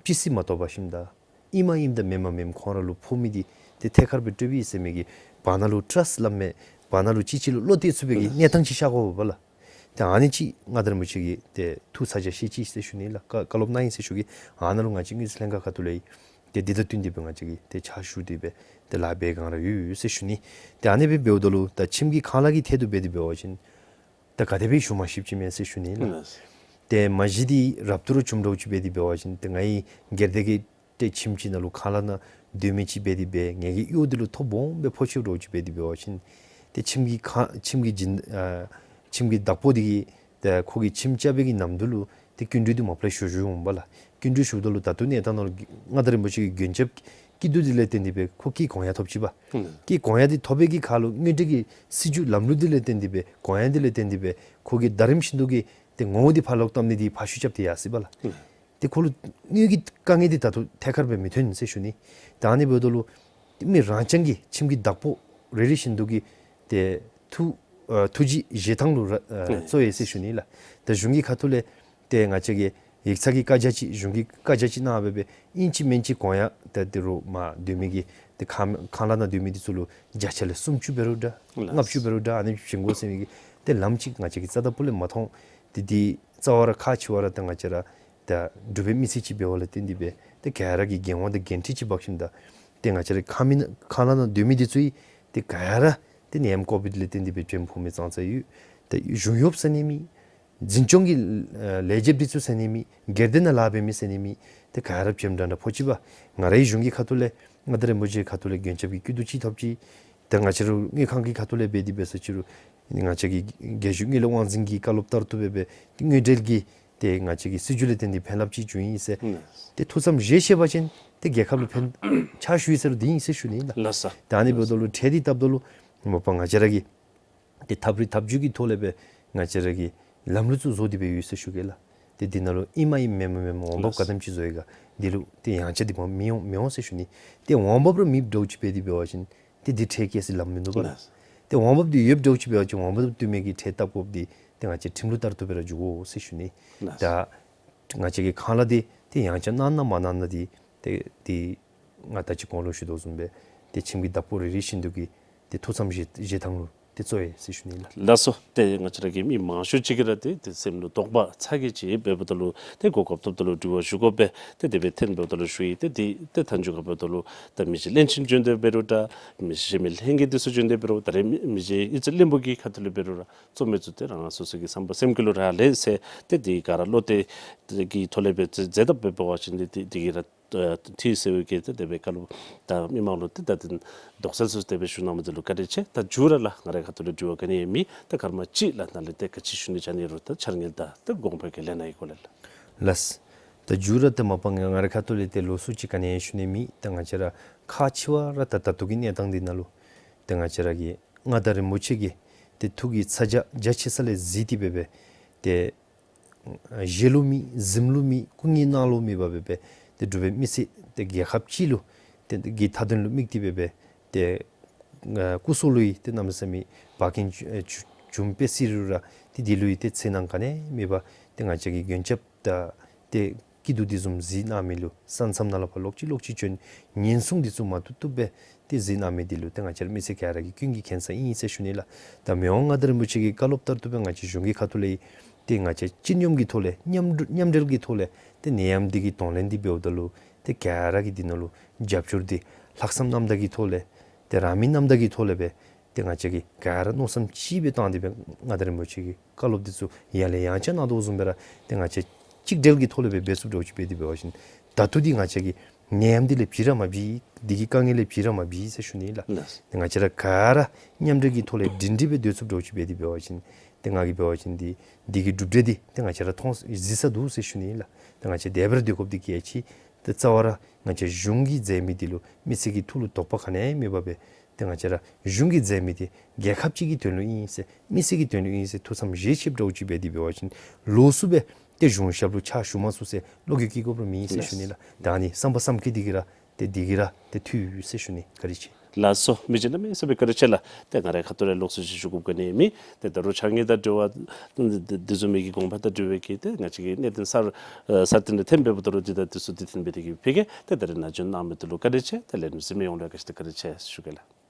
ཅི་སྲིད་མ་གཏོགས་པར་ཞིནམ་ད་ཨིནམ་ཨིནམ་དང་མེནམ་མེནམ་ཁོང་ར་ལུ་ཕོག་མི་འདི་ཏེ་ཐད་ཀར་སྦེ་སྤྲོད་པས་ཟེར་མི་གི་བར་ན་ལུ་ཊ་རསཊ་སླབ་མི་བར་ན་ལུ་གཅིག་གཅིག་ལུ་བློ་གཏད་ཚུགས་པའི་གི་གནས་སྟངས་ཅིག་ཤར་དགོ་པས་ལགས། ཏེ་ཨ་ནི་ཅིག་མངའ་བདག་རིན་པོ་ཆེ་གིས་ཏེ་ཐུགས་ཚ་གྱང་བཞེས་ཅི་ཟེར་ཞུ་ནི་ལགས། བཀའ་བཀའ་སློབ་གནང་ཡི་ཟེར་ཞུ་གེ། ཨ་ནཱ་ལུ་ང་བཅས་དངུལ་རྩིས་ལྷན་ཁག་ཁ་ཐུག་ལས་ཏེ་འདི་དང་བསྟུན་ཏེ་སྦེ་ང་བཅས་ཀྱིས་ཏེ་ཕྱག་ཞུ་སྟེ་སྦེ་ཏེ་ལཱ་འབད་གང་ར་ཡོད་ཡོད་ཟེར་ཞུ་ནི། ཏེ་ཨ་ནི་སྦེ་འབདཝ་ད་ལུ་ད་ཁྱིམ་གྱི་ཁང་གླ་གི་ཐད་དུ་འབད་དེ་འབད་བ་ཅིན་ད་ག་དེ་སྦེ་ཞུ་མ་ཤེསཔ་ཅིག་མས་ཟེར་ཞུ་ནི་ལགས། ལགས། ཏེ་མ་གཞི་འདི་རབ་ཏུ་ར་བྱུངམ་འདྲཝ་ཅིག་འབད་དེ་འབད་བ་ཅིན་ཏེ་ང་གིས་སྒེར་སྡེ་གི་ཏེ་ཁྱིམ་ཅིག་ནང་ལུ་ཁང་གླ་ནང་སྡོད་མི་ཅིག་འབད་དེ་འབད་ངེ་གི་གཡོག་འདི་ལུ་ཐོ་སྦོམ་སྦེ་ཕོག་ཅི་འདྲཝ་ཅིག་འབད་དེ་འབད་བ་ཅིན་ཏེ་ཁྱིམ་གྱི་ཁང་ཁྱིམ་གྱི་སྦྱིན་ཨ་ཁྱིམ་གྱི་བདག་པོ་འདི་གིས་ཏེ་ཁོ་གིས་ཁྱིམ་རྐྱབ་པའི་གི་ནམ་དུས་ལུ་ཏེ་སྐྱིན་འགྲུལ་འདི་མ་པ་ལས་ཞུ་ཞུཝ་འོང་པ་ལགས། སྐྱིན་འགྲུལ་ཞུཝ་ད་ལུ་ད་ལྟོ་གནས་སྟངས་ནང་ལུ་མངའ་བདག་རིན་པོ་ཆེ་གི་མགོན་སྐྱབས་སྐྱིད་སྡུག་འདི་ལས་བརྟེན་ཏེ་འབད་ཁོ་སྐྱིད་གོང་ཡང་ཐོབ་ཅི་པ། ཨུམ། སྐྱིད་གོང་ཡང་འདི་ཐོབ་པའི་གི་ཁར་ལུ་དངུལ་འབྲེལ་གྱི་སྲིད་བྱུས་ལམ་ལུགས་འདི་ལས་བརྟེན་ཏེ་འབད་གོང་ཡང་འདི་ལས་བརྟེན་ཏེ་འབད་ཁོ་གིས་ཟླ་རིམ་བཞིན་དུ་གི་ཏེ་ངོ་བོ་འདི་ཕར་ལོག་བཏབ་ནི་འདི་ཕར་བཤུད་རྐྱབ་སྟེ་ཡར་སོ་ཡི་པ་ལགས། ཨུམ། ཏེ་ཁོ་ལུ་དངུལ་གྱི་དཀའ་ངལ་འདི་ད་ལྟོ་ཐད་ཀར་སྦེ་མི་ཐོན་ཟེར་ཞུ་ནི། ད་ཨ་ནི་འབདཝ་ད་ལུ་ཏེ་མི་རང་རྐྱང་གི་ཁྱིམ་གྱི་བདག་པོ་རེ་རེ་བཞིན་དུ་གི་ཏེ་ཐུགས་ཨ་ཐུགས་རྗེ་བཞེས་ཐངས་ལུ་ར་ཨ་ཨེ་གཙོ་ཡོད་ཟེར་ཞུ་ནི་ལགས། ད་གཞུང་གི་ཁ་ཐུག་ལས་ཏེ་ང་བཅས་ཀྱིས་ཡིག་ཚང་གི་བཀའ་རྒྱ་ཅིག་གཞུང་གི་བཀའ་རྒྱ་ཅིག་གནང་སྦེ་འབད་ཨིན་ཅི་མིན་ཅི་གོང་ཡང་ཏེ་དེ་རུ་མར་སྡོད་མི་གི་ཏེ་ཁང་ཁང་གླ་ནང་སྡོད་མི་འདི་ཚུ་ལུ་བརྒྱ་ཆ་ལས་སུམ་ཅུ་འབད་རུང་འདྲ་ལགས། ལྔ་བཅུ་འབད་རུང་འདྲ་ཨ་ནི་བྱིན་དགོ་ཟེར་མི་གི་ཏེ་ལམ་ཅིག་ང་བཅས་ཀྱིས་རྩ་དང་པོ་ལས་མ་མཐོང་། ཏེ་འདི་རྩ་བ་ར་ཁག་ཆེ་བ་ར་ཏེ་ང་བཅས་ར་ད་འབྲུག་པའི་མི་སེར་ཅིག་འབདཝ་ལས་བརྟེན་ཏེ་འབད་ཏེ་ག་ར་གིས་འགན་དབང་དང་འགན་འཁྲི་ཅིག་འབག་ཞིནམ་ད་ཏེ་ང་བཅས་ར་ཁང་མི་ཁང་གླ་ནང་སྡོད་མི་འདི་ཚུ་ཡང་ཏེ་ག་ར་ཏེ་ནད་ཡམས་ཀོ་བིཌ་ལས་བརྟེན་ཏེ་འབད་བྱེམ་ཕོག་མི་ཙང་ཙང་ཡོད། ཏེ་གཞུང་གཡོགཔ་ཟེར་ནི་མེད། འཛིན་སྐྱོང་གི་ཨ་ལས་བྱེདཔ་འདི་ཚུ་ཟེར་ནི་མེད། སྒེར་སྡེ་ནང་ལཱ་འབད་མི་ཟེར་ནི་མེད། ཏེ་ག་ར་བྱེམ་འདྲ་འདྲ་ཕོག་ཅི་པ། ང་རའི་གཞུང་གི་ཁ་ཐུག་ལས་མངའ་བདག་རིན་པོ་ཆེའི་ཁ་ཐུག་ལས་མགོན་སྐྱབས་ཀྱི་སྐྱིད་སྡུག་ཅིག་ཐོབ་ཅི། ཏེ་ང་བཅས་ར་དངུལ་ཁང་གི་ཁ་ཐུག་ལས་འབད་དེ་འབད་ས་ཅིག་རུང་ང་བཅས་ཀྱི་རྒྱལ་གཞུང་དངུལ་ལས་དབང་འཛིན་གྱི་བཀའ་སློབ་ལྟར་དུ་འབད་འབད་ཏེ་དངུལ་འབྲེལ་གྱི་ཏེ་ང་བཅས་ཀྱི་སྲིད་བྱུས་ལས་བརྟེན་ཏེ་ཕན་རླབས་ཅིག་བྱུང་ཡི་ཟེར། ཨུམ། ཏེ་ཐུགས་བསམ་བཞེས་བཞེས་པ་ཅིན་ཏེ་རྒྱལ་ཁབ་ལུ་ཕན་ཆ་ཞུ་ཡི་ཟེར་རུང་འདི་ཨིན་ཟེར་ཞུ་ནི་ལགས། ལགས་སོ། ད་ཨ་ནི་འབདཝ་ད་ལུ་ཁྲལ་འདི་བཏབ་ད་ལུ་མ་པ་ང་བཅས་ར་གིས་ཏེ་ཐབས་རིག་ཐབས་བྱུས་ཀྱི་ཐོག་ལས་འབད་ང་བཅས་ར་གིས་ལམ་ལུགས་ཚུ་བཟོ་སྟེ་འབད་ཡོད་ཟེར་ཞུ་གེ་ལགས། ཏེ་འདི་ནང་ལུ་ཨིནམ་ཨིནམ་མེནམ་མེནམ་འོང་འབབ་ལགས། ག་དེམ་ཅིག་བཟོ་ཡི་ག་འདི་ལུ་ཏེ་ཡང་ཆ་འདི་མ་མི་འོང་མི་འོང་ཟེར་ཞུ་ནི། ཏེ་འོང་འབབ་ར་མེདཔ་འདྲཝ་ཅིག་འབད་དེ་འབད་བ་ཅིན་ཏེ་འདི་ཁྲལ་བཀལ་སའི་ལམ་མིན་འདུག་པ། ལགས། ཏེ་འོང་འབབ་འདི་ཡོདཔ་འདྲཝ་ཅིག་འབད་བ་ཅིན་འོང་འབབ་བཏོན་མི་གི་ཁྲལ་བཏབ་དགོཔ་འདི་ཏེ་ང་བཅས་ཁྲིམས་ལུགས་ལྟར་དུ་འབད་ར་འགྱོ་དགོ་ཟེར་ཞུ་ནི། ལགས། ད་ང་བཅས་ཀྱི་ཁང་གླ་འདི་ཏེ་ཡང་ཆ་གནང་ན་མ་གནང་ན་འདི་ཏེ་ཏེ་ང་ད་ཅི་གོང་ལུ་ཞུ་དོ་བཟུམ་སྦེ་ཏེ་ཁྱིམ་གྱི་བདག་པོ་རེ་རེ་བཞིན་དུ་གི་ཏེ་ཐུགས་བསམ་བཞེས་བཞེས་ཐངས་ལུ་ཏེ་གཙོ་ཡོད་ཟེར་ཞུ་ནི་ལགས། ལགས་སོ། ཏེ་ང་བཅས་ར་གི་མི་མང་ཤོས་ཅིག་གིས་ར་ཏེ་ཏེ་སེམས་ལུ་དོགས་པ་ཚ་གྱང་ཅིག་འབདཝ་ད་ལུ་ཏེ་གོ་སྐབས་ཐོབ་ད་ལུ་དྲི་བ་ཞུ་དགོ་པས། ཏེ་དེ་སྦེ་འཐོན་འབདཝ་ད་ལུ་ཞུ་ཡི། ཏེ་དེ་ཏེ་མཐའ་མཇུག་ཁར་འབདཝ་ད་ལུ་ད་མི་རྗེ་བློན་ཆེན་བྱོན་ཏེ་འབད་རུང་འདྲ་མི་རྗེ་གཞན་མི་ལྷན་རྒྱས་འདི་ཚུ་བྱོན་ཏེ་འབད་རུང་ད་རེས་མི་མི་རྗེ་ཨི་ཙི་བློན་པོ་གི་ཁ་ཐུག་ལས་འབད་རུང་ར་གཙོ་མི་ཚུ་ཏེ་རང་རང་སོ་སོ་གི་བསམ་པ་སེམས་ཁ་ལུ་རག་ལས་ཟེར་ཏེ་དེ་ག་ར་བློ་གཏད་ཀྱི་ཐོག་ལས་འབད་མཛད་མཛད་དེ་འབད་བ་ཅིན་ཏེ་དེ་དེ་གིས་ར་ཨ་ཐུགས་སེམས་ཀྱི་ཏེ་དེ་སྦེ་བཀའ་སློབ་ད་མི་མང་ལུ་ཏེ་ད་དེ་དོགས་སེལ་ཚུ་དེ་སྦེ་ཞུ་གནང་མི་འདི་ལུ་བཀའ་དྲིན་ཆེ། ད་མཇུག་ར་ལགས་ང་རའི་ཁ་ཐུག་ལས་དྲི་བ་ག་ནི་ཡང་མེད། ད་སྐར་མ་གཅིག་ལགས་ནཱ་ལས་ཏེ་ག་ཅི་ཞུ་ནི་ཆ་ནི་རུང་ད་འཆར་དངུལ་དང་ཏེ་གོང་འཕེལ་གྱི་ལས་སྣ་གི་སྐོར་ལས་ལགས། ལགས། ད་མཇུག་ར་ཏེ་མ་པ་ང་ང་རའི་ཁ་ཐུག་ལས་ཏེ་ལོགས་སུ་ཅིག་ག་ནི་ཡང་ཞུ་ནི་མེད། ད་ང་བཅས་ར་ཁག་ཆེ་བ་ར་ད་ད་ལྟོ་གི་གནས་སྟངས་འདི་ནང་ལུ་ཏེ་ང་བཅས་ར་གི་མངའ་བདག་རིན་པོ་ཆེ་གི་ཏེ་ཐུགས་ཀྱི་ཚ་གྱང་རྒྱ་ཆེ་ས་ལས་གཟིགས་ཏེ་འབད་འབད་ཏེ་གཞན་ལུ་མེད་གཟིམ་ལུ་མེད་སྐུ་ངལ་གནང་ལུ་མེད་པར་འབད་འབད་ཏེ་འབྲུག་པའི་མི་སེར་ཏེ་རྒྱལ་ཁབ་སྤྱི་ལུ་ཏེ་གི་མཐའ་དོན་ལུ་དམིགས་ཏེ་འབད་འབད་ཏེ་ཨ་སྐུ་སྲོག་ལུ་ཡང་ཏེ་གནམ་མེད་ས་མེད་འབག་འཁྱེར་བྱུང་བྱུང་བྱུང་སྦེ་ཟེར་རུང་ར་ཏེ་འདི་ལུ་ཡང་ཏེ་འཚེར་སྣང་ག་ནི་ཡང་མེད་པར་ཏེ་ང་བཅས་ཀྱི་མགོན་སྐྱབས་དང་ཏེ་སྐྱིད་སྡུག་འདི་བཟུམ་གཟིགས་གནང་མི་ལུ་ས་མཚམས་ནང་ལས་ཕར་ལོག་ཅི་ལོག་ཅི་བྱོན་ཉེན་སྲུང་འདི་ཚུ་མ་བཏུབ་བཏུབ་སྦེ་ཏེ་གཟིགས་གནང་མི་འདི་ལུ་ཏེ་ང་བཅས་ར་མི་སེར་ག་ར་གིས་ཀུན་གྱིས་མཁྱེན་གསལ་ཨིན་ཟེར་ཞུ་ནི་ལགས། ད་མི་དབང་མངའ་བདག་རིན་པོ་ཆེ་གི་བཀའ་སློབ་ལྟར་དུ་སྦེ་ང་བཅས་གཞུང་གི་ཁ་ཐུག་ལས་ཏེ་ང་བཅས་སྤྱི་སྙོམས་ཀྱི་ཐོག་ལས་མཉམ་འབྲེལ་མཉམ་འབྲེལ་གྱི་ཐོག་ལས་ཏེ་ནད་ཡམས་འདི་གི་གདོང་ལེན་འདི་འབདཝ་ད་ལུ་ཏེ་ག་ར་གིས་འདི་ནང་ལུ་རྒྱབ་སྐྱོར་འདི་ལྷག་བསམ་རྣམ་དག་གི་ཐོག་ལས་ཏེ་རང་མོས་རྣམ་དག་གི་ཐོག་ལས་སྦེ་ཏེ་ང་བཅས་ཀྱིས་ག་ར་མནོ་བསམ་གཅིག་སྦེ་བཏང་སྟེ་སྦེ་མངའ་བདག་རིན་པོ་ཆེ་གི་བཀའ་སློབ་འདི་ཚུ་ཡར་ལས་ཡང་བསྐྱར་གནང་དོ་བཟུམ་སྦེ་ར་ཏེ་ང་བཅས་གཅིག་སྒྲིལ་གྱི་ཐོག་ལས་སྦེ་འབད་ཚུགསཔ་འདྲཝ་ཅིག་འབད་དེ་འབད་བ་ཅིན་ད་ལྟོ་འདི་ང་བཅས་ཀྱི་ནད་ཡམས་འདི་ལས་ཕྱི་ར་མ་འབད་འདི་གི་དཀའ་ངལ་ལས་ཕྱི་ར་མ་འབད་ཟེར་ཞུ་ནི་ལགས། ལགས། ཏེ་ང་བཅས་ར་ག་ར་མཉམ་འབྲེལ་གྱི་ཐོག་ལས་སྒྲིང་སྒྲི་སྦེ་སྡོད་ཚུགསཔ་འདྲཝ་ཅིག་འབད་དེ་འབད་བ་ཅིན་ཏེ་ང་གིས་འབད་བ་ཅིན་འདི་འདི་གི་གྲུབ་འབྲས་འདི་ཏེ་ང་བཅས་ར་མཐོང་གཟིགས་ས་འདུག་ཟེར་ཞུ་ནི་ལགས། ཏེ་ང་བཅས་དེ་སྦེ་ར་སྡོད་དགོཔ་འདི་གལ་ཆེ། ཏེ་རྩ་བ་ར་ང་བཅས་གཞུང་གིས་མཛད་མི་འདི་ལུ་མི་སེར་གྱི་ཐུགས་ལུ་དོགས་པ་ག་ནི་ཡང་མེད་པར་སྦེ་ཏེ་ང་བཅས་ར་གཞུང་གིས་མཛད་མི་འདི་རྒྱལ་ཁབ་ཅིག་གི་དོན་ལུ་ཨིན་ཟེར་མི་སེར་གྱི་དོན་ལུ་ཨིན་ཟེར་ཐུགས་བསམ་བཞེས་ཤེསཔ་འདྲཝ་ཅིག་འབད་དེ་འབད་བ་ཅིན་ལོགས་སུ་སྦེ་ཏེ་གཞུང་ཞབས་ལུ་ཕྱག་ཞུ་མ་ཚུགས་ཟེར་བློ་འགྱོད་བསྐྱེད་དགོཔ་ར་མེད་ཟེར་ཞུ་ནི་ལགས། ད་ཨ་ནི་བསམ་པ་བསམ་འཁྱེར་འདི་གིས་ར་ཏེ་འདི་གིས་ར་ཏེ་འཐུས་ཡོད་ཟེར་ཞུ་ནི། བཀའ་དྲིན་ཆེ། ལགས་སོ། མི་རྗེ་གནམ་མེད་ས་མེད་བཀའ་དྲིན་ཆེ་ལགས། ཏེ་ང་རའི་ཁ་ཐུག་ལས་ལོགས་སུ་ཅིག་ཞུ་དགོཔ་ག་ནི་ཡང་མེད། ཏེ་ད་རུང་འཆར་དངུལ་དང་འབྲེལ་བ་འདི་བཟུམ་མའི་གི་དགོངས་པ་དང་འབྲེལ་བའི་གི་ཏེ་ང་བཅས་ཀྱི་གནད་དོན་གསར་ཨ་གསར་བཏོན་འདི་འཐོན་འབདཝ་ད་རུང་འདི་དང་འདི་ཚུ་འདི་འཐོན་འབད་དེ་གི་ཕུལ་གེ། ཏེ་ད་རེས་ནཱ་བྱོན་གནང་མི་འདི་ལུ་བཀའ་དྲིན་ཆེ། ཏེ་ལས་རིམ་གཟིགས་མི་ཡོངས་ལུ་ཡང་ག་ཅི་ཏེ་བཀའ་དྲིན་ཆེ་ཞུ་གེ་ལགས།